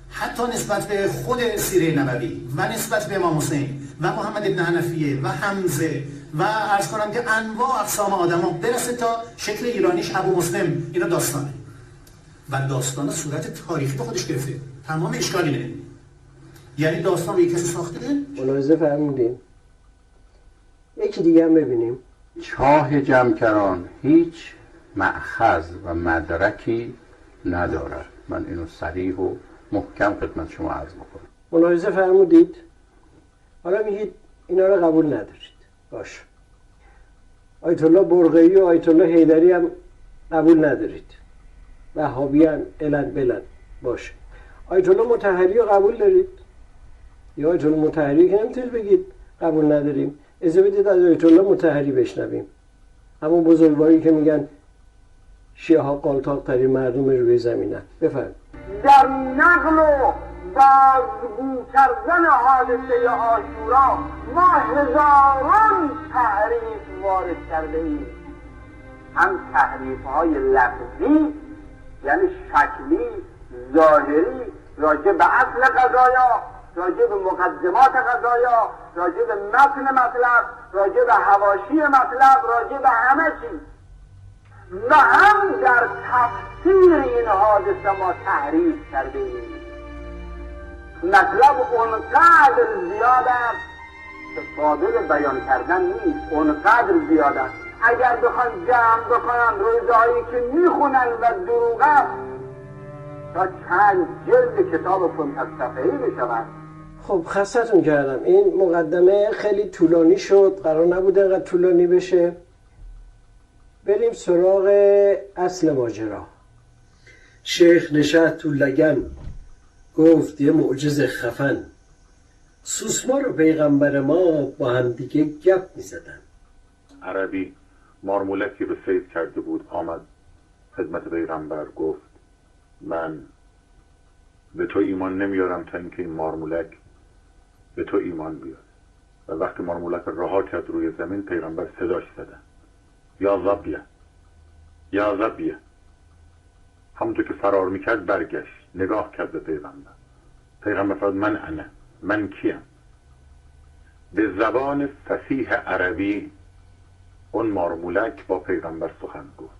حتی نسبت به خود سیره نبوی و نسبت به امام حسین و محمد ابن حنفیه و حمزه و عرض کنم که انواع اقسام آدما برسه تا شکل ایرانیش ابو مسلم، اینا داستانه و داستان صورت تاریخی به خودش گرفته. تمام اشکال اینه، یعنی داستان رو یک کسی ساخته. ملاحظه فرمودین. یکی دیگه هم ببینیم. چاه جمکران هیچ مأخذ و مدرکی ندارد. من اینو صریح و محکم خدمت شما عرض بکنم. ملاحظه فرمودید. حالا میگید اینا رو قبول ندارید، باشه. آیت الله برقعی و آیت الله حیدری هم قبول ندارید، وهابی هم الن بلن، باشه. آیت الله مطهری رو قبول دارید؟ یا آیت الله مطهری که نمیتونید بگید قبول نداریم. اجازه بدید از آیت الله مطهری بشنویم، همون بزرگواری که میگن شیعه ها قالتاق ترین مردم روی زمینن. بفرمایید. در نقل و بازگو کردن حادثه عاشورا ما هزاران تحریف وارد کرده ایم، هم تحریف های لفظی یعنی شکلی ظاهری راجع به اصل قضایا، راجع به مقدمات قضایا، راجع به متن مطلب، راجع به حواشی مطلب، راجع به همه چیز، و هم در تفسیر این حادثه ما تحریف کرده ایم. مطلب اونقدر زیاد است که قابل بیان کردن نیست، اونقدر زیاد است. اگر بخوان جمع بکنن روزهایی که میخونن و دروغ است تا چند جلد کتاب 500 صفحه‌ای میشود. خب خستتون کردم، این مقدمه خیلی طولانی شد، قرار نبود انقدر طولانی بشه. بریم سراغ اصل ماجرا. شیخ نشست تو لگن، گفت یه معجزه خفن. سوسمار و پیغمبر ما با هم دیگه گپ می زدن. عربی مارمولکی رو صید کرده بود، آمد خدمت پیغمبر، گفت من به تو ایمان نمیارم تا اینکه این مارمولک به تو ایمان بیاره. و وقتی مارمولک رها کرد روی زمین، پیغمبر صداش زدن، یا ظبیه، یا ظبیه. همونطور که فرار میکرد برگشت، نگاه کرد به پیغمبر. پیغمبر فرمود من انا، من کیم؟ به زبان فصیح عربی اون مارمولک با پیغمبر سخن گفت.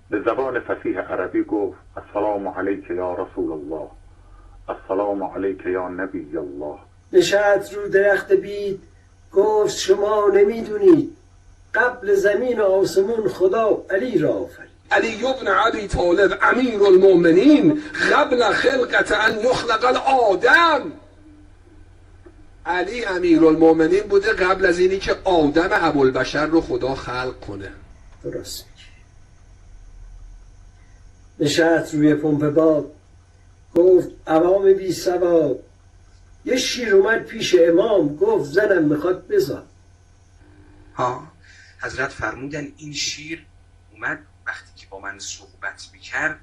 به زبان فصیح عربی گفت السلام علیک یا رسول الله، السلام علیک یا نبی الله. نشست رو درخت بید، گفت شما نمیدونید قبل زمین و آسمون خدا علی را آفرید. علی ابن ابی طالب امیر المؤمنین قبل خلقت ان یخلق الآدم. علی امیر المؤمنین بوده قبل از اینی که آدم ابوالبشر رو خدا خلق کنه. درست میگه. نشست روی پمپ باد، گفت عوام بی سواد. یه شیر اومد پیش امام، گفت زنم میخواد بزاد. ها، حضرت فرمودن این شیر اومد وقتی که با من صحبت میکرد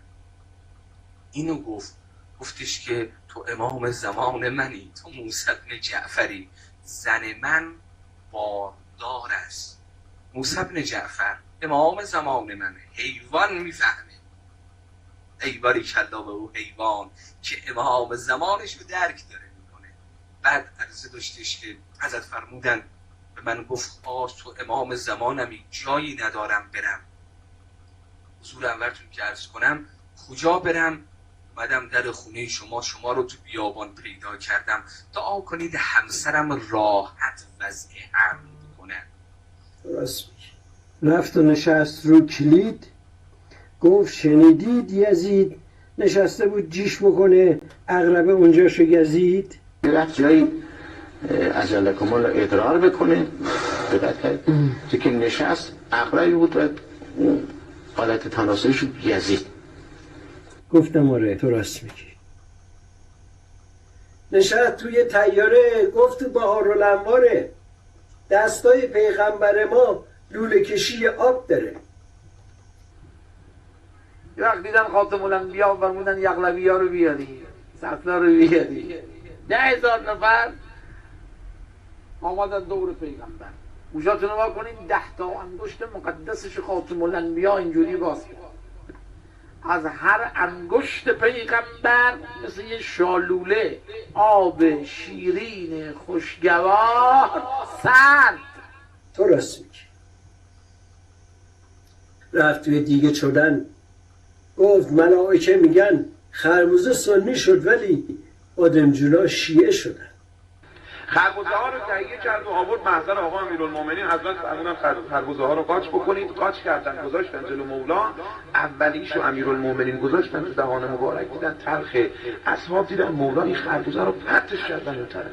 اینو گفت، گفتش که تو امام زمان منی، تو موسی بن جعفری، زن من باردار است. موسی بن جعفر امام زمان من، حیوان میفهمه. ای باریکلا به او حیوان که امام زمانش رو درک داره میکنه. بعد عرضه داشتش که حضرت فرمودن به من گفت آه تو امام زمانمی، جایی ندارم برم. حضور انورتون که عرض کنم کجا برم؟ اومدم در خونه شما، شما رو تو بیابان پیدا کردم، دعا کنید همسرم راحت وضع حمل کنه. درست میگه. رفت و نشست رو کلید، گفت شنیدید یزید نشسته بود جیش بکنه، عقربه اونجاشو گزید. رفت جایی عجله کمال ادرار بکنه، دقت کرد که نشست عقربی بود و حالت تناسلیش گزید. گفتم آره تو راست میگی. نشست توی طیاره، گفت تو بحارالانواره دستای پیغمبر ما لوله کشی آب داره. یه وقت دیدن خاتم الانبیا فرمودن یغلوی ها رو بیاری، سطلا رو بیاری. 10,000 نفر آمدن دور پیغمبر. گوشاتون رو وا کنین، 10 تا انگشت مقدسش خاتم الانبیا اینجوری باز کرد. از هر انگشت پیغمبر مثل یه شالوله آب شیرین خوشگوار سرد. تو راست میگی. رفت توی دیگه شدن، گفت ملائکه میگن خربوزه سنی شد ولی آدمجونا شیعه شدن. خربوزه ها رو تهیه کرد و آورد محضر آقا امیرالمومنین. حضرت فرمودن خربوزه ها رو قاچ بکنید. قاچ کردن، گذاشتن جلو مولا. اولیشو امیرالمومنین گذاشتن تو دهان مبارک، دیدن تلخه. اصحاب دیدن مولا این خربوزه رو پرتش کردن اون طرف.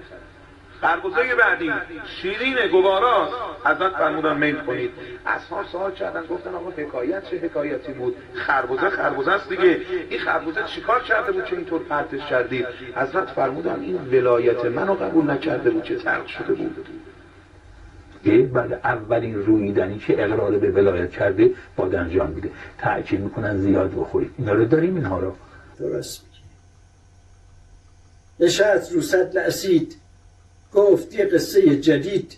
خربوزه بعدی شیرین گواراست. حضرت فرمودن میل کنید. اصحاب سوال کردن، گفتن آقا حکایت چه حکایتی بود؟ خربوزه خربوزه است دیگه، این خربوزه چیکار کرده بود که اینطور پرتش کردید؟ حضرت فرمودن این ولایت منو قبول نکرده بود که ترک شده بود. بعد اولین رویدنی که اقرار به ولایت کرده بادمجان بوده. تأکید میکنن زیاد بخورید. اینا رو داریم، اینها رو. درست میگی. نشست رو سطل اسید، گفت یه قصه جدید.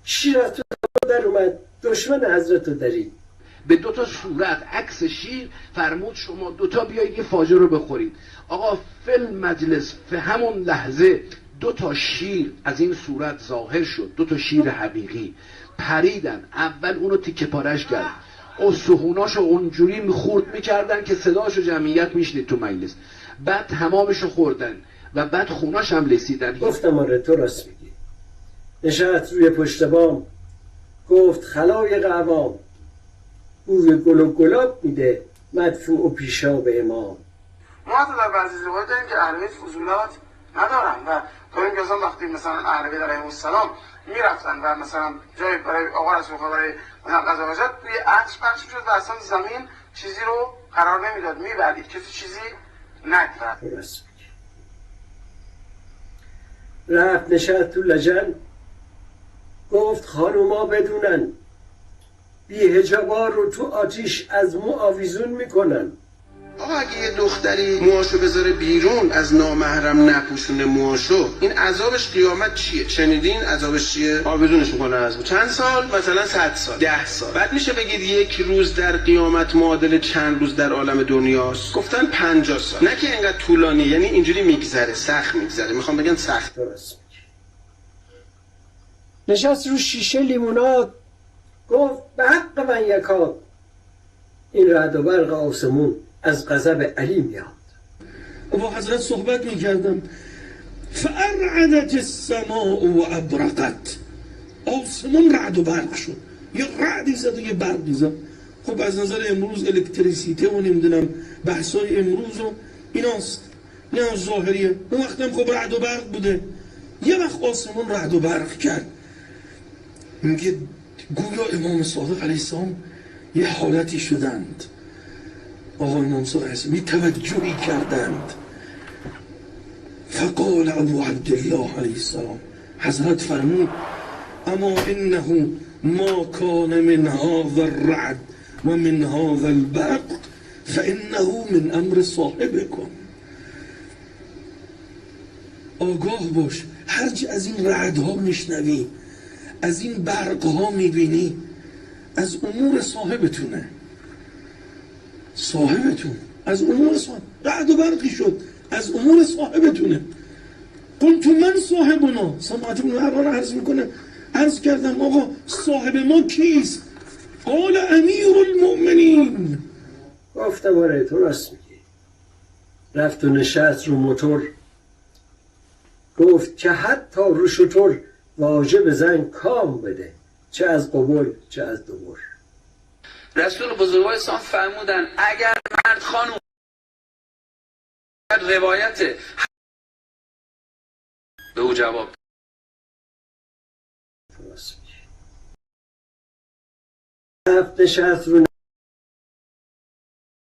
شیر از تو در اومد، دشمن حضرت رو درید. به 2 تا صورت عکس شیر فرمود شما 2 تا بیایید یه فاجعه رو بخورید. آقا فل مجلس فی همون لحظه 2 تا شیر از این صورت ظاهر شد، 2 تا شیر حقیقی پریدن. اول اونو تیکه پارش کرد، استخوناشو اونجوری خورد میکردن که صداشو جمعیت میشنید تو مجلس. بعد تمامشو خوردن و بعد خوناش هم لسیدن. گفتم آره تو راست میگی. نشست روی پشت بام، گفت خلایق عوام بوی گل و گلاب میده مدفوع و پیشاب امام. ما حتی در بعضی روایات داریم که اهل بیت فضولات ندارن و داریم که اصلا وقتی مثلا اهل بیت علیهم السلام میرفتن و مثلا جای برای آقا رسول خدا برای مثلا قضا حاجت توی عطر پخش میشد و اصلا زمین چیزی رو قرار نمیداد، میبرید کسی چیزی ندید. رفت نشست تو لجن، گفت خانوما بدونن بی حجابا رو تو آتیش از مو آویزون میکنن. آقا اگه یه دختری موهاشو بذاره بیرون از نامحرم نپوشونه موهاشو، این عذابش قیامت چیه؟ شنیدین عذابش چیه؟ آویزونش میکنه از مو. چند سال؟ مثلا 100 سال، 10 سال. بعد میشه بگید یک روز در قیامت معادل چند روز در عالم دنیاست؟ گفتن 50 سال. نه که اینقدر طولانی، یعنی اینجوری میگذره، سخت میگذره. میخوام بگن سخت. درست. نشست رو شیشه لیموناد، گفت به حق من یکاد این رعد و برق آسمون از غضب علی میاد. با حضرت صحبت میکردم، فارعدت السماء و ابرقت، آسمون رعد و برق شد، یه رعدی زد و یه برقی زد. خب از نظر امروز الکتریسیته و نمیدونم بحثای امروز و ایناست، نه ظاهریه. اون وقتم خب رعد و برق بوده. یه وقت آسمون رعد و برق کرد، میگه گویا امام صادق علیه السلام یه حالتی شدند. آقا امام صادق علیه السلام یه توجهی کردند. فقال ابو عبدالله علیه السلام، حضرت فرمود اما انه ما کان من هذا الرعد و من هذا البرق فانه من امر صاحبکم. آگاه باش، هرچی از این رعدها میشنوی، از این برقها میبینی، از امور صاحبتونه. صاحبتون از امور صاحب، رعد و برقی شد از امور صاحبتونه. قلت من صاحبنا، سماعت ابن عران عرض میکنه، عرض کردم آقا صاحب ما کیست؟ قال امیر المؤمنین. گفتم آره تو راست میگی. رفت و نشست رو موتور، گفت که حتی رو شتر واجب زن کام بده، چه از قبول چه از دبر. رسول بزرگوار اسلام فرمودن اگر مرد خانم، روایت به او جواب رفت نشست رو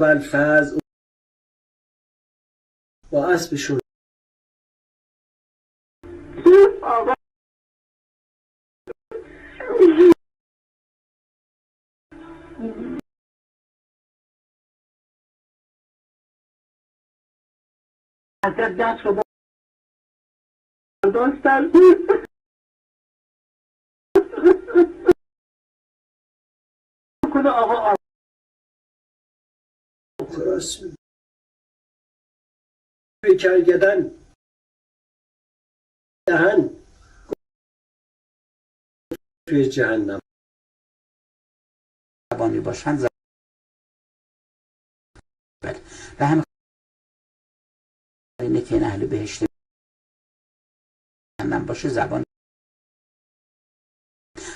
بلفظ با اسبشون. حضرت دست رو برداشتن، کنه آقا راست کرگدن دهن توی جهنم زبانی باشند. بله و همین اینه که این اهل بهشت جهنم باشه زبان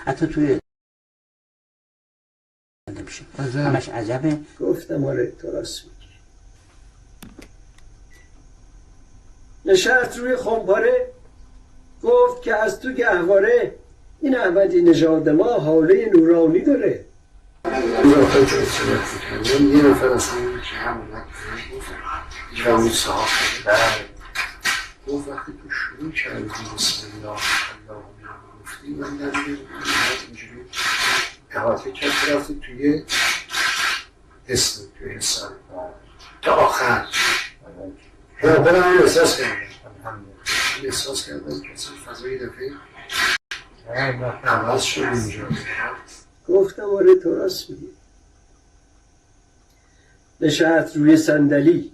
حتی توی نمیشه، همش عجبه. گفتم آره تو راست میگی. نشست روی خمپاره، گفت که از تو گهواره این احمدی نژاد ما حاله نورانی داره. یه نفر اصلا که هم اومد گفت صاحب گفت وقتی تو شروع کردی بسم الله الله گفتی، من در اینجوری احاطه کرد، رفتی توی حس، توی حس تا آخر. خودم هم احساس کردم، احساس کردم که اصلا فضای دفعه عوض شد اینجا. گفتم آره تو راست میگی. نشست روی صندلی،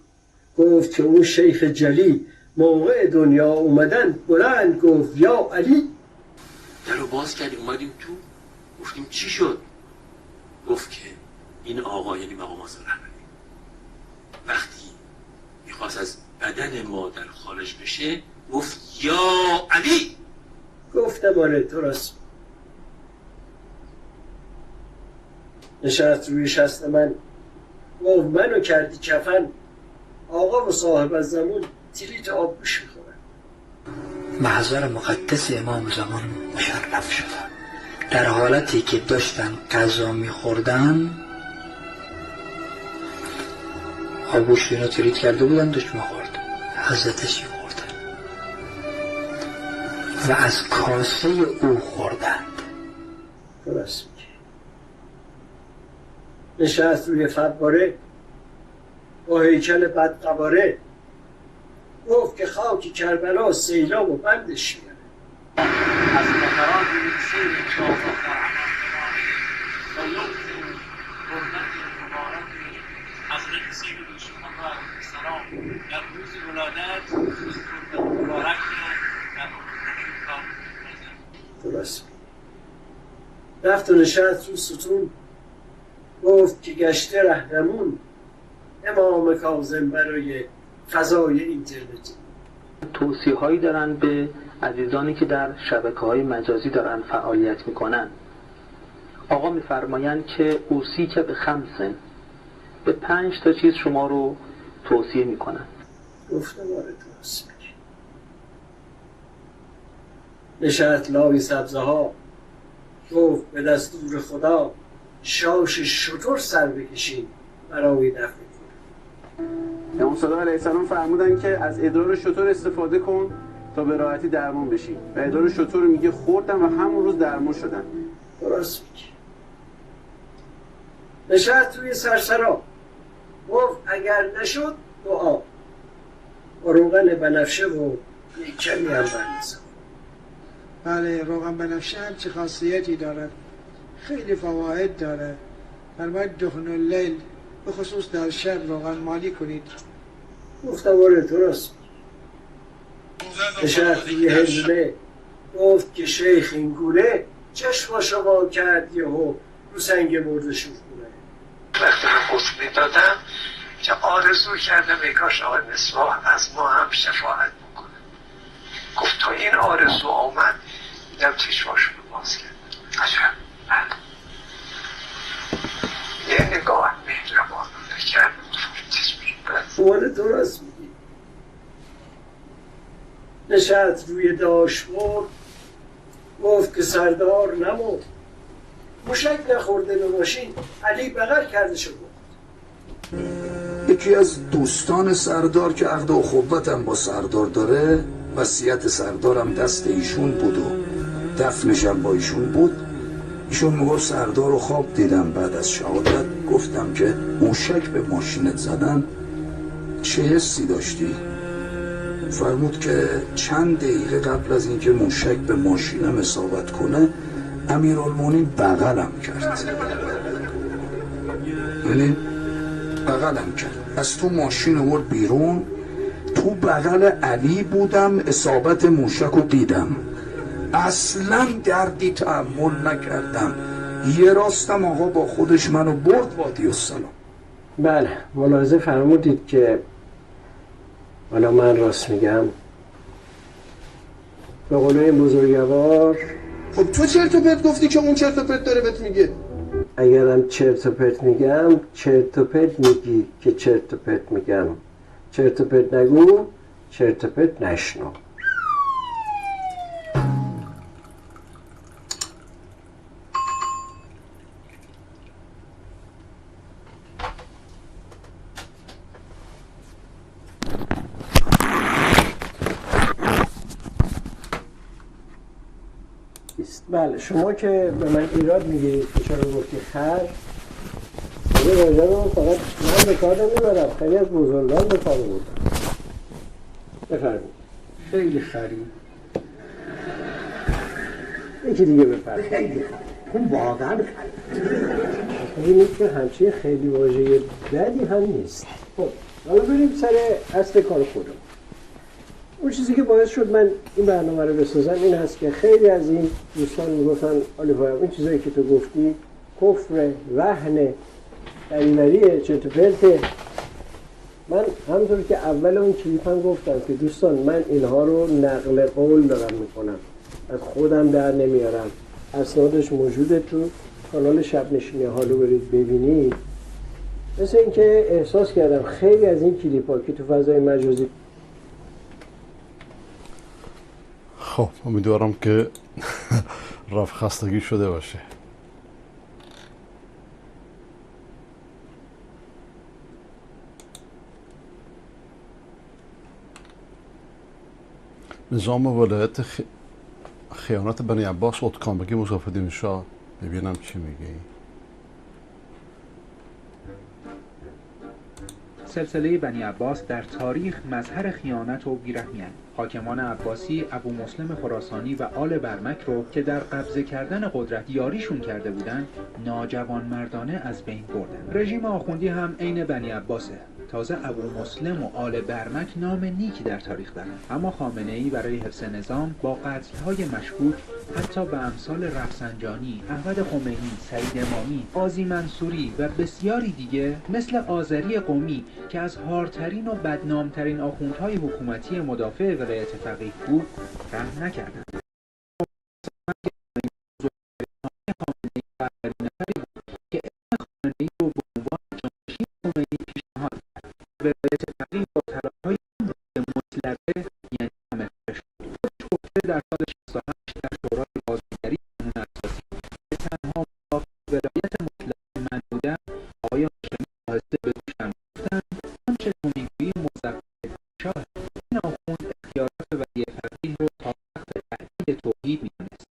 گفت که اون شیخ جلی موقع دنیا اومدن بلند گفت یا علی. در رو باز کردیم اومدیم تو، گفتیم چی شد؟ گفت که این آقا یعنی مقام معظم رهبری وقتی میخواست از بدن مادر خارج بشه گفت یا علی. گفتم آره تو راست. نشست روی شست من، گفت منو کردی کفن، آقا و صاحب از زمون تیلیت آب گوش میخورن. محضر مقدس امام زمان مشرف شدن. در حالتی که داشتن غذا میخوردن، آبگوشت اینا ترید کرده بودن، داشت میخورد، حضرتش خوردن و از کاسه او خوردند. درست میگه. نشست روی فواره با هیکل بدقواره، گفت که خاک کربلا سیلاب و بندش میاره. از نفرات سیر انشاءالله در عمل و یوم حرمت مبارک حضرت سید الشهدا علیه السلام در روز ولادت این تربت مبارک رو در درست. رفت و نشست رو ستون، گفت که گشته رهنمون امام کاظم برای فضای اینترنتی. توصیه هایی دارن به عزیزانی که در شبکه‌های مجازی دارن فعالیت میکنن. آقا میفرمایند که اوصیک به خمسن، به 5 تا چیز شما رو توصیه میکنن. گفتم آره درست میگی. نشست لای سبزه ها، گفت به دستور خدا شاش شتر سر بکشین برای دفع. امام صادق علیه السلام فرمودن که از ادرار شتر استفاده کن تا به راحتی درمان بشی، و ادرار شتر رو میگه خوردم و همون روز درمان شدن. درست میگه. نشست توی سرسرا، گفت اگر نشد دعا، با روغن بنفشه و یک کمی هم بنفشه. بله، روغن بنفشه هم چه خاصیتی داره، خیلی فواید داره. فرماید دهن اللیل، به خصوص در شب روغن مالی کنید. گفتم آره درست. نشست روی هزله، گفت که شیخ این گونه چشماشو وا کرد یهو رو سنگ مرده شور کنه. وقتی من قسل میدادم که آرزو کردم ای کاش آقای مصباح از ما هم شفاعت بکنه. گفت تا این آرزو آمد دیدم چشماشو رو باز کرد. عجب. بله، یه نگاه مهربان کرد. آره درست میگی. نشست روی داشبورد، گفت که سردار نمرد، موشک نخورده به ماشین، علی بغل کرده شد. یکی از دوستان سردار که عقد و اخوتم با سردار داره، وصیت سردارم دست ایشون بود و دفنشم با ایشون بود. ایشون میگفت سردار رو خواب دیدم بعد از شهادت، گفتم که موشک به ماشینت زدن چه حسی داشتی؟ فرمود که چند دقیقه قبل از اینکه موشک به ماشینم اصابت کنه امیرالمومنین بغلم کرد. یعنی بغلم کرد، از تو ماشین آورد بیرون، تو بغل علی بودم، اصابت موشک رو دیدم، اصلا دردی تحمل نکردم، یه راستم آقا با خودش منو برد وادی السلام. بله، ملاحظه فرمودید که حالا من راست میگم به قول این بزرگوار. خب تو چرت و پرت گفتی که اون چرت و پرت داره بهت میگه. اگرم چرت و پرت میگم، چرت و پرت میگی که چرت و پرت میگم. چرت و پرت نگو، چرت و پرت نشنو. بله، شما که به من ایراد میگیرید که چرا گفتی خر، این واژه رو فقط من به کار نمیبرم، خیلی از بزرگان به کار بردن. بفرمایید. خیلی خری. یکی دیگه بفرمایید. خیلی خری. اون واقعا خری. ببینید که همچین خیلی واژه بدی هم نیست. خب حالا بریم سر اصل کار خودم. اون چیزی که باعث شد من این برنامه رو بسازم این هست که خیلی از این دوستان میگفتن آلیفا این چیزایی که تو گفتی کفر، وهن، دریوریه، چرت و پرته. من همونطور که اول اون کلیپ هم گفتم که دوستان من اینها رو نقل قول دارم میکنم، از خودم در نمیارم، اسنادش موجوده تو کانال شب نشینی هالو برید ببینید. مثل اینکه احساس کردم خیلی از این کلیپ ها که تو فضای مجازی. خب امیدوارم که رفع خستگی شده باشه. نظام ولایت خیانت بنی عباس خودکامگی مظفرالدین شاه. ببینم چی میگه. سلسله بنی عباس در تاریخ مظهر خیانت و بیرحمی‌اند. حاکمان عباسی ابو مسلم خراسانی و آل برمک رو که در قبضه کردن قدرت یاریشون کرده بودند، ناجوانمردانه از بین بردن. رژیم آخوندی هم عین بنی عباسه. تازه ابو مسلم و آل برمک نام نیکی در تاریخ دارند، اما خامنه‌ای برای حفظ نظام با قتل‌های مشکوک حتی به امثال رفسنجانی، احمد خمینی، سعید امامی، قاضی منصوری و بسیاری دیگه مثل آذری قمی که از هارترین و بدنامترین آخوندهای حکومتی مدافع ولایت فقیه بود رحم نکردند. که اسم خامنه‌ای رو به عنوان جانشین خمینی پیشنهاد کرد. ولایت فقیه با تلاش‌های مطلقه یعنی همه شد. خودش گفته در سال 68 در شورای بازنگری قانون اساسی که تنها مدافع ولایت مطلقه من بودم، آقای هاشمی آهسته به گوشم گفتند آنچه تو میگویی مظفرالدین شاه. این آخوند اختیارات ولی فقیه رو تا وقت تعدیل توحید میدونست.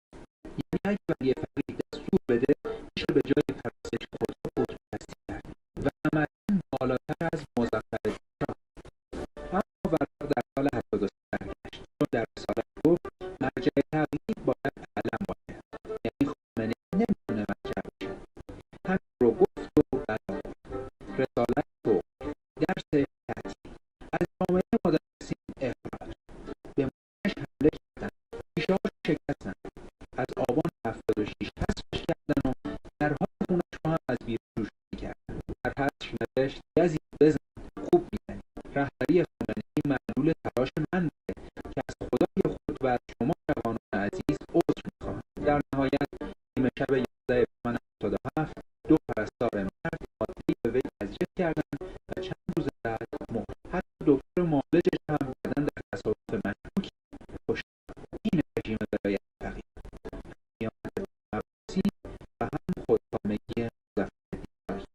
یعنی اگه ولی فقیه دستور بده میشه به جای پرستش خدا بتپرستی کرد و عملاً بالاتر از مظفرالدین شاه. اما ورق در سال 73 برگشت، چون در رسالت گفت مرجع تقلید باید اعلم باشه، یعنی خامنه‌ای نمیتونه مرجع باشه. همین رو گفت و بلا خورد. رسالت تو درس تعطیل، از جامعه مدرسین اخراج، به مادرش حمله کردن، ریشه‌هاش شکستن، از آبان 76 حذفش کردن و درهای خونش رو هم از بیرون جوشانی کردن. در حذف نوشت یزید بزن خوب میزنی. رهبری خامنه‌ای معلول تلاش من بوده که از خدای خود و از شما جوانان عزیز عذر میخواهم. در نهایت نیمه شب 11 بهمن 77 دو پرستار مرد ماده‌ای به وی تزریق کردند و چند روز بعد مرد. حتی دکتر معالجش هم بعداً در تصادف مشکوکی کشته شد. این رژیم ولایت فقیه، خیانت عباسی و هم خودکامگی مظفرالدین شاه.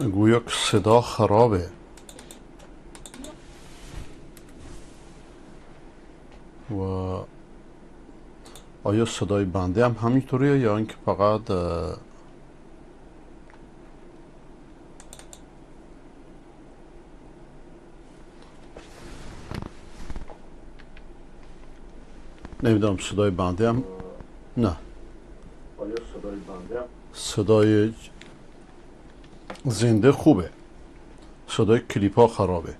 گویا که صدا خرابه. و آیا صدای بنده هم همینطوریه یا اینکه فقط نمیدونم صدای بنده هم نه. آیا صدای بنده هم صدای زنده خوبه، صدای کلیپ ها خرابه.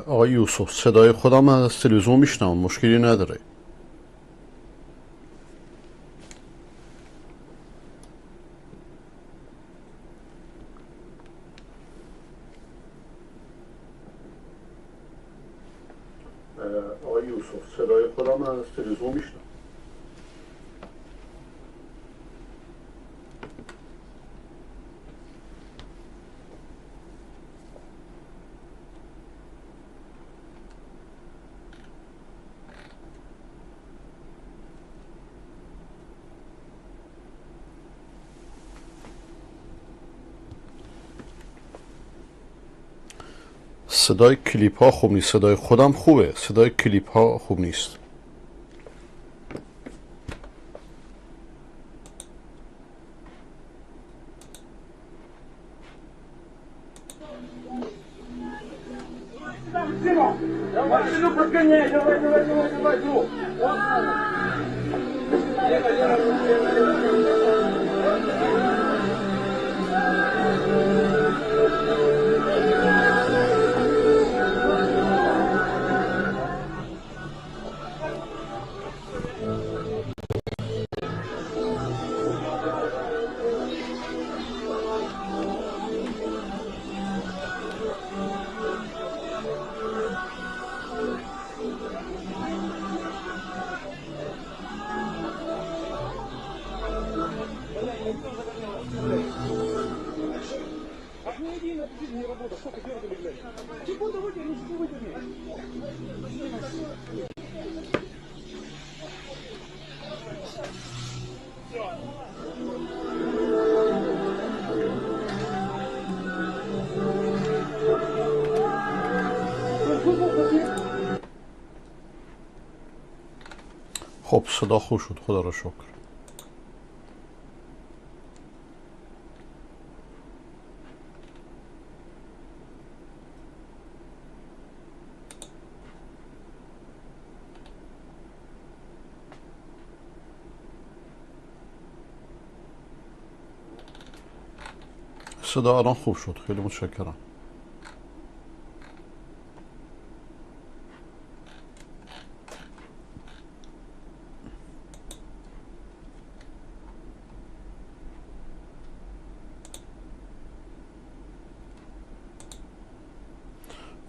آقای یوسف صدای خودم از تلویزیون میشنم، مشکلی نداره. آقای یوسف صدای خودم از تلویزیون میشنم. صدای کلیپ ها خوب نیست، صدای خودم خوبه، صدای کلیپ ها خوب نیست. خب صدا خوش شد، خدا را شکر. صدا الان خوب شد، خیلی متشکرم.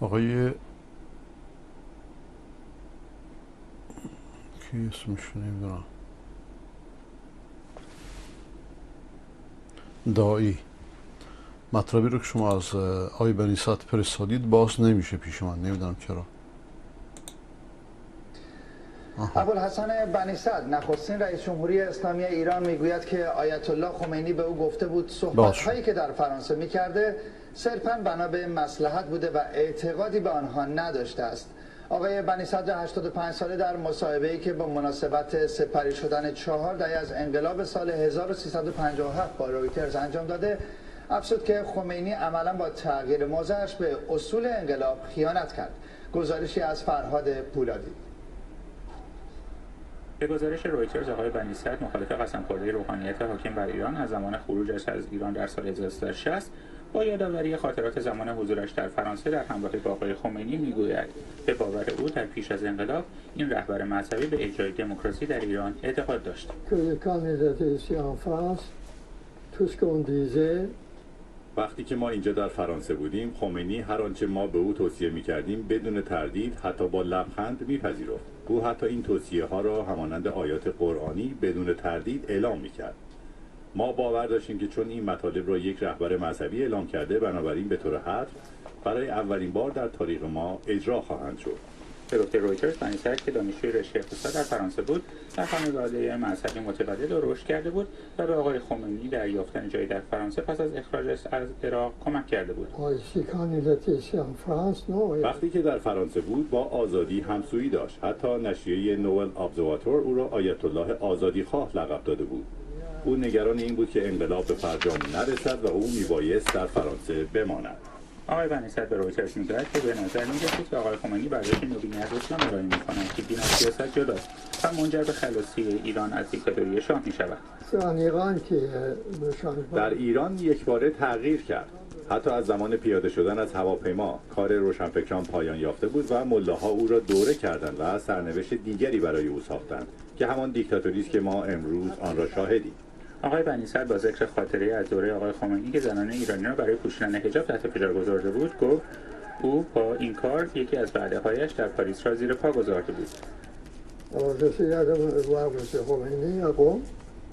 آقای کی اسمش نمیدونم، دایی، مطلبی رو که شما از آقای بنی صدر فرستادید باز نمیشه پیش من، نمیدونم چرا. ابوالحسن بنی صدر نخستین رئیس جمهوری اسلامی ایران میگوید که آیت الله خمینی به او گفته بود صحبت‌هایی که در فرانسه میکرده صرفاً بنا به مصلحت بوده و اعتقادی به آنها نداشته است. آقای بنی صدر 85 ساله در مصاحبه‌ای که با مناسبت سپری شدن 4 دهه از انقلاب سال 1357 با رویترز انجام داده افزود که خمینی عملاً با تغییر موضعش به اصول انقلاب خیانت کرد. گزارشی از فرهاد پولادی. به گزارش رویترز آقای بنی صدر مخالف قسم خورده روحانیت حاکم بر ایران از زمان خروجش از ایران در سال 1360 با یادآوری خاطرات زمان حضورش در فرانسه در همراهی با آقای خمینی میگوید به باور او در پیش از انقلاب این رهبر مذهبی به اجرای دموکراسی در ایران اعتقاد داشت. Tout ce qu'on disait. وقتی که ما اینجا در فرانسه بودیم، خمینی هر آنچه ما به او توصیه می‌کردیم بدون تردید حتی با لبخند می‌پذیرفت. او حتی این توصیه ها را همانند آیات قرآنی بدون تردید اعلام می‌کرد. ما باور داشتیم که چون این مطالب را یک رهبر مذهبی اعلام کرده، بنابراین به طور حتم برای اولین بار در تاریخ ما اجرا خواهند شد. به گفته رویترز، بنی‌صدر که دانشجوی رشته اقتصاد در فرانسه بود، در خانواده مذهبی متولد و رشد کرده بود و به آقای خمینی در یافتن جایی در فرانسه پس از اخراجش از عراق کمک کرده بود. وقتی که در فرانسه بود با آزادی همسویی داشت. حتی نشریه نوئل ابزرواتور او را آیت الله آزادی خواه لقب داده بود. او نگران این بود که انقلاب به فرجام نرسد و او میبایست در فرانسه بماند. آقای بنی‌صدر به رویترز میگوید که به نظر می‌رسید که آقای خمینی برداشت نوینی از اسلام ارائه می‌کند که دین از سیاست جداست و منجر به خلاصی ایران از دیکتاتوری شاه می‌شود. در ایران یکباره تغییر کرد. حتی از زمان پیاده شدن از هواپیما کار روشنفکران پایان یافته بود و ملاها او را دوره کردند و سرنوشت دیگری برای او ساختند که همان دیکتاتوری است که ما امروز آن را شاهدیم. آقای بنی‌صدر با ذکر خاطره از دوره آقای خمینی که زنان ایرانی را برای پوشیدن حجاب تحت فشار گذارده بود، گفت او با این کار یکی از وعده‌هایش در پاریس را زیر پا گذارده بود.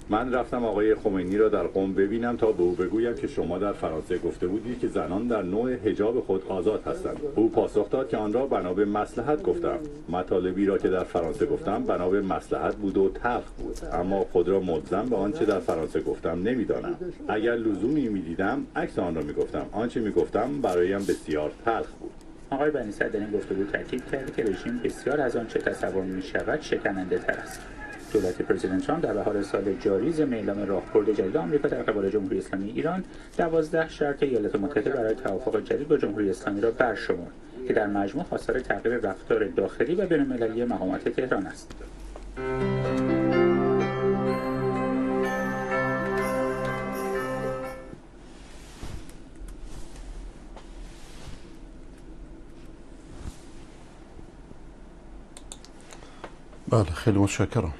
من رفتم آقای خمینی را در قم ببینم تا به او بگویم که شما در فرانسه گفته بودید که زنان در نوع حجاب خود آزاد هستند. او پاسخ داد که آن را بنا به مصلحت گفتم. مطالبی را که در فرانسه گفتم بنا به مصلحت بود و تلخ بود، اما خود را ملزم به آنچه در فرانسه گفتم نمیدانم. اگر لزومی میدیدم عکس آن را میگفتم. آنچه میگفتم برایم بسیار تلخ بود. آقای بنی‌صدر در این گفتگو تاکید کرد که رژیم بسیار از آنچه تصور میشود شکننده تر است. دولت پرزیدنت ترامپ در بهار سال جاری ضمن اعلام راهبرد جدید آمریکا در قبال جمهوری اسلامی ایران 12 شرط ایالات متحده برای توافق جدید با جمهوری اسلامی را برشمرد که در مجموع خواستار تغییر رفتار داخلی و بین‌المللی مقامات تهران است. بله، خیلی متشکرم.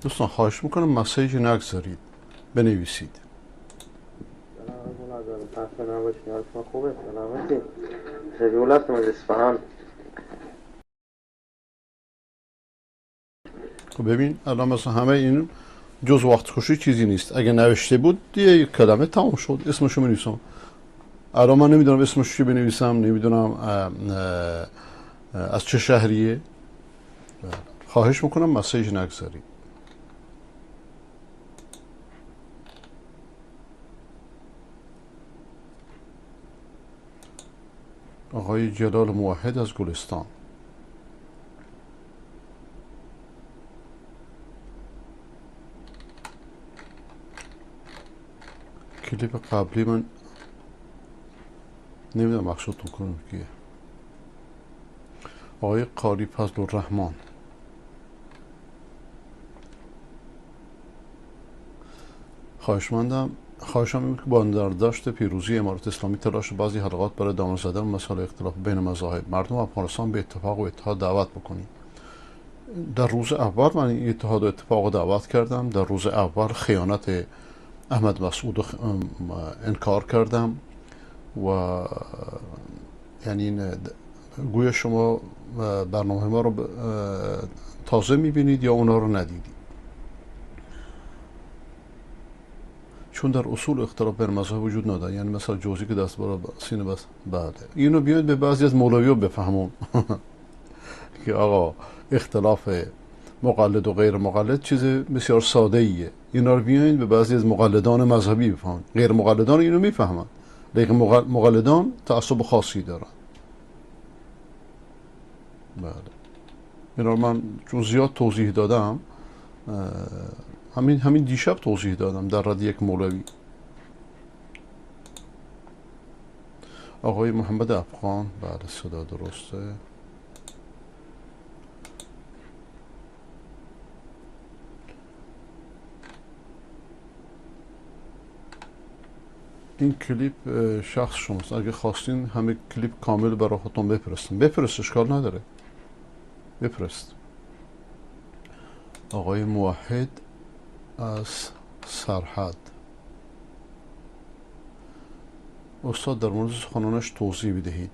دوستان خواهش میکنم مسیج نگذارید، بنویسید. خب ببین الان مثلا همه این جز وقت کشی چیزی نیست. اگه نوشته بود دیگه کلمه تمام شد، اسمشو می‌نویسم. الان من نمیدونم اسمش چی بنویسم، نمیدونم از چه شهریه. خواهش میکنم مسیج نگذارید. آقای جلال موحد از گلستان. کلیپ قبلی من نمیدونم مقصودتون کنم کیه. آقای قاری فضل الرحمن. خواهشمندم، خواهشم این که با نظرداشت پیروزی امارت اسلامی تلاش بعضی حلقات برای دامن زدن مسائل اختلاف بین مذاهب مردم افغانستان به اتفاق و اتحاد دعوت بکنیم. در روز اول من این اتحاد و اتفاق دعوت کردم. در روز اول خیانت احمد مسعود انکار کردم و یعنی گویا شما برنامه ما رو تازه میبینید یا اونا رو ندیدید، چون در اصول اختلاف بین مذاهب وجود نداره. یعنی مثلا جوزی که دست بالا سینه بس، بله اینو بیاید به بعضی از مولوی‌ها بفهمون که آقا اختلاف مقلد و غیر مقلد چیز بسیار ساده ایه. اینا رو بیاین به بعضی از مقلدان مذهبی بفهمن. غیر مقلدان اینو میفهمن، لیکن مقلدان تعصب خاصی دارن. بله اینا رو من چون زیاد توضیح دادم، همین دیشب توضیح دادم در رد یک مولوی. آقای محمد افغان، بله صدا درسته. این کلیپ شخص شماست، اگه خواستین همه کلیپ کامل برای خودتون بفرستین، بفرست، اشکال نداره، بفرست. آقای موحد از سرحد: استاد در مورد سخنانش توضیح بدهید.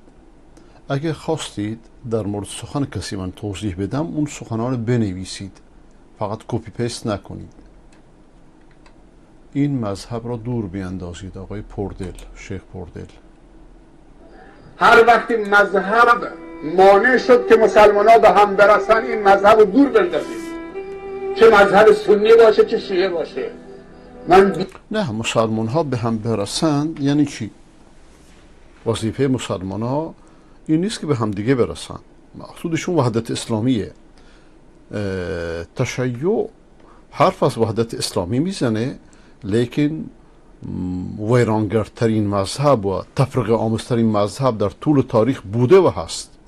اگه خواستید در مورد سخن کسی من توضیح بدم، اون سخنان رو بنویسید، فقط copy paste نکنید. این مذهب را دور بیاندازید. آقای پردل، شیخ پردل: هر وقتی مذهب مانع شد که مسلمان ها به هم برسن، این مذهب رو دور بندازید، چه مذهب سنی باشه چه شیعه باشه. من نه، مسلمان ها به هم برسند یعنی چی؟ وظیفه مسلمان ها این نیست که به هم دیگه برسن، مقصودشون وحدت اسلامیه. تشیع حرف از وحدت اسلامی میزنه، لیکن ویرانگرترین مذهب و تفرقه آمیزترین مذهب در طول تاریخ بوده و هست،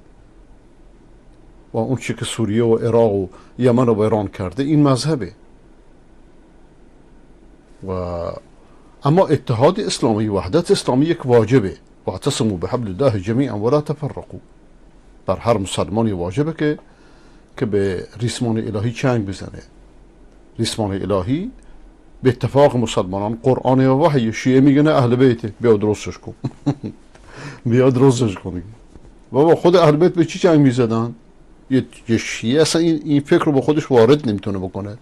و اون چی که سوریه و عراق و یمن رو ویران کرده این مذهبه. و اما اتحاد اسلامی، وحدت اسلامی یک واجبه. واعتصموا بحبل الله جمیعا ولا تفرقوا. بر هر مسلمانی واجبه که به ریسمان الهی چنگ بزنه. ریسمان الهی به اتفاق مسلمانان، قرآن و وحی. شیعه میگه نه اهل بیته، بیا درستش کن. بیا درستش کن بابا. خود اهل بیت به چی چنگ میزدن؟ یه شیعه اصلا این فکر رو به خودش وارد نمیتونه بکنه،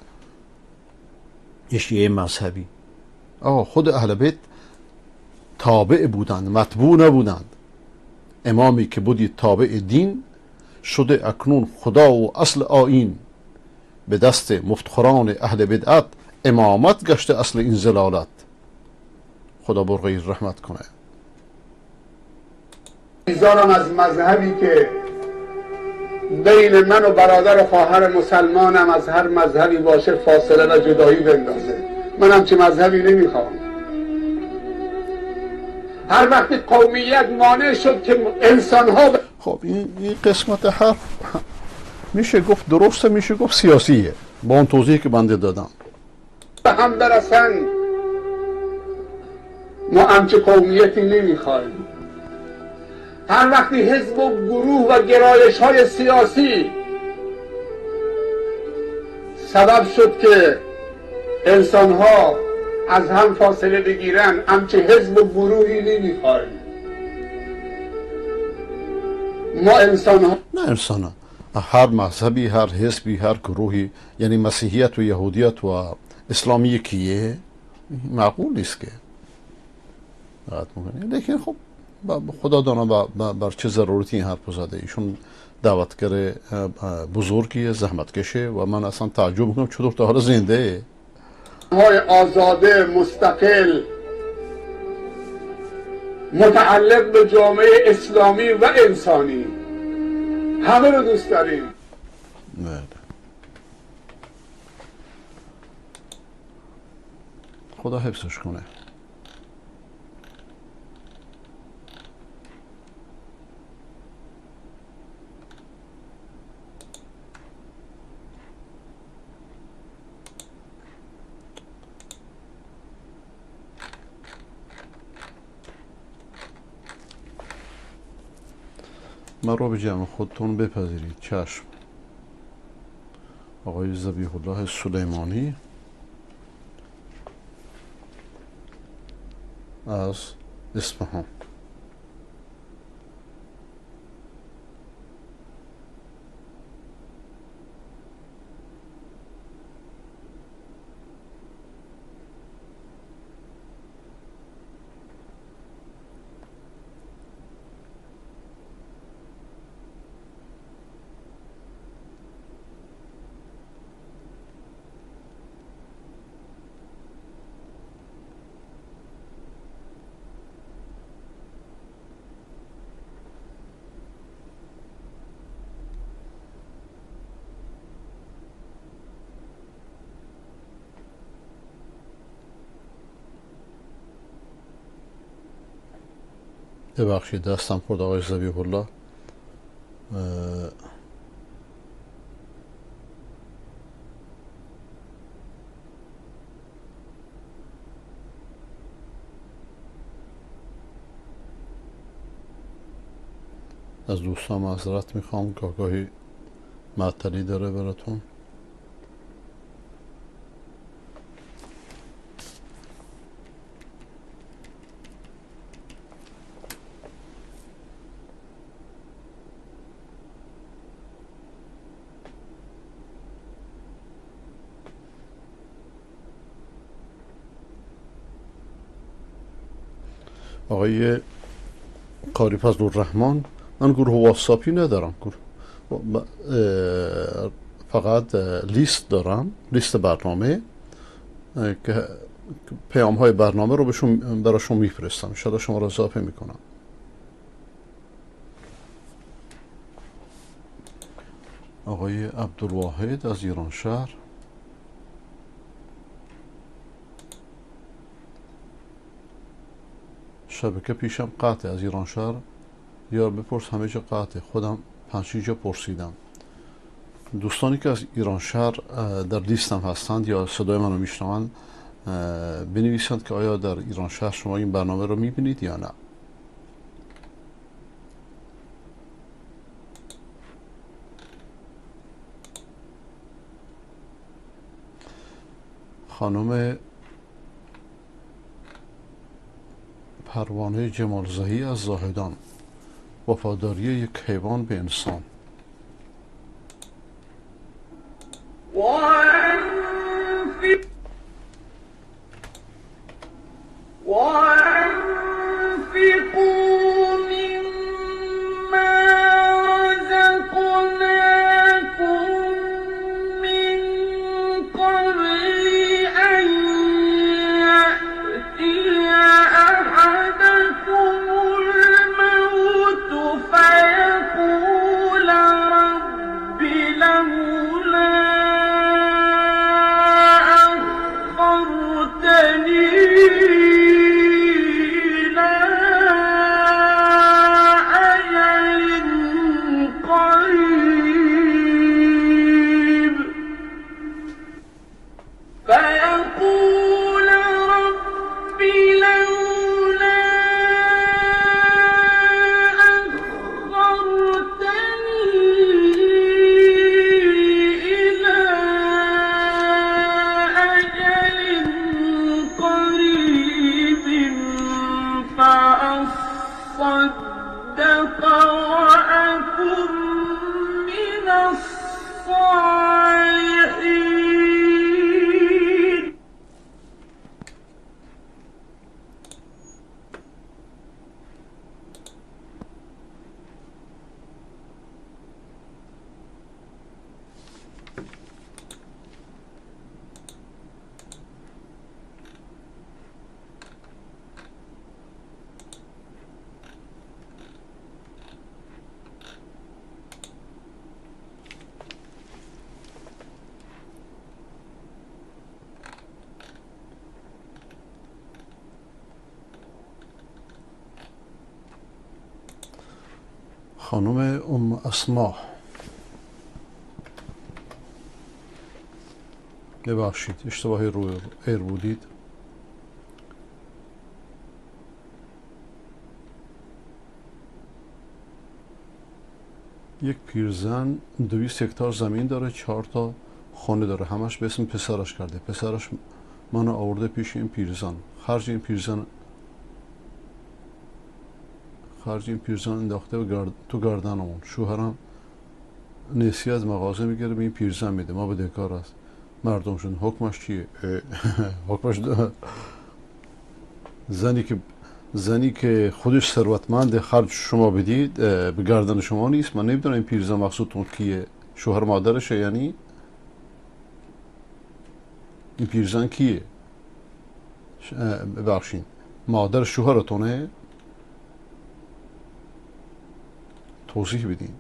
یه شیعه مذهبی. آقا خود اهل بیت تابع بودند، متبوع نبودند. امامی که بودی تابع دین شده اکنون خدا و اصل آیین. به دست مفتخران اهل بدعت امامت گشته اصل این زلالت. خدا برغیر رحمت کنه. بیزارم از مذهبی که بین من و برادر و خواهر مسلمانم از هر مذهبی باشه فاصله و جدایی بندازه. من همچه مذهبی نمیخوام. هر وقتی قومیت مانع شد که انسانها خب این قسمت حرف میشه گفت درسته، میشه گفت سیاسیه با اون توضیحی که بنده دادم. به هم برسن، ما همچه قومیتی نمیخوایم. هر وقتی حزب و گروه و گرایش های سیاسی سبب شد که انسان ها از هم فاصله بگیرن، همچه حزب و گروهی نمیخوایم. ما انسان ها نه انسان ها، هر مذهبی، هر حزبی، هر گروهی، یعنی مسیحیت و یهودیت و اسلامی یکیه، معقول نیست که. لیکن خب خدا دانا بر چه ضرورتی این حرف زده. ایشون دعوتگر بزرگیه، زحمتکشه و من اصلا تعجب میکنم چطور تا حالا زنده. های آزاده، مستقل، متعلق به جامعه اسلامی و انسانی، همه رو دوست داریم. نه خدا حفظش کنه. من رو به جمع خودتون بپذیرید. چشم. آقای ذبیح الله سلیمانی از اصفهان. ببخشید دستم خورد آقای ذبیح الله. از دوستان معذرت میخوام، گاهی معطلی داره براتون. آقای قاری فضل الرحمن، من گروه واتساپی ندارم، فقط لیست دارم، لیست برنامه که پیام های برنامه رو براشون میفرستم، انشاءالله شما رو اضافه میکنم. آقای عبدالواحد از ایران شهر، شبکه پیشم قطعه از ایران شهر، یا بپرس همه جا قطعه، خودم 5-6 جا پرسیدم. دوستانی که از ایران شهر در لیستم هستند یا صدای منو میشنوند بنویسند که آیا در ایران شهر شما این برنامه رو میبینید یا نه. خانم پروانه جمالزهی از زاهدان، وفاداری یک حیوان به انسان. وأنفقوا مما رزقناكم من قبل أن يأتي أحدكم الموت فيقول رب لولا أخرتني إلى أجل قريب فيقول رب لولا أخرتني إلى أجل قريب فأصدق وأكن من الصالحين. خانم ام اسما، ببخشید اشتباهی رو ایر بودید. یک پیرزن 200 هکتار زمین داره، 4 تا خانه داره، همش به اسم پسرش کرده. پسرش منو آورده پیش این پیرزن، خرج این پیرزن انداخته و تو گردنمون. شوهرم نسی از مغازه میگیره به این پیرزن میده، ما بدهکار است مردم شون. حکمش چیه؟ حکمش زنی که خودش ثروتمند خرج شما بدید به گردن شما نیست. من نمیدونم این پیرزن مقصودتون کیه، شوهر مادرشه یعنی؟ این پیرزن کیه؟ ببخشید مادر شوهرتونه؟ توضیح بدین.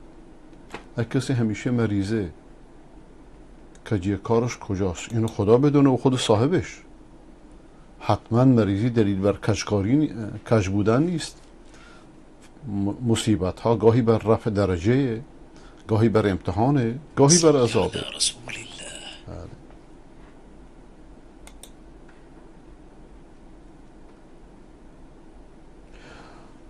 اگه کسی همیشه مریضه کجیه کارش کجاست؟ اینو خدا بدونه و خود صاحبش. حتما مریضی دلیل بر کجکاری کج بودن نیست. مصیبت ها گاهی بر رفع درجه، گاهی بر امتحانه، گاهی بر عذابه.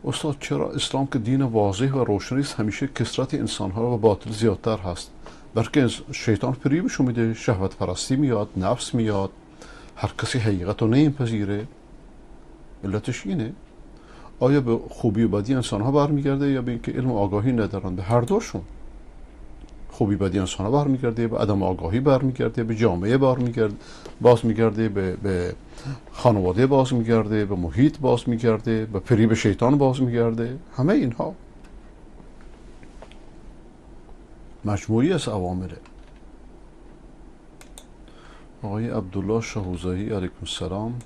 استاد چرا اسلام که دین واضح و روشنی است همیشه کثرت انسانها و باطل زیادتر هست؟ بلکه شیطان فریبشون میده، شهوت پرستی میاد، نفس میاد، هر کسی حقیقت رو نمیپذیره. علتش اینه. آیا به خوبی و بدی انسانها برمیگرده یا به اینکه علم و آگاهی ندارن؟ به هر دوشون. خوبی بدی انسانها برمیگرده، به عدم آگاهی برمیگرده، به جامعه برمیگرده، باز میگرده، به خانواده باز میگرده، به محیط باز میگرده، به فریب شیطان باز میگرده. همه اینها مجموعی از عوامله. آقای عبدالله شاهوزایی علیکم السلام.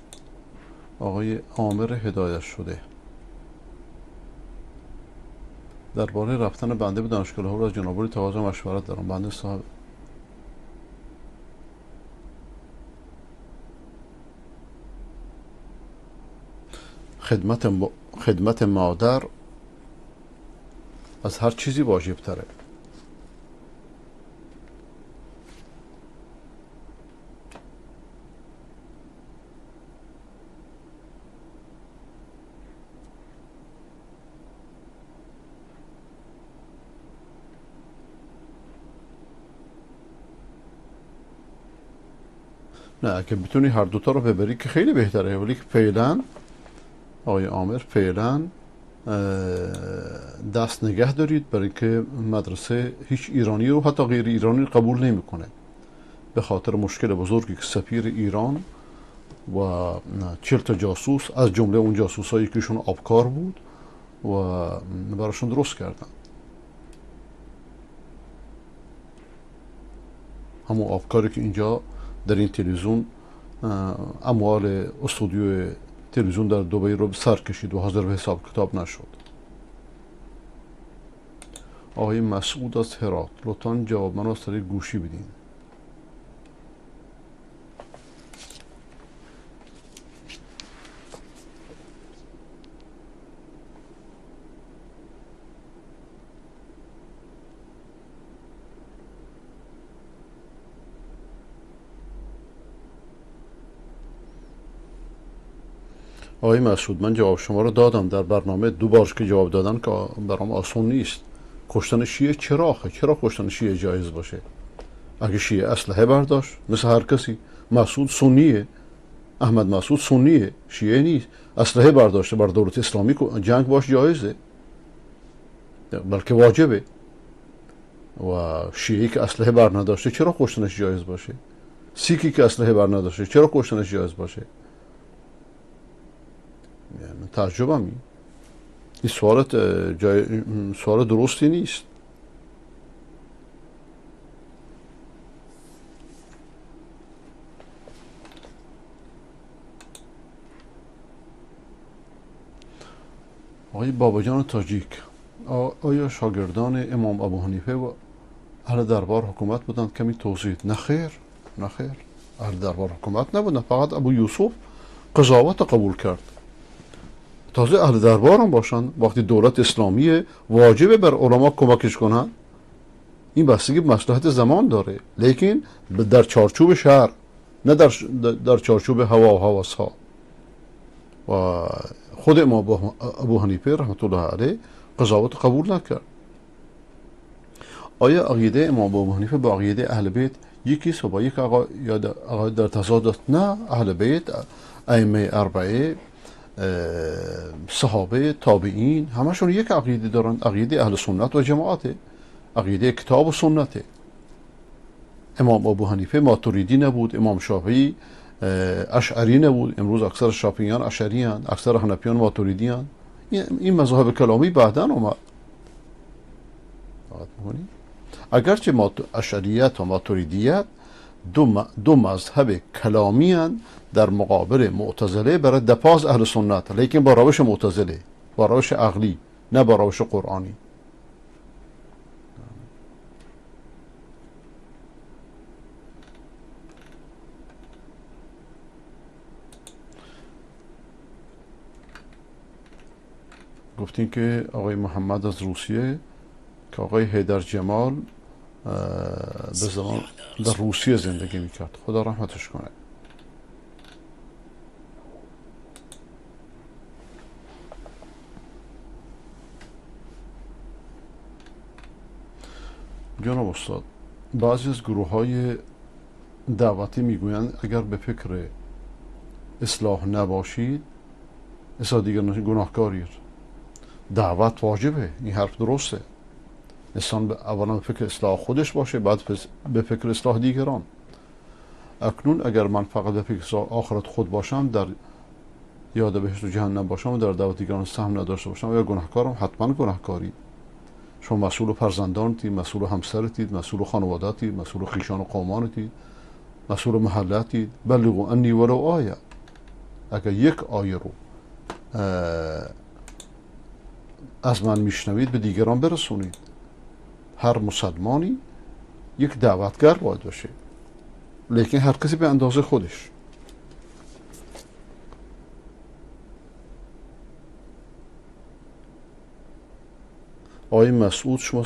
آقای عامر هدایت شده، درباره رفتن بنده به دانشگاه لاهور از جناب عالی تقاضا مشورت دارم. بنده صاحب خدمت مادر از هر چیزی واجب تره. نه اگه بتونی هر دوتا رو ببری که خیلی بهتره، ولی که فعلا آقای عامر فعلا دست نگه دارید، برای اینکه مدرسه هیچ ایرانی رو حتی غیر ایرانی رو قبول نمیکنه، به خاطر مشکل بزرگی که سفیر ایران و 40 تا جاسوس از جمله اون جاسوسایی که ایشون آبکار بود و براشون درست کردن. همون آبکاری که اینجا در این تلویزیون اموال استودیو تلویزیون در دبی رو به سر کشید و حاضر به حساب کتاب نشد. آقای مسعود از هرات، لطفاً جواب من رو از طریق گوشی بدین. آقای مسعود، من جواب شما رو دادم در برنامه، دو بار که جواب دادن که برام آسان نیست. کشتن شیعه چرا آخه؟ چرا کشتن شیعه جایز باشه؟ اگه شیعه اسلحه برداشت مثل هر کسی، مسعود سنیه، احمد مسعود سنیه، شیعه نیست، اسلحه برداشته بر دولت اسلامی جنگ باش جایزه، بلکه واجبه. و شیعه که اسلحه بر نداشته چرا کشتنش جایز باشه؟ سیکی که اسلحه بر نداشته چرا کشتنش جایز باشه؟ من تعجبم. این سوالت سوال درستی نیست. آقای باباجان تاجیک، آیا شاگردان امام ابو حنیفه و اهل دربار حکومت بودند؟ کمی توضیح. نه خیر، نه خیر، اهل دربار حکومت نبودند. فقط ابو یوسف قضاوت قبول کرد. تازه اهل دربار هم باشن وقتی دولت اسلامیه واجبه بر علما کمکش کنن. این بستگی به مصلحت زمان داره، لیکن در چارچوب شهر، نه در چارچوب هوا و هوس ها. و خود امام ابو حنیفه رحمت الله علیه قضاوت قبول نکرد. آیا عقیده امام ابو حنیفه با عقیده اهل بیت یکی است و با یک عقاید در تضاد است؟ نه، اهل بیت، ائمه اربعه، صحابه، تابعین، همشون یک عقیده دارن، عقیده اهل سنت و جماعته، عقیده کتاب و سنته. امام ابو حنیفه ماتریدی نبود، امام شافعی اشعری نبود. امروز اکثر شافعیان اشعری هستند، اکثر حنفیان ماتریدی هستند. این مذاهب کلامی بعداً اومد. اگرچه اشعریت و ماتریدیت دو مذهب کلامی هستند در مقابل معتزله برای دفاع اهل سنت، لیکن با روش معتزله، با روش عقلی، نه با روش قرآنی. گفتیم که آقای محمد از روسیه که آقای حیدر جمال به زمان در روسیه زندگی میکرد، خدا رحمتش کنه. جناب استاد، بعضی از گروه های دعوتی میگویند اگر به فکر اصلاح نباشید اصلاح دیگر گناهکارید. دعوت واجبه، این حرف درسته. انسان اولا به فکر اصلاح خودش باشه، بعد به فکر اصلاح دیگران. اکنون اگر من فقط به فکر آخرت خود باشم، در یاد بهشت و جهنم باشم و در دعوت دیگران سهم نداشته باشم، یا گناهکارم؟ حتما گناهکاری. شما مسئول فرزندانتید، مسئول همسرتید، مسئول خانواده‌تید، مسئول خویشان و قومانتید، مسئول محلتید. بلغوا انی ولو آیه. اگر یک آیه رو از من میشنوید به دیگران برسونید. هر مسلمانی یک دعوتگر باید باشه، لیکن هر کسی به اندازه خودش. آقای مسعود، شما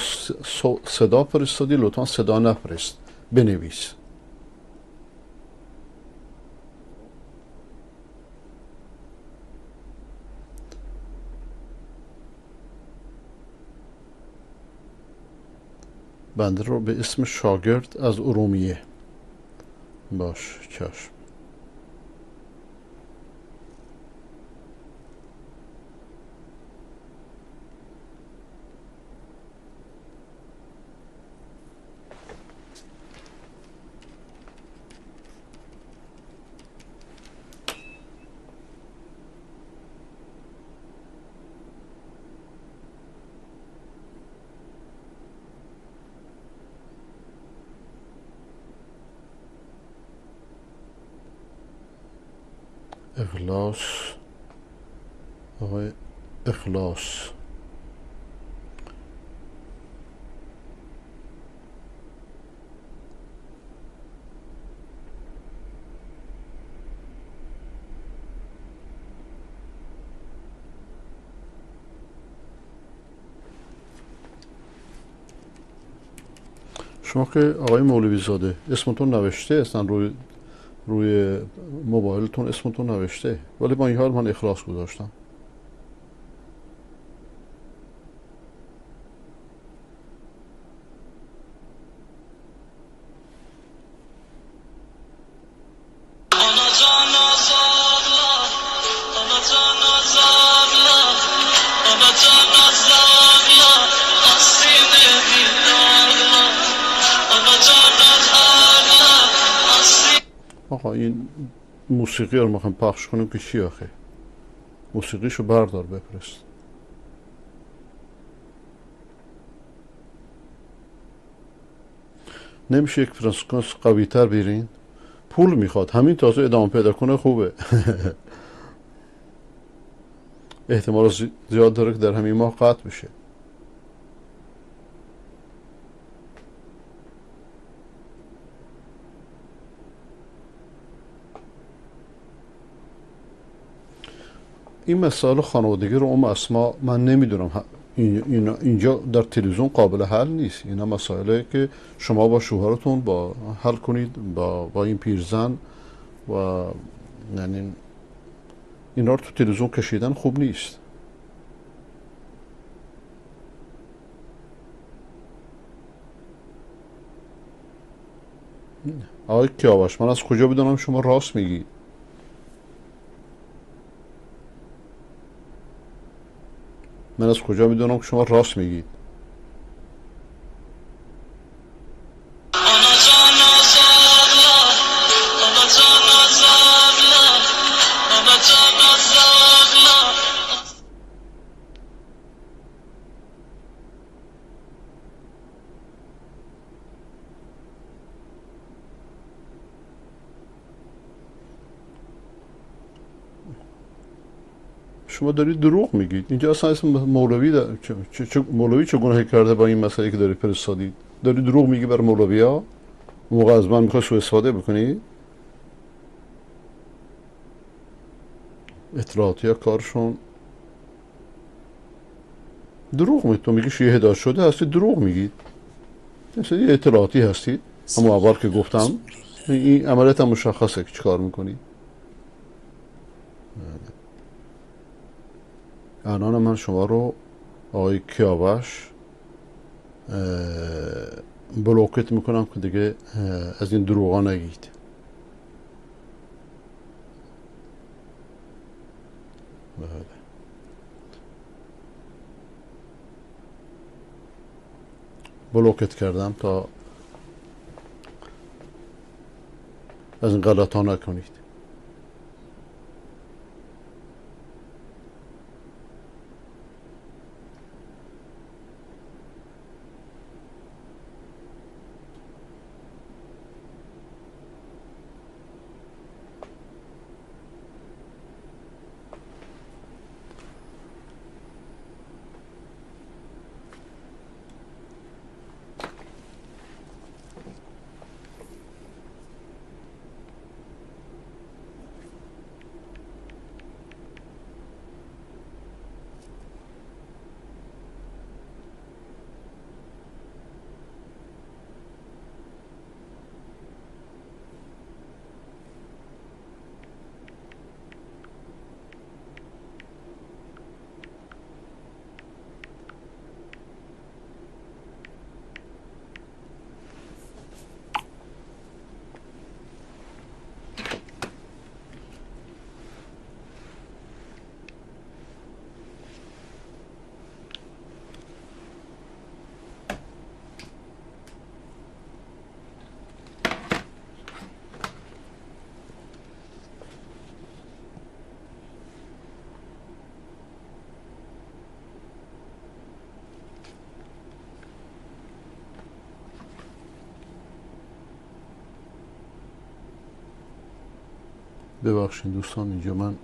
صدا فرستادی، لطفا صدا نفرست، بنویس. بنده رو به اسم شاگرد از ارومیه. باش، چشم. اخلاص، آقای اخلاص، شما که آقای مولوی زاده اسمتون نوشته، اصلا روی موبایلتون اسمتون نوشته، ولی با این حال من اخلاص گذاشتم. آقا این موسیقی رو میخوایم پخش کنیم که چی آخه؟ موسیقیشو بردار بفرست. نمیشه یک فرانسکانس قوی تر بیرین؟ پول میخواد، همین تازه ادامه پیدا کنه خوبه. احتمال زیاد داره که در همین ماه قطع بشه. این مسائل خانوادگی رو اسما من نمیدونم، اینجا در تلویزیون قابل حل نیست. اینا مسائلی که شما با شوهرتون با حل کنید، با این پیرزن و یعنی اینا رو تو تلویزیون کشیدن خوب نیست. آقای کیاوش، من از کجا بدونم شما راست میگید؟ من از کجا میدونم که شما راست میگید؟ شما دارید دروغ میگید. اینجا اصلا اسم مولوی مولوی چه گناهی کرده با این مسئله که دارید فرستادید؟ داری دروغ میگی بر مولوی ها؟ موقع از من میخوای سوء استفاده بکنی؟ اطلاعاتی ها کارشون دروغ میگید. تو میگی شیعه هدایت شده هستید، دروغ میگید. مثلا یه اطلاعاتی هستید، همون اول که گفتم این عملیات هم مشخصه که چیکار میکنید. الان من شما رو آقای کیاوش بلوکت میکنم که دیگه از این دروغا نگید. بله. بلوکت کردم تا از این غلط ها نکنید. ببخشید دوستان، اینجا من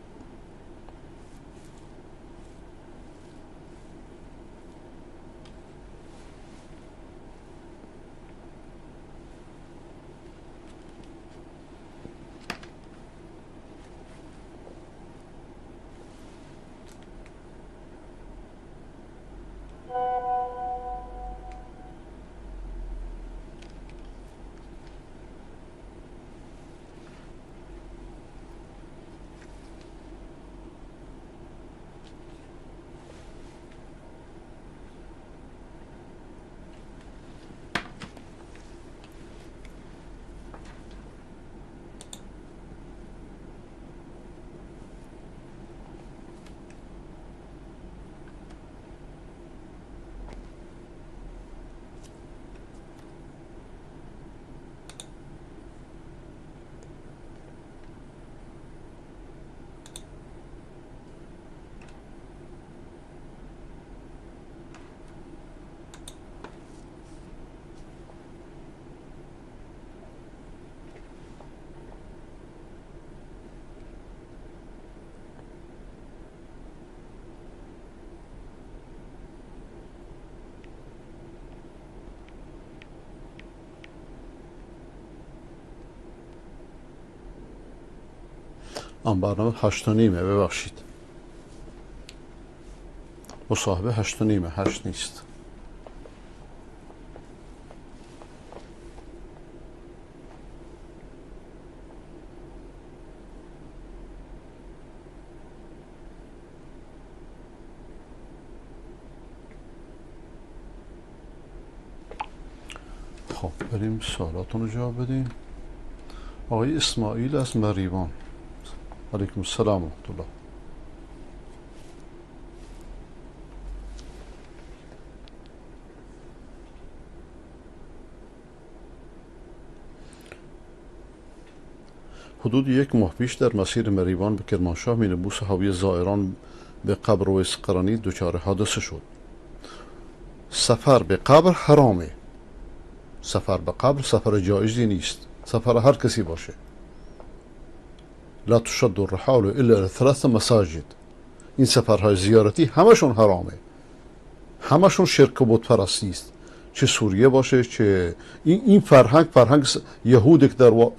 آن برنامه 8:30، ببخشید مصاحبه 8:30، 8 نیست. خب بریم سوالاتون رو جواب بدیم. آقای اسماعیل از مریوان، علیکم السلام و رحمت الله. حدود 1 ماه پیش در مسیر مریوان به کرمانشاه مینیبوس حاوی زائران به قبر اویس قرنی دچار حادثه شد. سفر به قبر حرامه. سفر به قبر سفر جایزی نیست، سفر هر کسی باشه. لا تشد الرحال الا الى ثلاث مساجد. این سفرهای زیارتی همشون حرامه، همشون شرک و بت پرستی است، چه سوریه باشه چه این فرهنگ، فرهنگ یهود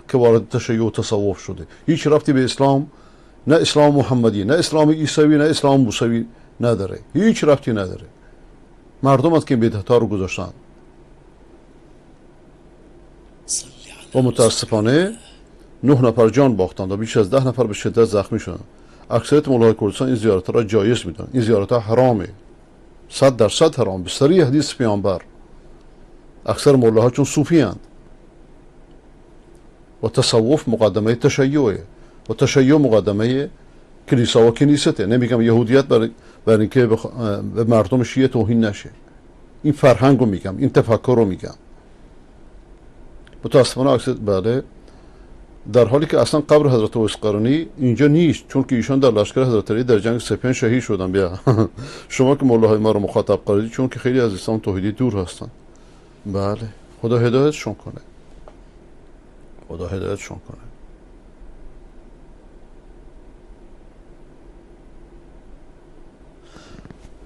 که وارد تشیع و تصوف شده، هیچ ربطی به اسلام، نه اسلام محمدی، نه اسلام عیسوی، نه اسلام موسوی نداره، هیچ ربطی نداره. مردم از که بدعت‌ها رو گذاشتن و متاسفانه 9 نفر جان باختند و بیش از 10 نفر به شدت زخمی شدند. اکثریت مولای کردستان این زیارت را جایز میدانند. این زیارت ها حرامه، 100% حرام، به صریح حدیث پیامبر. اکثر ملاها چون صوفی هستند و تصوف مقدمه تشیعه و تشیع مقدمه کلیسا و کنیسته. نمیگم یهودیت برای اینکه به مردم شیعه توهین نشه، این فرهنگ رو میگم، این تفکر رو میگم. متاسفانه اکثر بله، در حالی که اصلا قبر حضرت اویس قرنی اینجا نیست، چون که ایشان در لشکر حضرت علی در جنگ سپین شهید شدن. بیا شما که ملاهای ما رو مخاطب قرار دادید، چون که خیلی از اسلام توحیدی دور هستن. بله، خدا هدایتشون کنه، خدا هدایتشون کنه.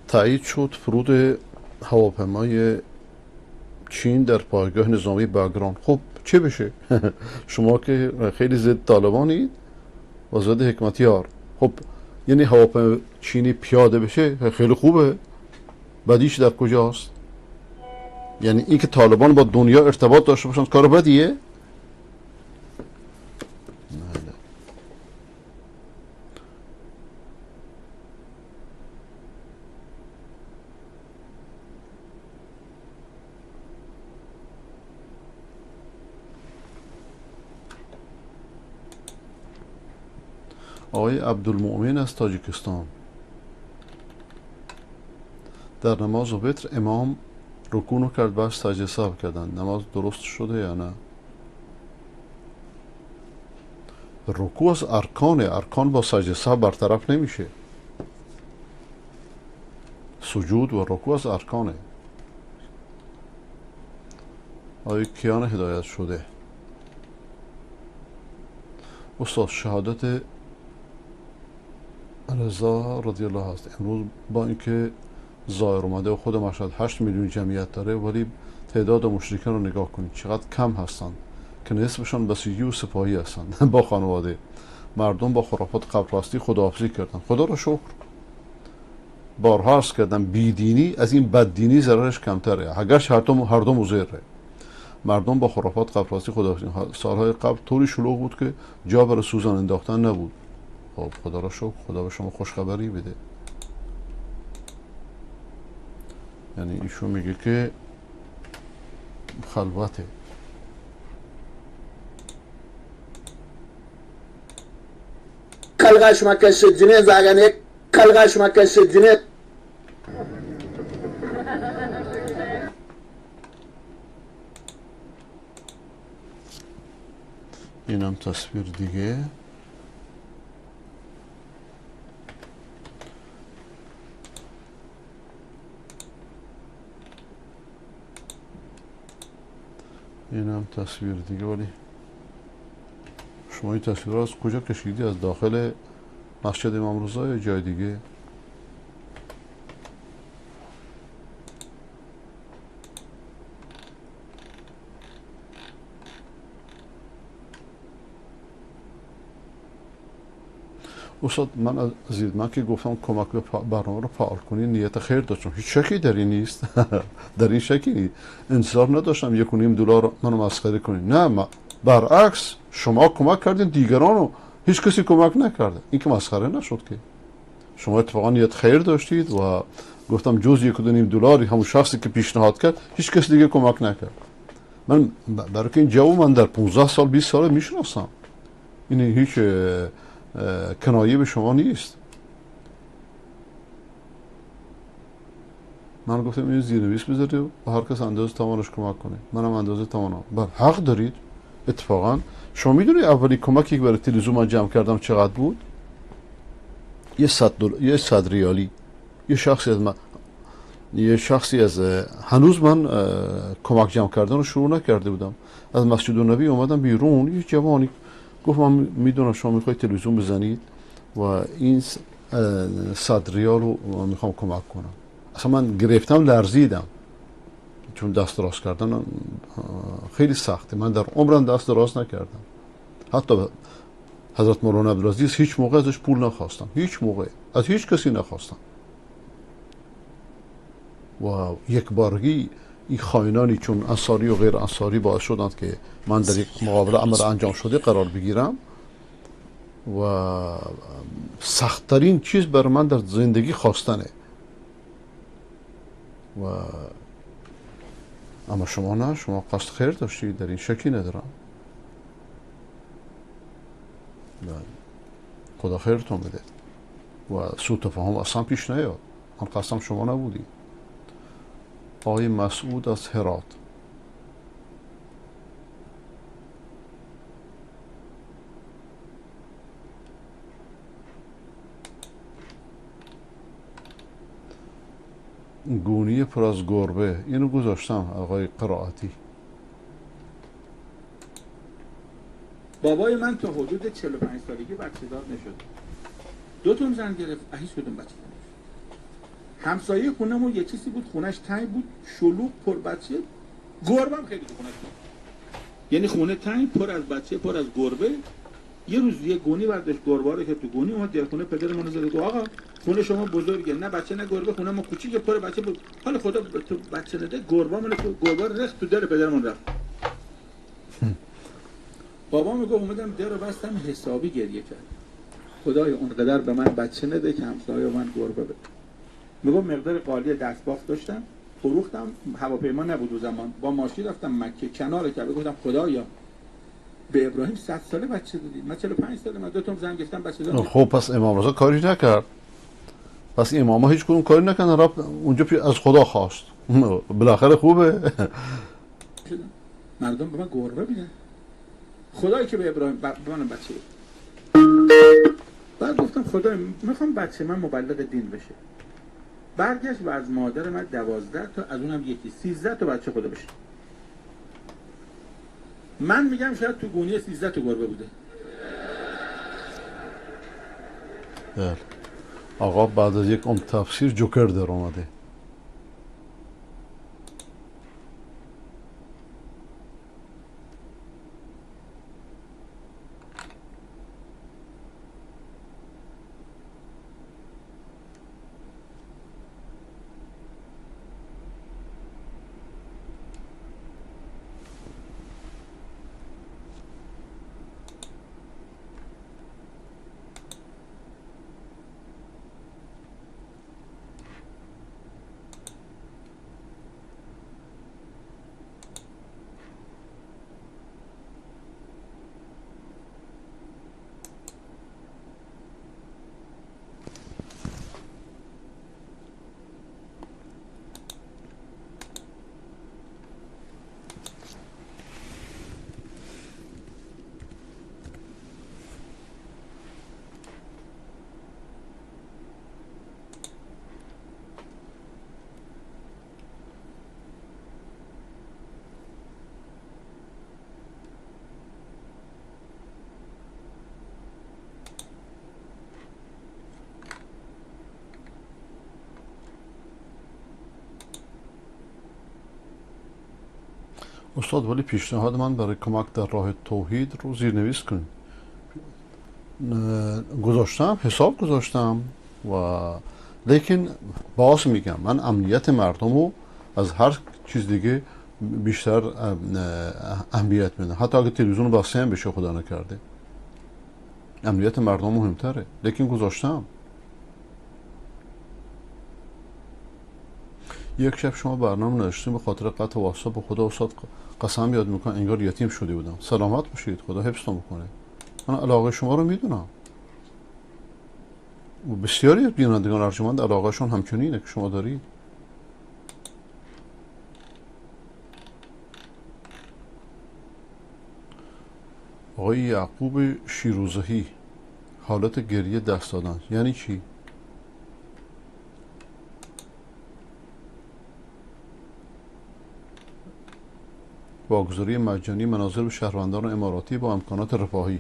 تایید شد فرود هواپیمای چین در پایگاه نظامی بگرام. خب چه بشه؟ شما که خیلی ضد طالبانید و ضد حکمتیار. خب یعنی هواپیمای چینی پیاده بشه خیلی خوبه، بدیش در کجاست؟ یعنی اینکه طالبان با دنیا ارتباط داشته باشن کار بدیه؟ آقای عبدالمؤمن از تاجیکستان: در نماز وتر امام رکوع کرد بعد سجده سهو کردن، نماز درست شده یا نه؟ رکوع از ارکانه، ارکان با سجده سهو برطرف نمیشه. سجود و رکوع از ارکانه. آقای کیان هدایت شده: استاد شهادت رضا رضی الله هست امروز با اینکه ظاهر اومده و خود مشهد 8 میلیون جمعیت داره، ولی تعداد مشرکان رو نگاه کنید چقدر کم هستند که نصفشان بسیجی و سپاهی هستند با خانواده. مردم با خرافات قبراستی خداحافظی کردن. خدا را شکر. بارها عرض کردم بیدینی از این بددینی ضررش کمتره، اگرچه هر دو مضره. مردم با خرافات قبراستی خداحافظی، سالهای قبل طوری شلوغ بود که جا برای سوزان انداختن نبود. خب خدا را شکر، خدا به شما خوشخبری بده. یعنی ایشون میگه که خلوته. کلغش مکش جنه زاغنه کلغش مکش جنه. اینم تصویر دیگه. این هم تصویر دیگه. ولی شما این تصویر از کجا کشیدی؟ از داخل مسجد امام رضا یا جای دیگه؟ استاد من از من که گفتم کمک به برنامه رو فعال کنی نیت خیر داشتم، هیچ شکی در این نیست. در این شکی نیست. انتظار نداشتم 1.5 دلار منو مسخره کنی. نه، برعکس شما کمک کردین دیگران رو، هیچ کسی کمک نکرده. این که مسخره نشد که. شما اتفاقا نیت خیر داشتید و گفتم جز 1.5 دلاری همون شخصی که پیشنهاد کرد هیچ کس دیگه کمک نکرد. من برای که این جو من در 15 سال 20 سال میشناسم، این هیچ کنایه به شما نیست. من گفتم این زیرنویس بذاری و هر کس اندازه توانش کمک کنه. منم اندازه توانم. بله حق دارید. اتفاقا شما میدونید اولی کمکی که برای تلویزیون من جمع کردم چقدر بود؟ یه 100 ریالی. یه شخصی از هنوز من کمک جمع کردن رو شروع نکرده بودم. از مسجد النبی اومدم بیرون، یه جوانی گفت من میدونم شما میخواید تلویزیون بزنید و این 100 ریال رو میخوام کمک کنم. اصلا من گرفتم لرزیدم، چون دست دراز کردن خیلی سخته. من در عمرم دست دراز نکردم. حتی حضرت مولانا عبدالعزیز هیچ موقع ازش پول نخواستم، هیچ موقع از هیچ کسی نخواستم. و یک بارگی این خائنانی چون انصاری و غیر انصاری باعث شدند که من در یک مقابله عمل انجام شده قرار بگیرم و سختترین چیز بر من در زندگی خواستنه و اما شما نه، شما قصد خیر داشتید، در این شکی ندارم. بله، خدا خیرتون بده و سوء تفاهم اصلا پیش نیاد. من قصدم شما نبودی. آقای مسعود از هرات. گونی پر از گربه، اینو گذاشتم آقای قرائتی. بابای من تا حدود 45 سالگی بچه دار نشد. دو تا زن گرفت، هیچ کدوم بچه دار نشد. همسایه خونمون یه چیزی بود، خونش تنگ بود، شلوغ، پر بچه، گربه هم خیلی تو خونش بود. یعنی خونه تنگ، پر از بچه، پر از گربه. یه روز یه گونی برداشت گربه رو که تو گونی اومد در خونه پدرمون رو زد، گفت آقا خونه شما بزرگه، نه بچه نه گربه، خونه ما کوچیکه پر بچه بود. حالا خدا تو بچه نده، گربه تو گربه رخت تو در پدرمون رفت. بابا میگه اومدم در رو بستم، حسابی گریه کرد. خدای اونقدر به من بچه نده که همسایه من گربه بده. میگم مقدار قالی دستباف داشتم، فروختم، هواپیما نبود اون زمان، با ماشین رفتم مکه، کنار کعبه گفتم خدایا به ابراهیم 100 ساله بچه دادی، من 45 ساله، من دو تا زن گرفتم بچه دادم. خب پس امام رضا کاری نکرد. پس اماما هیچ کدوم کاری نکردن، رفت اونجا از خدا خواست. بالاخره خوبه. مردم به من گربه میدن. خدایی که به ابراهیم به من بچه بود. بعد گفتم خدای میخوام بچه من مبلغ دین بشه. برگشت و از مادر من 12 تا، از اونم یکی 13 تا بچه خدا بشه. من میگم شاید تو گونی 13 تا گربه بوده. بله. آقا بعد از یک عمر تفسیر جوکر در اومده. استاد ولی پیشنهاد من برای کمک در راه توحید رو زیرنویس کنید. گذاشتم، حساب گذاشتم و لیکن باز میگم من امنیت مردم رو از هر چیز دیگه بیشتر اهمیت میدم. حتی اگه تلویزیون بسته هم بشه خدا نکرده، امنیت مردم مهمتره، لیکن گذاشتم. یک شب شما برنامه نداشتیم به خاطر قطع واتساپ، به خدا استاد قسم یاد میکنم انگار یتیم شده بودم. سلامت باشید، خدا حفظتون بکنه. من علاقه شما رو میدونم و بسیاری از بینندگان ارجمند علاقه شون همچنینه که شما دارید. آقای یعقوب شیروزهی، حالت گریه دست دادن یعنی چی؟ واگذاری مجانی منازل به شهروندان اماراتی با امکانات رفاهی،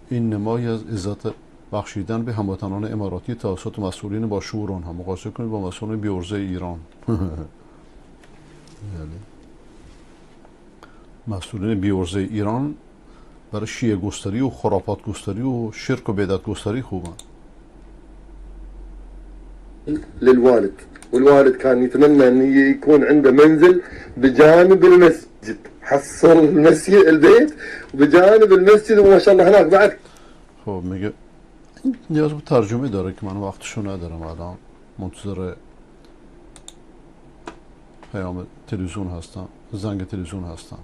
این نمایی از عزت بخشیدن به هموطنان اماراتی توسط مسئولین با شعور آنها. مقایسه کنید با مسئولین بی‌عرضه ایران. مسئولین بی‌عرضه ایران برای شیعه گستری و خرافات گستری و شرک و بدعت گستری خوبن. للوالد، والوالد كان يتمنى ان يكون عنده منزل بجانب المسجد، حصل المسجد البيت وبجانب المسجد وما شاء الله هناك بعد. خب میگه نیاز به ترجمه داره که من وقتشو ندارم، الان منتظر پیام تلویزیون هستم، زنگ تلویزیون هستم.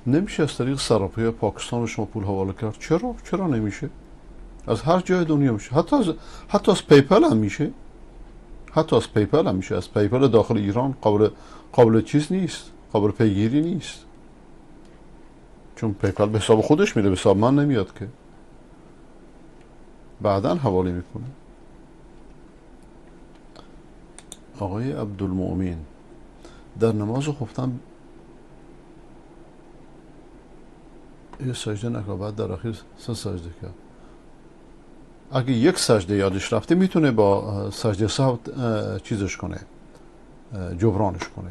نمیشه از طریق صرافی پاکستان به شما پول حواله کرد؟ چرا؟ چرا نمیشه؟ از هر جای دنیا میشه، حتی از PayPal هم میشه، حتی از PayPal هم میشه. از PayPal داخل ایران قابل چیز نیست، قابل پیگیری نیست، چون PayPal به حساب خودش میره، به حساب من نمیاد که بعدا حواله میکنه. آقای عبدالمؤمن در نماز خفتن یه سجده نکرد، بعد در اخیر 3 سجده کرد. اگه یک سجده یادش رفته میتونه با سجده سهو چیزش کنه، جبرانش کنه.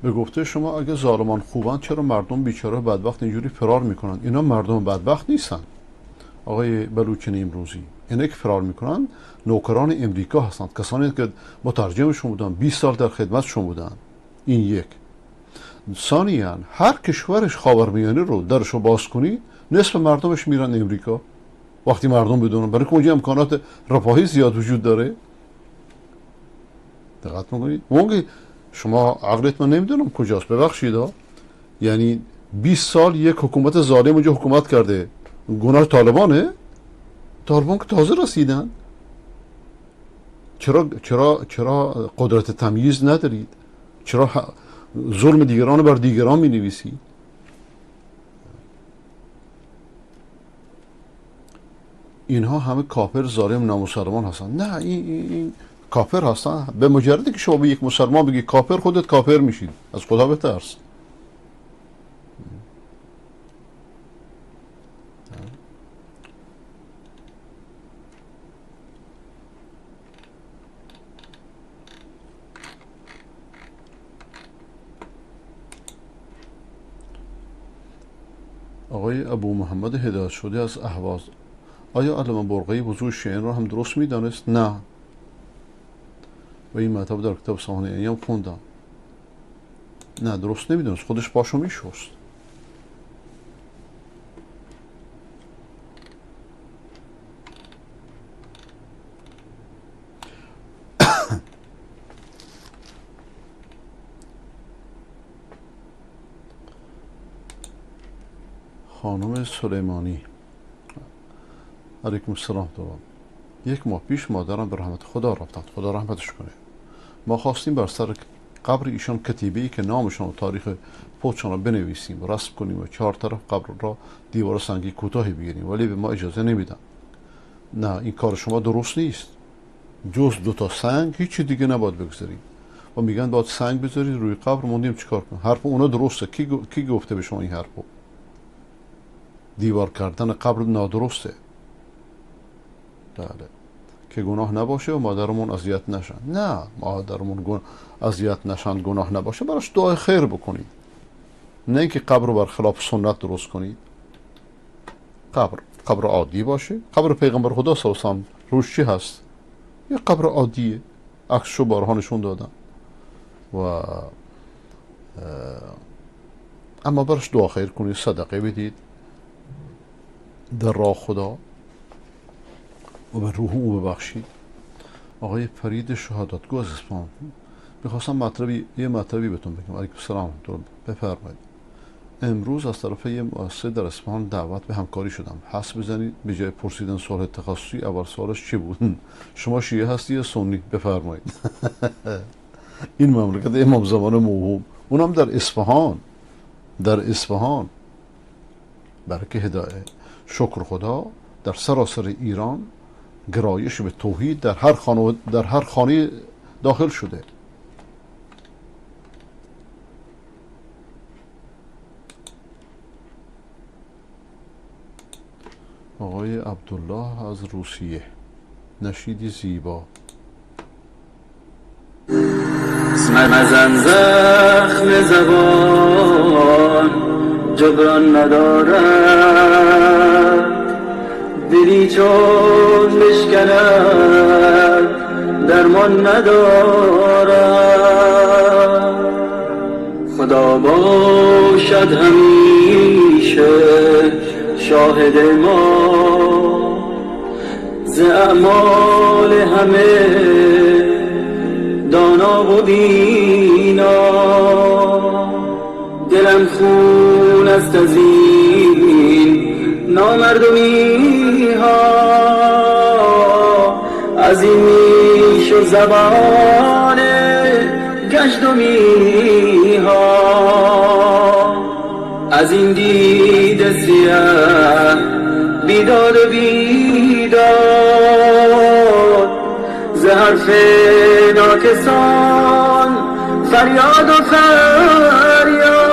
به گفته شما اگه ظالمان خوبند چرا مردم بیچاره بدبخت اینجوری فرار میکنن؟ اینا مردم بدبخت نیستن آقای بلوچ امروزی. اینا که فرار میکنن نوکران امریکا هستند، کسانی که مترجمشون بودن، 20 سال در خدمتشون بودن. این یک. ثانیا هر کشورش خاورمیانه رو درشو باز کنی نصف مردمش میرن امریکا. وقتی مردم بدونن، برای که اونجا امکانات رفاهی زیاد وجود داره. دقت میکنید؟ شما عقلت من نمیدونم کجاست، ببخشید ها. یعنی 20 سال یک حکومت ظالم اونجا حکومت کرده، گناه طالبانه؟ طالبان که تازه رسیدن. چرا چرا چرا قدرت تمییز ندارید؟ چرا ظلم دیگران رو بر دیگران می نویسید؟ اینها همه کافر ظالم نامسلمان هستن. نه، این کافر هستن. به مجردی که شما به یک مسلمان بگی کافر، خودت کافر میشید. از خدا بترس. آقای ابو محمد هدایت شده از اهواز، آیا علامه برقعی وضوع شیعیان را هم درست میدانست؟ نه. و این مطلب در کتاب سامانه ایام خوندم. نه، درست نمیدونست، خودش پاشو میشست. خانم سلیمانی، علیکم السلام. یک ماه پیش مادرم به رحمت خدا رفتند، خدا رحمتش کنه. ما خواستیم بر سر قبر ایشان کتیبه‌ای که نامشان و تاریخ فوتشان را بنویسیم و رسم کنیم و 4 طرف قبر را دیوار سنگی کوتاهی بگیریم، ولی به ما اجازه نمیدن. نه، این کار شما درست نیست. جز 2 تا سنگ هیچ دیگه نباید بگذارید. و میگن باید سنگ بذارید روی قبر. موندیم چیکار کنیم؟ حرف اونا درسته. کی گفته به شما این حرفو؟ دیوار کردن قبر نادرسته. بله، که گناه نباشه و مادرمون اذیت نشن. نه، مادرمون اذیت نشن، گناه نباشه، براش دعای خیر بکنید، نه اینکه قبر رو برخلاف سنت درست کنید. قبر عادی باشه. قبر پیغمبر خدا صلی الله علیه و سلم روش چی هست؟ یه قبر عادیه، عکسشو بارها نشون دادم. و اما براش دعا خیر کنید، صدقه بدید در راه خدا و به روح او ببخشید. آقای فرید شهادتگو از اصفهان، میخواستم یه مطلبی بهتون بگم. علیکم السلام، بفرمایید. امروز از طرف یه مؤسسه در اصفهان دعوت به همکاری شدم. حس بزنید به جای پرسیدن سوال تخصصی اول سوالش چی بود؟ شما شیعه هستی یا سنی؟ بفرمایید. این مملکت امام زمان موهوم، اونم در اصفهان، در اصفهان. برکه هدایه، شکر خدا در سراسر ایران گرایش به توحید در هر خانه، در هر خانه داخل شده. آقای عبدالله از روسیه، نشیدی زیبا. مزن زخم زبان جبران ندارد، دلی چون بشکند. گمان ندارم. خدا باشد همیشه شاهد ما، ز اعمال همه دانا و بینا. دلم خون است از این نامردمی ها، از این نیش و زبان گشتمی ها، از این دید سیاه بیداد و بیداد، ز حرف ناکسان فریاد و فریاد.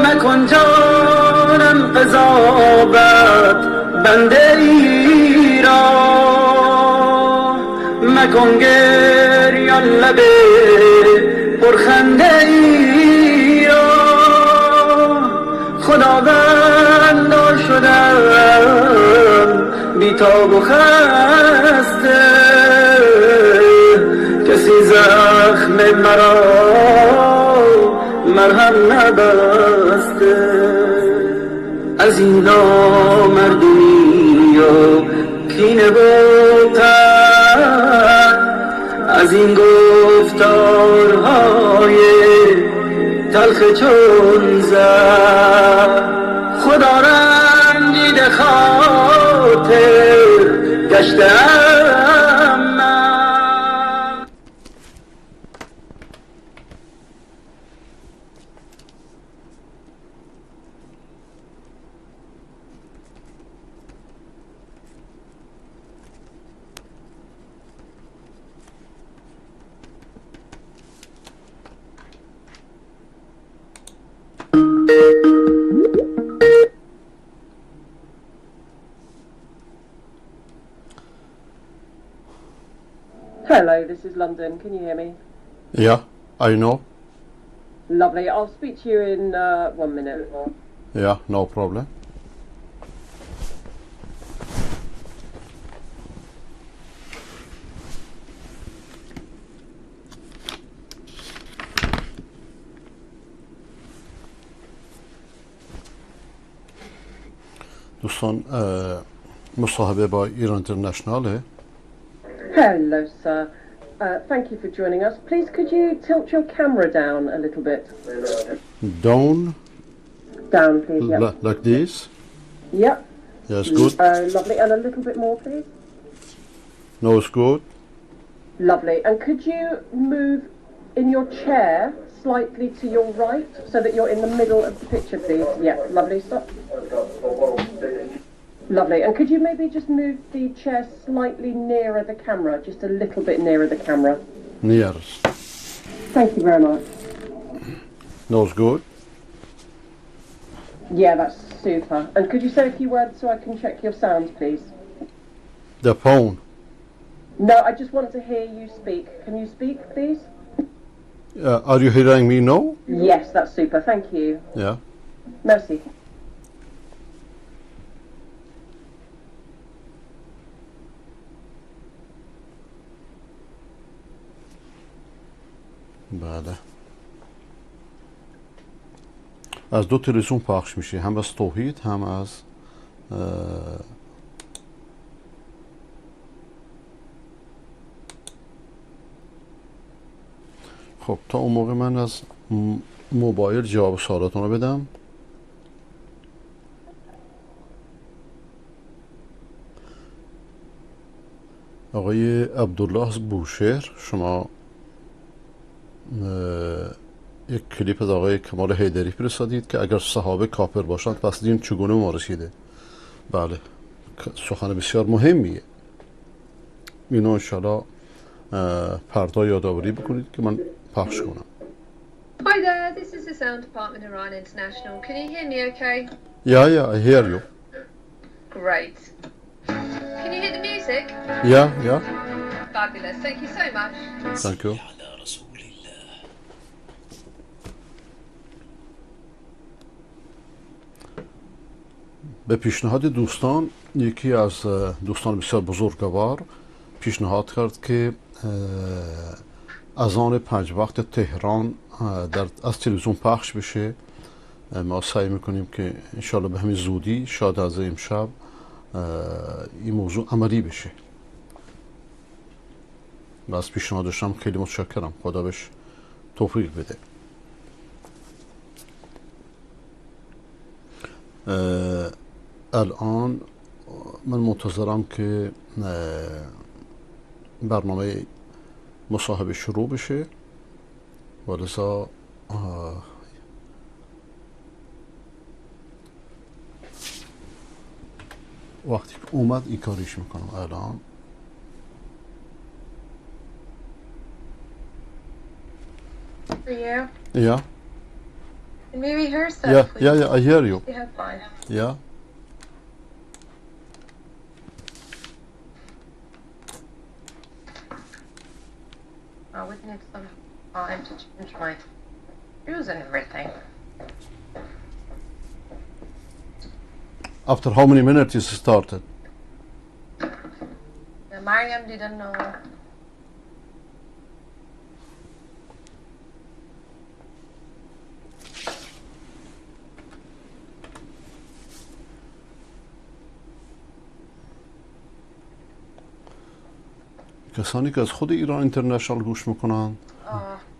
مکن جانم قضاوت بنده ای را، مکن گریان لب پرخنده ای را. خداوندا شدم بیتاب و خسته، کسی زخم مرا مرهم نبسته. از این نامردمی و کینه و قهر، از این گفتارهای تلخ چون زهر، خدا رنجیده خاطر گشتم من. Hello, this is London. Can you hear me? Yeah, I know. Lovely. I'll speak to you in 1 minute. Yeah, no problem. دوستان، مصاحبه با ایران اینترنشناله. Hello, sir. Thank you for joining us. Please, could you tilt your camera down a little bit? Down? Down, please, yep. Like this? Yep. Yes, good. Lovely. And a little bit more, please. No, it's good. Lovely. And could you move in your chair slightly to your right so that you're in the middle of the picture, please? Yeah, lovely. Stop. Lovely. And could you maybe just move the chair slightly nearer the camera, just a little bit nearer the camera? Near. Thank you very much. No, it's good. Yeah, that's super. And could you say a few words so I can check your sound, please? The phone. No, I just want to hear you speak. Can you speak, please? Are you hearing me now? Yes, that's super. Thank you. Yeah. Merci. بله، از دو تلویزیون پخش میشه، هم از توحید هم از خب تا اون موقع من از موبایل جواب سوالاتون رو بدم. آقای عبدالله از بوشهر، شما یک کلیپ از آقای کمال حیدری فرستادید که اگر صحابه کافر باشند پس دین چگونه ما رسیده. بله، سخن بسیار مهمیه. اینو انشالله فردا یادآوری بکنید که من پخش کنم. Hi there, this is the sound department Iran International. Can you hear me okay? Yeah, I hear you. Great. Can you hear the music? Yeah. Fabulous. Thank you so much. Thank you. به پیشنهاد دوستان، یکی از دوستان بسیار بزرگوار پیشنهاد کرد که اذان 5 وقت تهران از تلویزیون پخش بشه. ما سعی میکنیم که انشالله به همین زودی، شاید از امشب، این موضوع عملی بشه. و از پیشنهادش هم خیلی متشکرم، خدا بهش توفیق بده. الان من منتظرم که برنامه مصاحبه شروع بشه و لذا وقتی که اومد این کاریش میکنم. الان For you? Yeah. Can we rehearse that, Yeah, please? yeah, I hear you. You have fine. Yeah. I would need some time to change my shoes and everything. After how many minutes is started? Mariam didn't know. کسانی که از خود ایران اینترنشنال گوش میکنن.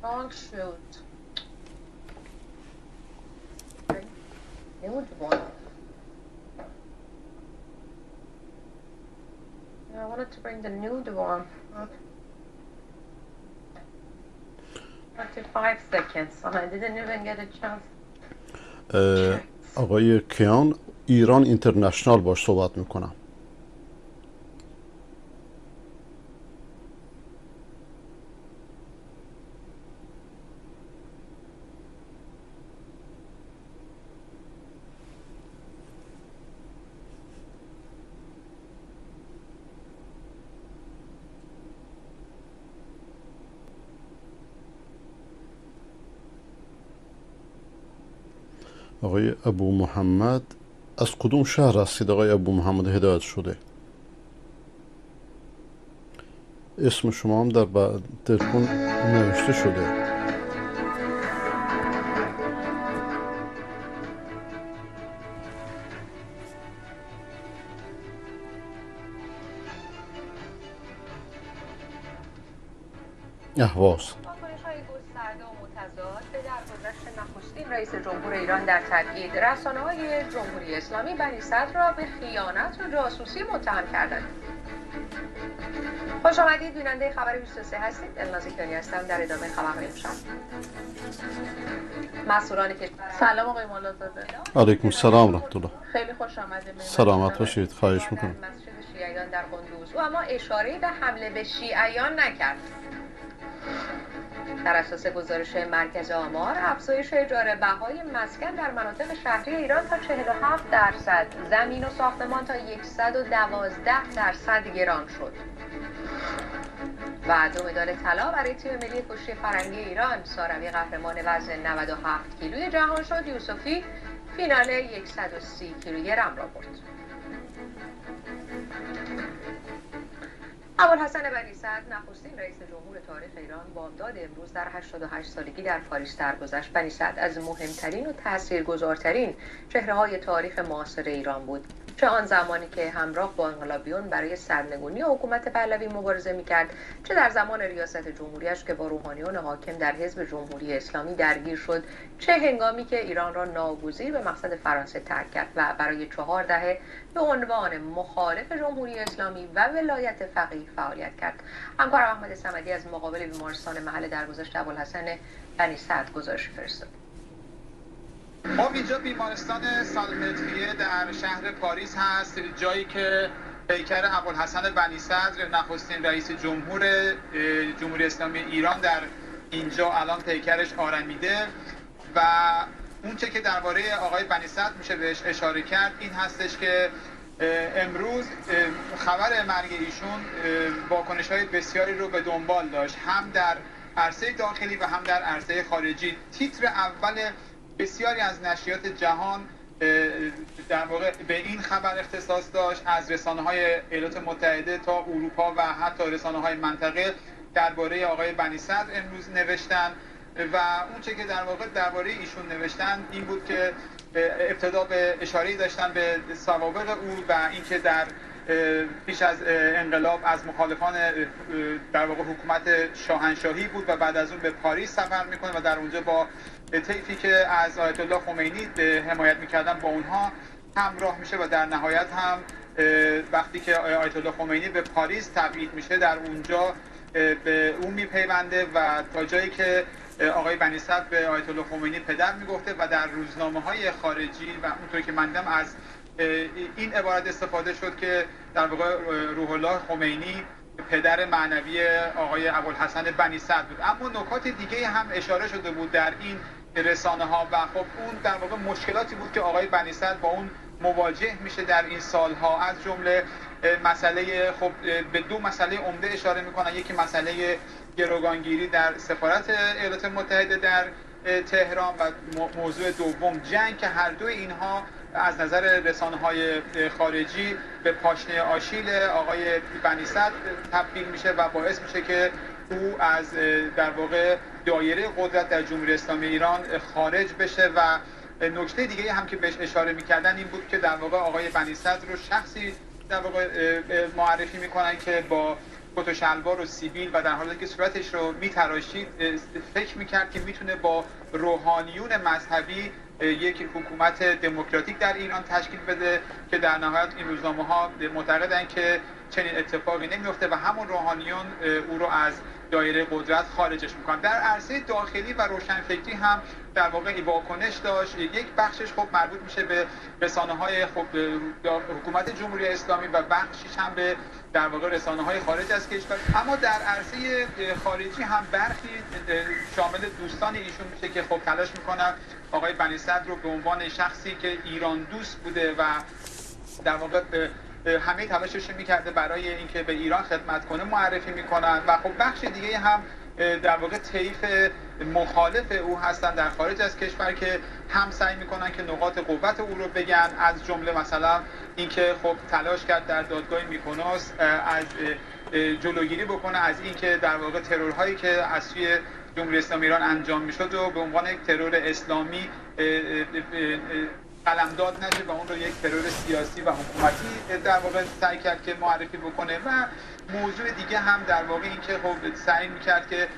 Wrong shoes. Nude one. I wanted to bring the nude one. 45 seconds and I didn't even get a chance. آقای کیان، ایران اینترنشنال باش صحبت میکنم. آقای ابو محمد، از کدوم شهر هستید آقای ابو محمد هدایت شده؟ اسم شما هم در تلفن نوشته شده. اهواز. رئیس جمهور ایران در تبعید، رسانه‌های جمهوری اسلامی بنی صدر را به خیانت و جاسوسی متهم کردند. خوش آمدید، بیننده خبر 23 هستید. الناز کیانی هستم در ادامه خبرهای امشب. مسئولان کشور. سلام آقای مولازاده. علیکم السلام رحمت الله. خیلی خوش آمدید. سلامت باشید، خواهش میکنم. مسجد شیعیان در قندوز، او اما اشاره‌ای به حمله به شیعیان نکرد. بر اساس گزارش مرکز آمار، افزایش اجاره بهای مسکن در مناطق شهری ایران تا 47%، زمین و ساختمان تا 112% گران شد. و 2 مدال طلا برای تیم ملی کشتی فرنگی ایران، ساروی قهرمان وزن 97 کیلوی جهان شد، یوسفی فینال 130 کیلوگرم را برد. ابوالحسن بنی صدر، نخستین رئیس جمهور تاریخ ایران، بامداد امروز در 88 سالگی در پاریس درگذشت. بنی صدر از مهمترین و تاثیرگذارترین چهره‌های تاریخ معاصر ایران بود. چه آن زمانی که همراه با انقلابیون برای سرنگونی حکومت پهلوی مبارزه می‌کرد، چه در زمان ریاست جمهوریش که با روحانیون حاکم در حزب جمهوری اسلامی درگیر شد، چه هنگامی که ایران را ناگزیر به مقصد فرانسه ترک کرد و برای 4 دهه به عنوان مخالف جمهوری اسلامی و ولایت فقیه فعالیت کرد. همکارم احمد صمدی از مقابل بیمارستان محل درگذشت ابوالحسن بنی صدر گزارش فرستاد. خب اینجا بیمارستان سالپتریه در شهر پاریس هست، جایی که پیکر ابوالحسن بنی صدر، نخستین رئیس جمهور جمهوری اسلامی ایران، در اینجا الان پیکرش آرمیده. و اونچه که درباره آقای بنی صدر میشه بهش اشاره کرد این هستش که امروز خبر مرگ ایشون واکنش‌های بسیاری رو به دنبال داشت، هم در عرصه داخلی و هم در عرصه خارجی. تیتر اول بسیاری از نشریات جهان در واقع به این خبر اختصاص داشت. از رسانه‌های ایالات متحده تا اروپا و حتی رسانه‌های منطقه درباره آقای بنی صدر امروز نوشتن و اونچه که در واقع درباره ایشون نوشتن این بود که ابتدا به اشاره‌ای داشتن به سوابق او و اینکه در پیش از انقلاب از مخالفان در واقع حکومت شاهنشاهی بود و بعد از اون به پاریس سفر میکنه و در اونجا با طیفی که از آیت الله خمینی حمایت میکردن با اونها همراه میشه و در نهایت هم وقتی که آیت الله خمینی به پاریس تبعید میشه در اونجا به اون میپیونده و تا جایی که آقای بنی صدر به آیت الله خمینی پدر میگفته و در روزنامه‌های خارجی و اونطور که من دیدم از این عبارت استفاده شد که در واقع روح الله خمینی پدر معنوی آقای ابوالحسن بنی صدر بود. اما نکات دیگه هم اشاره شده بود در این رسانه ها و خب اون در واقع مشکلاتی بود که آقای بنی صدر با اون مواجه میشه در این سالها، از جمله مسئله، خب به دو مسئله عمده اشاره میکنن. یکی مسئله گروگانگیری در سفارت ایالات متحده در تهران و موضوع دوم جنگ، که هر دو اینها از نظر رسانه‌های خارجی به پاشنه آشیل آقای بنی صدر تبدیل میشه و باعث میشه که او از در واقع دایره قدرت در جمهوری اسلامی ایران خارج بشه. و نکته دیگه هم که بهش اشاره میکردن این بود که در واقع آقای بنی صدر رو شخصی در واقع معرفی میکنن که با کت و شلوار و سیبیل و در حالی که صورتش رو میتراشید فکر میکرد که میتونه با روحانیون مذهبی یک حکومت دموکراتیک در ایران تشکیل بده، که در نهایت این روزنامه‌ها معتقدن که چنین اتفاقی نمیفته و همون روحانیون او رو از دایره قدرت خارجش میکنن. در عرصه داخلی و روشنفکری هم در واقع واکنش داشت. یک بخشش خب مربوط میشه به رسانه‌های خب حکومت جمهوری اسلامی و بخشش هم به در واقع رسانه‌های خارج از کشور. اما در عرصه خارجی هم برخی شامل دوستان ایشون میشه که خب تلاش میکنن آقای بنی صدر رو به عنوان شخصی که ایران دوست بوده و در واقع همه تلاشش رو میکرده برای اینکه به ایران خدمت کنه معرفی میکنن. و خب بخش دیگه هم در واقع طیف مخالف او هستن در خارج از کشور که هم سعی میکنن که نقاط قوت او رو بگن، از جمله مثلا اینکه خب تلاش کرد در دادگاه میکونوس از جلوگیری بکنه از اینکه در واقع ترورهایی که از سوی جمهوری اسلامی ایران انجام میشد و به عنوان یک ترور اسلامی قلمداد نشه و اون رو یک ترور سیاسی و حکومتی در واقع سعی کرد که معرفی بکنه. و موضوع دیگه هم در واقع این که خب سعی میکرد که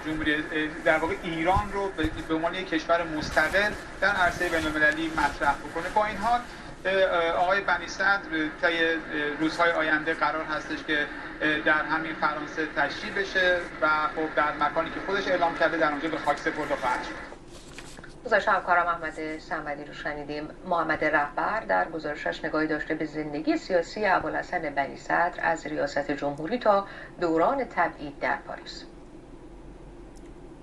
جمهوری در واقع ایران رو به عنوان یک کشور مستقل در عرصه بین‌المللی مطرح بکنه. با این حال آقای بنی صدر طی روزهای آینده قرار هستش که در همین فرانسه تشییع بشه و خب در مکانی که خودش اعلام کرده در اونجا به خاک سپرده خواهد شد. گزارش همکارم احمد صمدی رو شنیدیم. محمد رهبر در گزارشش نگاهی داشته به زندگی سیاسی ابوالحسن بنی صدر از ریاست جمهوری تا دوران تبعید در پاریس.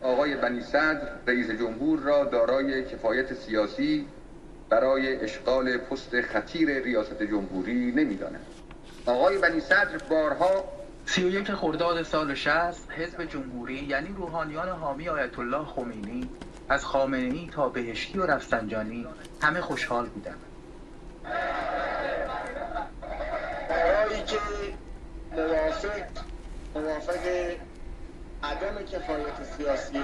آقای بنی صدر رئیس جمهور را دارای کفایت سیاسی برای اشغال پست خطیر ریاست جمهوری نمی‌داند. آقای بنی صدر بارها 31 خرداد سال 60 حزب جمهوری یعنی روحانیان حامی آیت الله خمینی از خامنه‌ای تا بهشتی و رفسنجانی همه خوشحال بودند. برای که موافق عدم کفایت سیاسی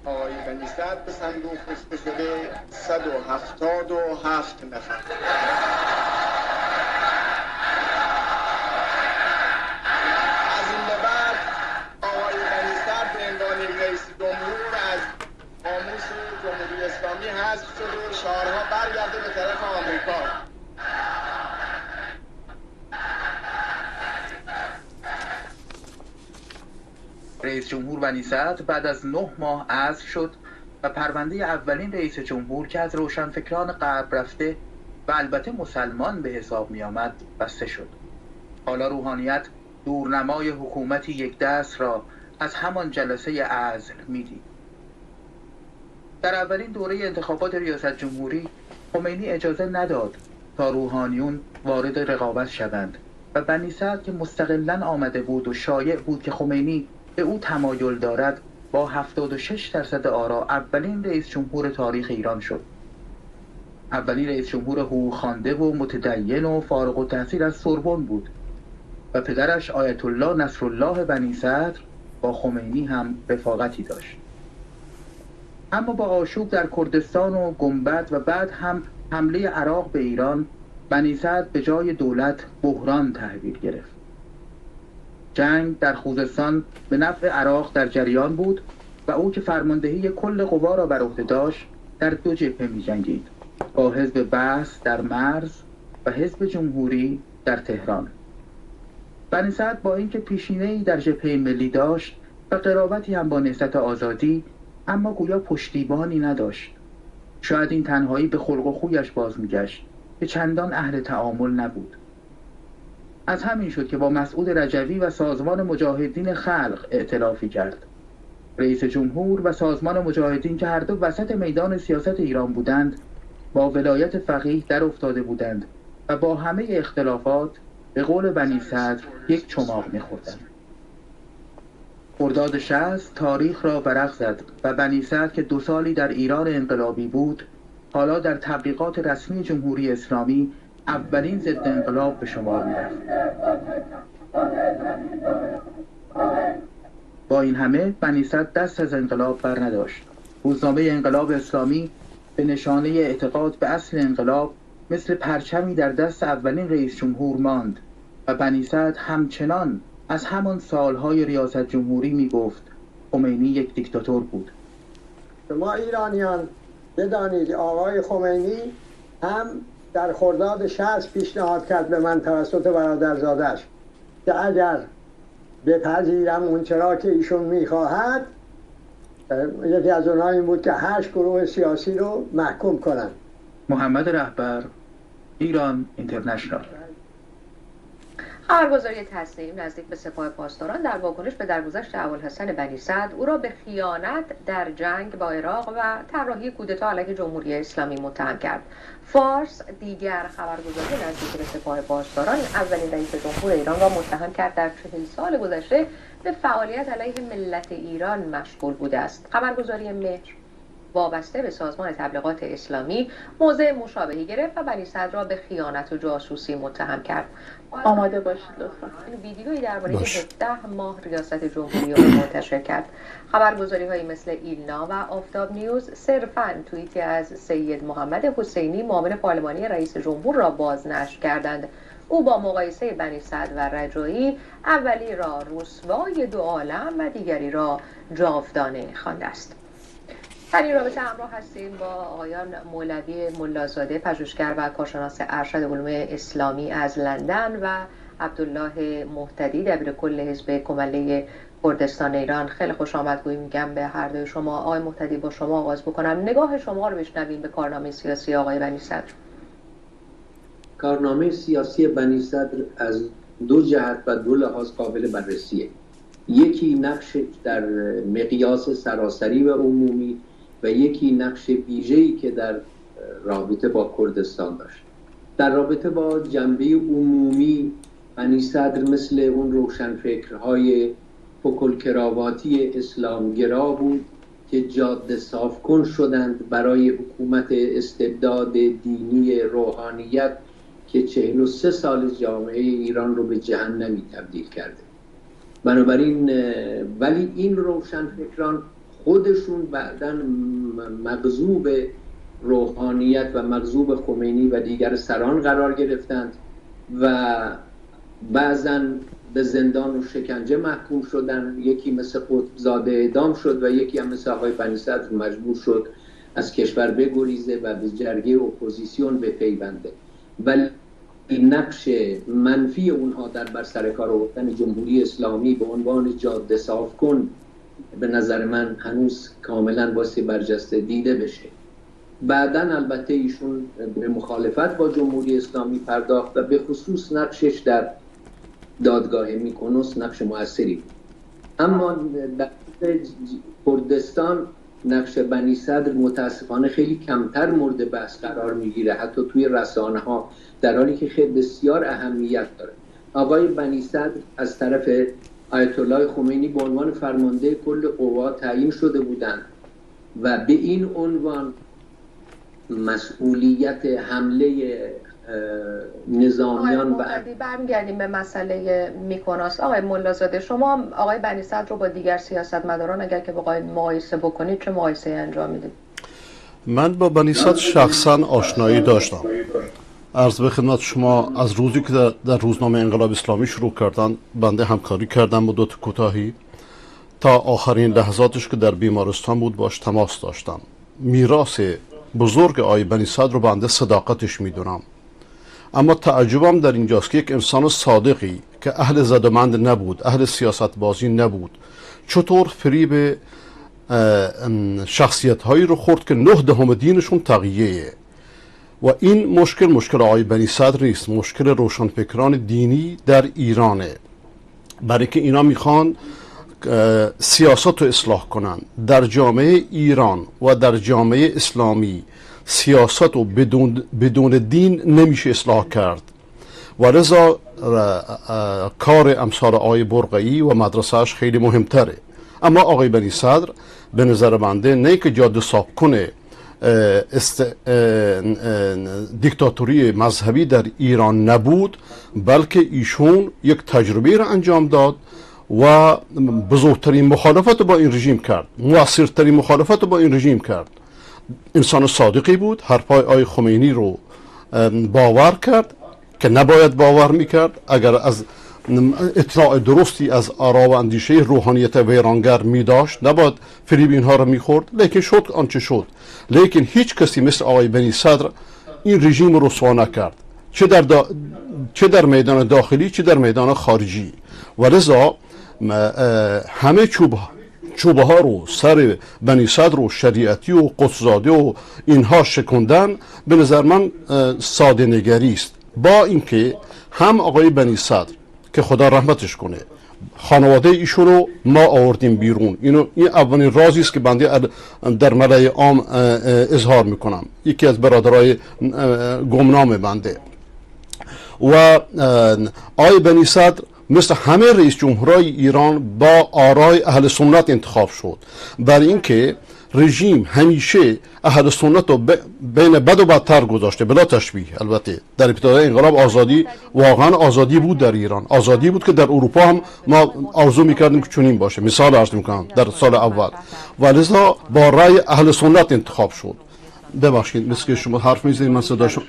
آقای بنی صدر به صندوق کشته شده 177 نفر. از این به بعد آقای بنی صدر به عنوان رئیس جمهور از قاموس جمهوری اسلامی حذف شده و شعارها برگرده به طرف آمریکا. رئیس جمهور بنی صدر بعد از 9 ماه عزل شد و پرونده اولین رئیس جمهور که از روشنفکران غرب رفته و البته مسلمان به حساب می آمد بسته شد. حالا روحانیت دورنمای حکومتی یک دست را از همان جلسه عزل می دید. در اولین دوره انتخابات ریاست جمهوری خمینی اجازه نداد تا روحانیون وارد رقابت شوند و بنی صدر که مستقلاً آمده بود و شایع بود که خمینی به او تمایل دارد با 76% آرا اولین رئیس جمهور تاریخ ایران شد. اولین رئیس جمهور حقوق خوانده و متدین و فارغ التحصیل از سوربن بود و پدرش آیت الله نصرالله بنی صدر با خمینی هم رفاقتی داشت. اما با آشوب در کردستان و گنبد و بعد هم حمله عراق به ایران، بنی صدر به جای دولت بحران تحویل گرفت. جنگ در خوزستان به نفع عراق در جریان بود و او که فرماندهی کل قوا را بر عهده داشت در دو جبهه می جنگید، با حزب بعث در مرز و حزب جمهوری در تهران. بنی صدر با اینکه پیشینه‌ای در جبهه ملی داشت و قرابتی هم با نهضت آزادی، اما گویا پشتیبانی نداشت. شاید این تنهایی به خلق و خویش باز میگشت که چندان اهل تعامل نبود. از همین شد که با مسعود رجوی و سازمان مجاهدین خلق ائتلافی کرد. رئیس جمهور و سازمان مجاهدین که هر دو وسط میدان سیاست ایران بودند، با ولایت فقیه در افتاده بودند و با همه اختلافات به قول بنی صدر یک چماق می‌خوردند. خرداد 60 تاریخ را ورق زد و بنی صدر که 2 سالی در ایران انقلابی بود، حالا در تبلیغات رسمی جمهوری اسلامی اولین ضد انقلاب به شمار می‌رفت. با این همه بنی صدر دست از انقلاب بر نداشت. روزنامه انقلاب اسلامی به نشانه اعتقاد به اصل انقلاب مثل پرچمی در دست اولین رئیس جمهور ماند و بنی صدر همچنان از همان سالهای ریاست جمهوری می گفت خمینی یک دیکتاتور بود. شما ایرانیان بدانید آقای خمینی هم در خرداد 60 پیشنهاد کرد به من توسط برادرزادش که اگر بپذیرم اون چرا که ایشون میخواهد، یکی از اونها این بود که 8 گروه سیاسی رو محکوم کنن. محمد رهبر، ایران اینترنشنال. خبرگزاری تسنیم نزدیک به سپاه پاسداران در واکنش به درگذشت ابوالحسن بنی صدر او را به خیانت در جنگ با عراق و طراحی کودتا علیه جمهوری اسلامی متهم کرد. فارس، دیگر خبرگزاری نزدیک به سپاه پاسداران، اولین رئیس جمهور ایران را متهم کرد در 40 سال گذشته به فعالیت علیه ملت ایران مشغول بوده است. خبرگزاری مهر وابسته به سازمان تبلیغات اسلامی موضع مشابهی گرفت و بنی صدر را به خیانت و جاسوسی متهم کرد. آماده باشید لطفا. ویدیویی درباره 17 ماه ریاست جمهوری او منتشر کرد. خبرگزاری‌هایی مثل ایلنا و آفتاب نیوز صرفاً توییتی از سید محمد حسینی معاون پارلمانی رئیس جمهور را بازنشر کردند. او با مقایسه بنی صدر و رجایی اولی را رسوای دو عالم و دیگری را جاودانه خوانده است. در این رابطه همراه هستیم با آقایان مولوی ملازاده، پژوهشگر و کارشناس ارشد علوم اسلامی از لندن، و عبدالله مهتدی، دبیر کل حزب کمله کردستان ایران. خیلی خوش آمدگویی میگم به هر دوی شما. آقای مهتدی، با شما آغاز بکنم، نگاه شما رو بشنویم به کارنامه سیاسی آقای بنی صدر. کارنامه سیاسی بنی صدر از دو جهت و دو لحاظ قابل بررسیه. یکی نقش در مقیاس سراسری و عمومی و یکی نقش ویژه‌ای که در رابطه با کردستان داشت. در رابطه با جنبه عمومی، بنی صدر مثل اون روشنفکرهای فکل کراواتی اسلامگرا بود که جاده صاف کن شدند برای حکومت استبداد دینی روحانیت که 43 سال جامعه ایران رو به جهنمی تبدیل کرده. بنابراین ولی این روشنفکران خودشون بعداً مغضوب روحانیت و مغضوب خمینی و دیگر سران قرار گرفتند و بعضاً به زندان و شکنجه محکوم شدن. یکی مثل قطب‌زاده اعدام شد و یکی هم مثل آقای بنی صدر مجبور شد از کشور بگریزه و به جرگه اپوزیسیون بپیونده. ولی نقش منفی اونها در بر سر کار آوردن جمهوری اسلامی به عنوان جاده صاف کن به نظر من هنوز کاملا واسه برجسته دیده بشه. بعداً البته ایشون به مخالفت با جمهوری اسلامی پرداخت و به خصوص نقشش در دادگاه میکنوس نقش موثری بود. اما در کردستان نقش بنی صدر متاسفانه خیلی کمتر مورد بحث قرار میگیره، حتی توی رسانه ها، در حالی که خیلی بسیار اهمیت داره. آقای بنی صدر از طرف آیت الله خمینی به عنوان فرمانده کل قوا تعیین شده بودند و به این عنوان مسئولیت حمله نظامیان و برمیگردیم به مسئله میکوناس. آقای ملازاده، شما آقای بنی صدر رو با دیگر سیاستمداران اگر که بخواید مقایسه بکنید چه مقایسه انجام میدید؟ من با بنی صدر شخصا آشنایی داشتم. عرض به خدمت شما از روزی که در روزنامه انقلاب اسلامی شروع کردن بنده همکاری کردم با دو تا کوتاهی تا آخرین لحظاتش که در بیمارستان بود باش تماس داشتم. میراث بزرگ آقای بنی صدر رو بنده صداقتش میدونم، اما تعجبم در اینجاست که یک انسان صادقی که اهل زدومند نبود، اهل سیاست بازی نبود، چطور فریب شخصیت هایی رو خورد که 9/10 دینشون تقیه. و این مشکل آقای بنی صدر نیست، مشکل روشنفکران دینی در ایرانه، برای که اینا میخوان سیاست رو اصلاح کنن. در جامعه ایران و در جامعه اسلامی سیاست رو بدون دین نمیشه اصلاح کرد و لذا کار امثال آقای برقعی و مدرسهش خیلی مهمتره. اما آقای بنی صدر به نظر بنده نه که جاده صاف کنه دیکتاتوری مذهبی در ایران نبود، بلکه ایشون یک تجربه را انجام داد و بزرگترین مخالفت با این رژیم کرد، موثرترین مخالفت با این رژیم کرد. انسان صادقی بود، حرفای آقای خمینی رو باور کرد که نباید باور میکرد. اگر از اطلاع درستی از آرا و اندیشه روحانیت ویرانگر می داشت نباید فریب اینها رو میخورد، لیکن شد آنچه شد. لیکن هیچ کسی مثل آقای بنی صدر این رژیم رو رسوا نکرد، چه در میدان داخلی چه در میدان خارجی، و لذا همه چوبه ها رو سر بنی صدر و شریعتی و قطب‌زاده و اینها شکندن به نظر من ساده نگری است. با اینکه هم آقای بنی صدر که خدا رحمتش کنه، خانواده ایشون رو ما آوردیم بیرون، این اولین رازی است که بنده در ملأ عام اظهار میکنم، یکی از برادرای گمنام بنده. و آقای بنی صدر مثل همه رئیس جمهورای ایران با آرای اهل سنت انتخاب شد، برای اینکه رژیم همیشه اهل سنت رو بین بد و بدتر گذاشته، بلا تشبیه. البته در ابتدای انقلاب آزادی واقعا آزادی بود در ایران، آزادی بود که در اروپا هم ما آرزو میکردیم که چنین باشه، مثال عرض میکنم در سال اول، و لذا با رأی اهل سنت انتخاب شد. ببخشید مثل که شما حرف میزنید من صدای شما،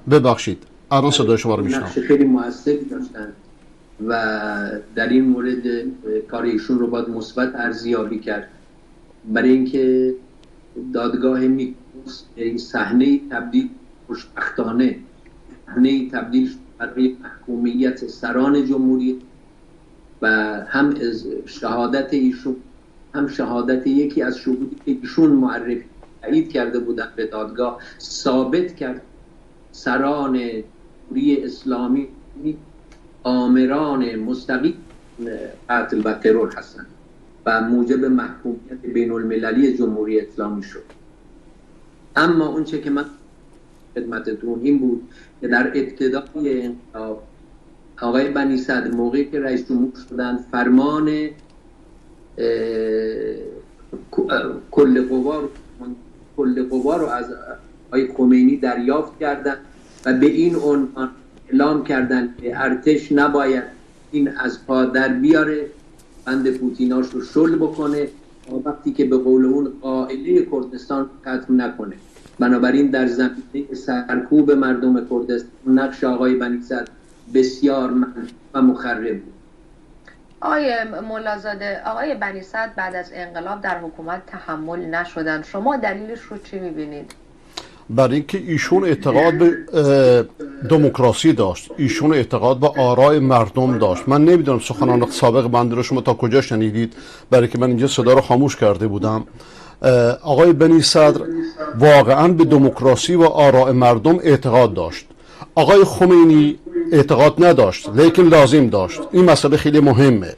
ببخشید الان صدای شما رو میشنوم. نقش خیلی موثری داشتن و در این مورد کار ایشون رو باید مثبت ارزیابی کرد، برای اینکه دادگاه میکونوس صحنه تبدیل خوشبختانه صحنه تبدیل برای محکومیت سران جمهوری و هم از شهادت ایشون هم شهادت یکی از شهودی که ایشون معرفی تایید کرده بودن به دادگاه ثابت کرد سران جمهوری اسلامی آمران مستقیم قتل و ترور هستند و موجب محکومیت بین المللی جمهوری اسلامی شد. اما اونچه که من خدمتتون این بود که در ابتدای انقلاب آقای بنی صدر موقعی که رئیس جمهور شدن فرمان کل قوا رو از آقای خمینی دریافت کردند و به این عنوان اعلام کردند که ارتش نباید این از پا در بیاره، بند پوتیناش رو شل بکنه وقتی که به قول اون قائله کردستان ختم نکنه. بنابراین در زمینه سرکوب مردم کردستان نقش آقای بنی صدر بسیار منفی و مخرب بود. آقای ملازاده، آقای بنی صدر بعد از انقلاب در حکومت تحمل نشدن، شما دلیلش رو چی میبینید؟ برای اینکه ایشون اعتقاد به دموکراسی داشت، ایشون اعتقاد به آرای مردم داشت. من نمیدونم سخنان سابق بنده رو شما تا کجا شنیدید، برای که من اینجا صدا رو خاموش کرده بودم. آقای بنی صدر واقعا به دموکراسی و آراء مردم اعتقاد داشت. آقای خمینی اعتقاد نداشت، لیکن لازم داشت. این مسئله خیلی مهمه.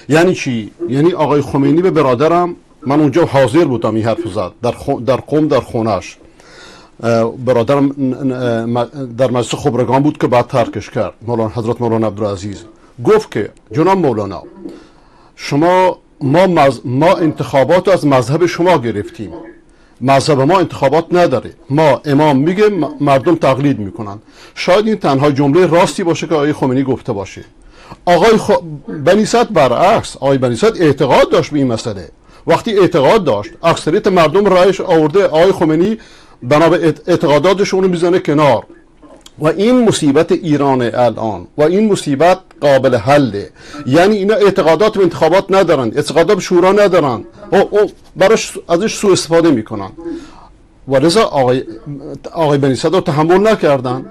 یعنی چی؟ یعنی آقای خمینی به برادرم، من اونجا حاضر بودم این حرف زد، در قم در خونش، برادرم در مجلس خبرگان بود که بعد ترکش کرد، مولانا حضرت مولانا عبدالعزیز گفت که جناب مولانا شما ما انتخابات از مذهب شما گرفتیم، مذهب ما انتخابات نداره، ما امام میگه مردم تقلید میکنن. شاید این تنها جمله راستی باشه که آقای خمینی گفته باشه. آقای بنی صدر برعکس، آقای بنی صدر اعتقاد داشت به این مسئله. وقتی اعتقاد داشت اکثریت مردم رایش آورده، آقای خمینی بنا به اعتقاداتش اونو میزنه کنار. و این مصیبت ایران الان و این مصیبت قابل حله. یعنی اینا اعتقادات به انتخابات ندارن، اعتقادات به شورا ندارن، او براش ازش سوء استفاده میکنن. و لذا آقای بنی صدر رو تحمل نکردن،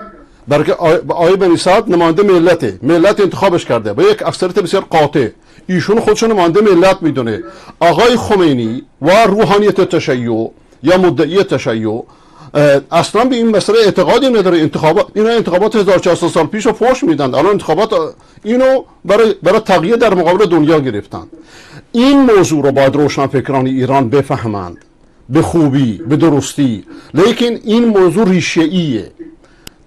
برای که آقای بنی صدر نماینده ملته، ملت انتخابش کرده با یک اکثریت بسیار قاطع، ایشون خودشون نماینده ملت میدونه. آقای خمینی و روحانیت تشیع یا مدعی تشیع اصلا به این مسئله اعتقادی نداره. انتخابات، اینا انتخابات 1400 سال پیش رو فحش میدن، الان انتخابات اینو برای تغییر در مقابل دنیا گرفتن. این موضوع رو باید روشنفکران ایران بفهمند به خوبی، به درستی. لیکن این موضوع ریشه‌ایه.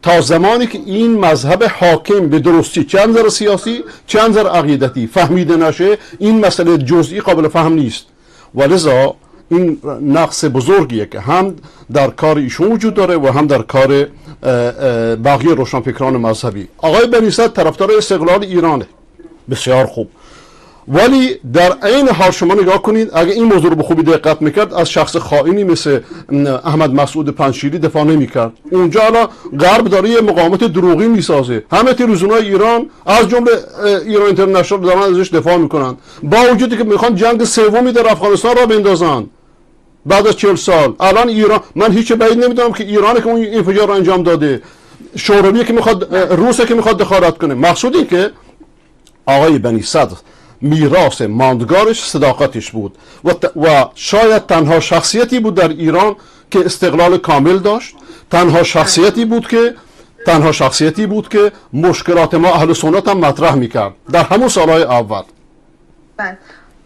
تا زمانی که این مذهب حاکم به درستی چند نظر سیاسی چند نظر عقیدتی فهمیده نشه، این مسئله جزئی قابل فهم نیست. و لذا این نقص بزرگیه که هم در کار ایشون وجود داره و هم در کار بقیه روشنفکران مذهبی. آقای بنی صدر طرفدار استقلال ایرانه، بسیار خوب، ولی در عین حال شما نگاه کنید، اگه این موضوع رو به خوبی دقت میکرد از شخص خائنی مثل احمد مسعود پنجشیری دفاع نمیکرد. اونجا الان غرب داره یه مقاومت دروغی میسازه، همه تلویزیون‌های ایران از جمله ایران اینترنشنال دارن ازش دفاع میکنن، با وجودی که میخوان جنگ سومی در افغانستان را بندازن بعد از 40 سال. الان ایران، من هیچ بعید نمیدونم که ایرانه که اون انفجار رو انجام داده، شوروی که میخواد، روسه که میخواد دخالت کنه. مقصود این که آقای بنی صدر میراث ماندگارش صداقتش بود و شاید تنها شخصیتی بود در ایران که استقلال کامل داشت، تنها شخصیتی بود که مشکلات ما اهل سنت هم مطرح میکرد در همون سالهای اول. بله،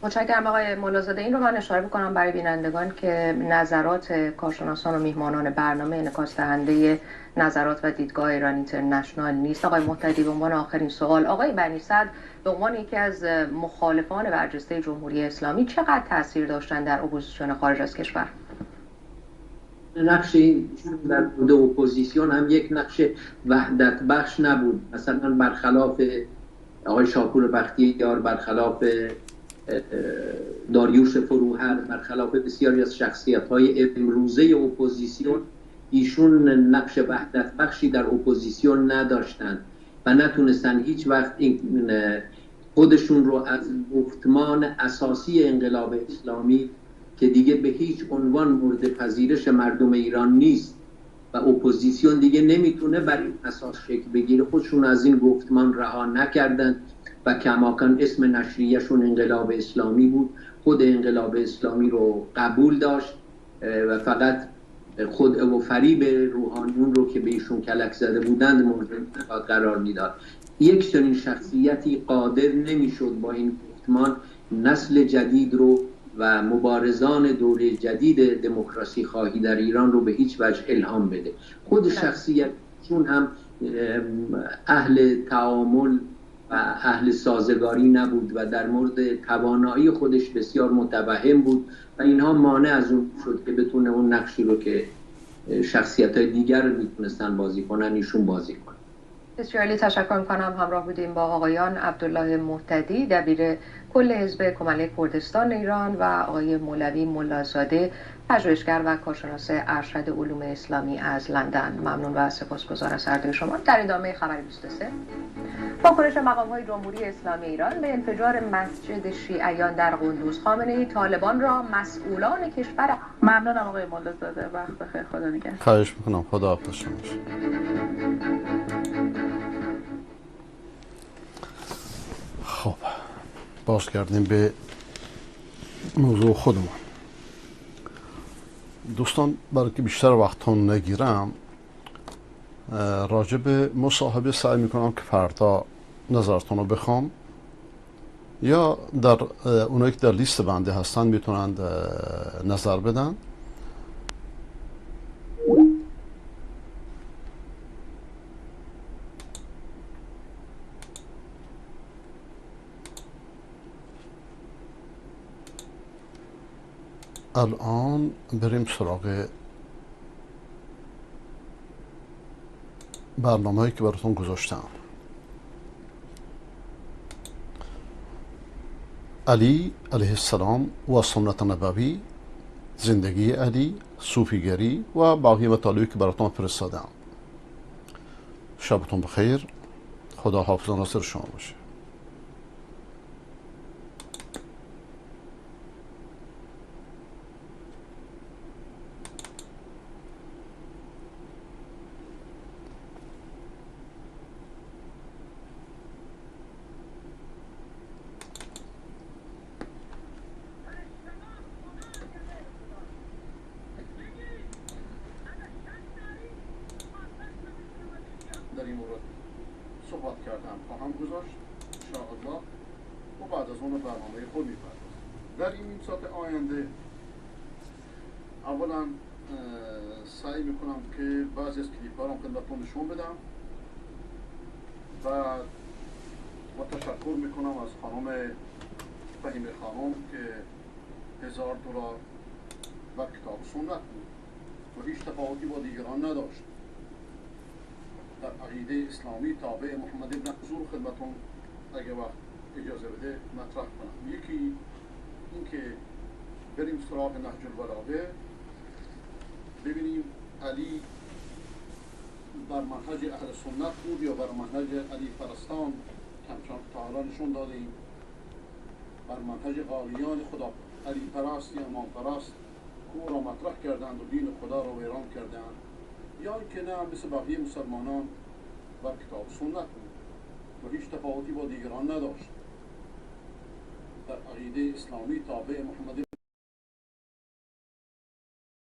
متشکرم آقای ملازاده. این رو من اشاره بکنم برای بینندگان که نظرات کارشناسان و میهمانان برنامه انعکاس دهنده نظرات و دیدگاه ایران اینترنشنال نیست. آقای مهتدی، به عنوان آخرین سوال، آقای بنی صدر به عنوان یکی از مخالفان برجسته جمهوری اسلامی چقدر تاثیر داشتن در اپوزیسیون خارج از کشور؟ نقش این در مورد اپوزیسیون هم یک نقش وحدت بخش نبود. مثلا برخلاف آقای شاپور بختیار، برخلاف داریوش فروهر، برخلاف بسیاری از شخصیت‌های امروزه اپوزیسیون، ایشون نقش وحدت بخشی در اپوزیسیون نداشتند و نتونستن هیچ وقت این خودشون رو از گفتمان اساسی انقلاب اسلامی که دیگه به هیچ عنوان مورد پذیرش مردم ایران نیست و اپوزیسیون دیگه نمیتونه بر این اساس شکل بگیره، خودشون از این گفتمان رها نکردند و کماکان اسم نشریه‌شون انقلاب اسلامی بود. خود انقلاب اسلامی رو قبول داشت و فقط خود و فریب روحانیون رو که به ایشون کلک زده بودند مورد انتقاد قرار میداد. یک چنین شخصیتی قادر نمیشد با این گفتمان نسل جدید رو و مبارزان دوره جدید دموکراسی خواهی در ایران رو به هیچ وجه الهام بده. خود شخصیت چون هم اهل تعامل و اهل سازگاری نبود و در مورد توانایی خودش بسیار متوهم بود و اینها مانع از اون شد که بتونه اون نقشی رو که شخصیت‌های دیگر میتونستن بازی کنن ایشون بازی کنن. بسیار تشکر میکنم. همراه بودیم با آقایان عبدالله مهتدی، دبیر کل حزب کمله کردستان ایران، و آقای مولوی ملازاده، پژوهشگر و کارشناس ارشد علوم اسلامی از لندن. ممنون و سپاسگزار از هر دوی شما. در ادامه خبر 23، واکنش مقام‌های جمهوری اسلامی ایران به انفجار مسجد شیعیان در قندوز، خامنه‌ای طالبان را مسئولان کشور. ممنونم آقای ملازاده، وقت بخیر، خدا نگهدار. خواهش می‌کنم، خداحافظ شما. خب باز کردیم به موضوع خودمون. دوستان برای که بیشتر وقتون نگیرم راجع به مصاحبه سعی میکنم که فردا نظرتون رو بخوام، یا در اونایی که در لیست بنده هستن میتونند نظر بدن. الان بریم سراغ برنامه‌ای که براتون گذاشتم. علی علیه السلام و سنت نبوی، زندگی علی، صوفیگری و باقی مطالبی که براتون فرستادم. شبتون بخیر، خدا حافظ و ناصر شما باشه. در این مورد صحبت کردم خواهم گذاشت انشاءالله و بعد از اون برنامه خود میپردازم. در این نیم ساعت آینده اولا سعی میکنم که بعضی از کلیپ ها رو خدمتتون نشون بدم و تشکر میکنم از خانم فهیم خانم که $1000 و کتاب سنت بود و هیچ تفاوتی با دیگران نداشت. در عقیده اسلامی تابع محمد ابن حضور خدمتون اگه وقت اجازه بده مطرح کنم. یکی اینکه بریم سراغ نهج البلاغه، ببینیم علی بر منهج اهل سنت بود یا بر منهج علی پرستان که همچنان تا حالا نشون دادیم، بر منهج غالیان خدا علی پرست یا امام پرست که او را مطرح کردند و دین خدا را ویران کردند، یا اینکه نه مثل بقیه مسلمانان بر کتاب سنت بود و هیچ تفاوتی با دیگران نداشت. در عقیده اسلامی تابع محمد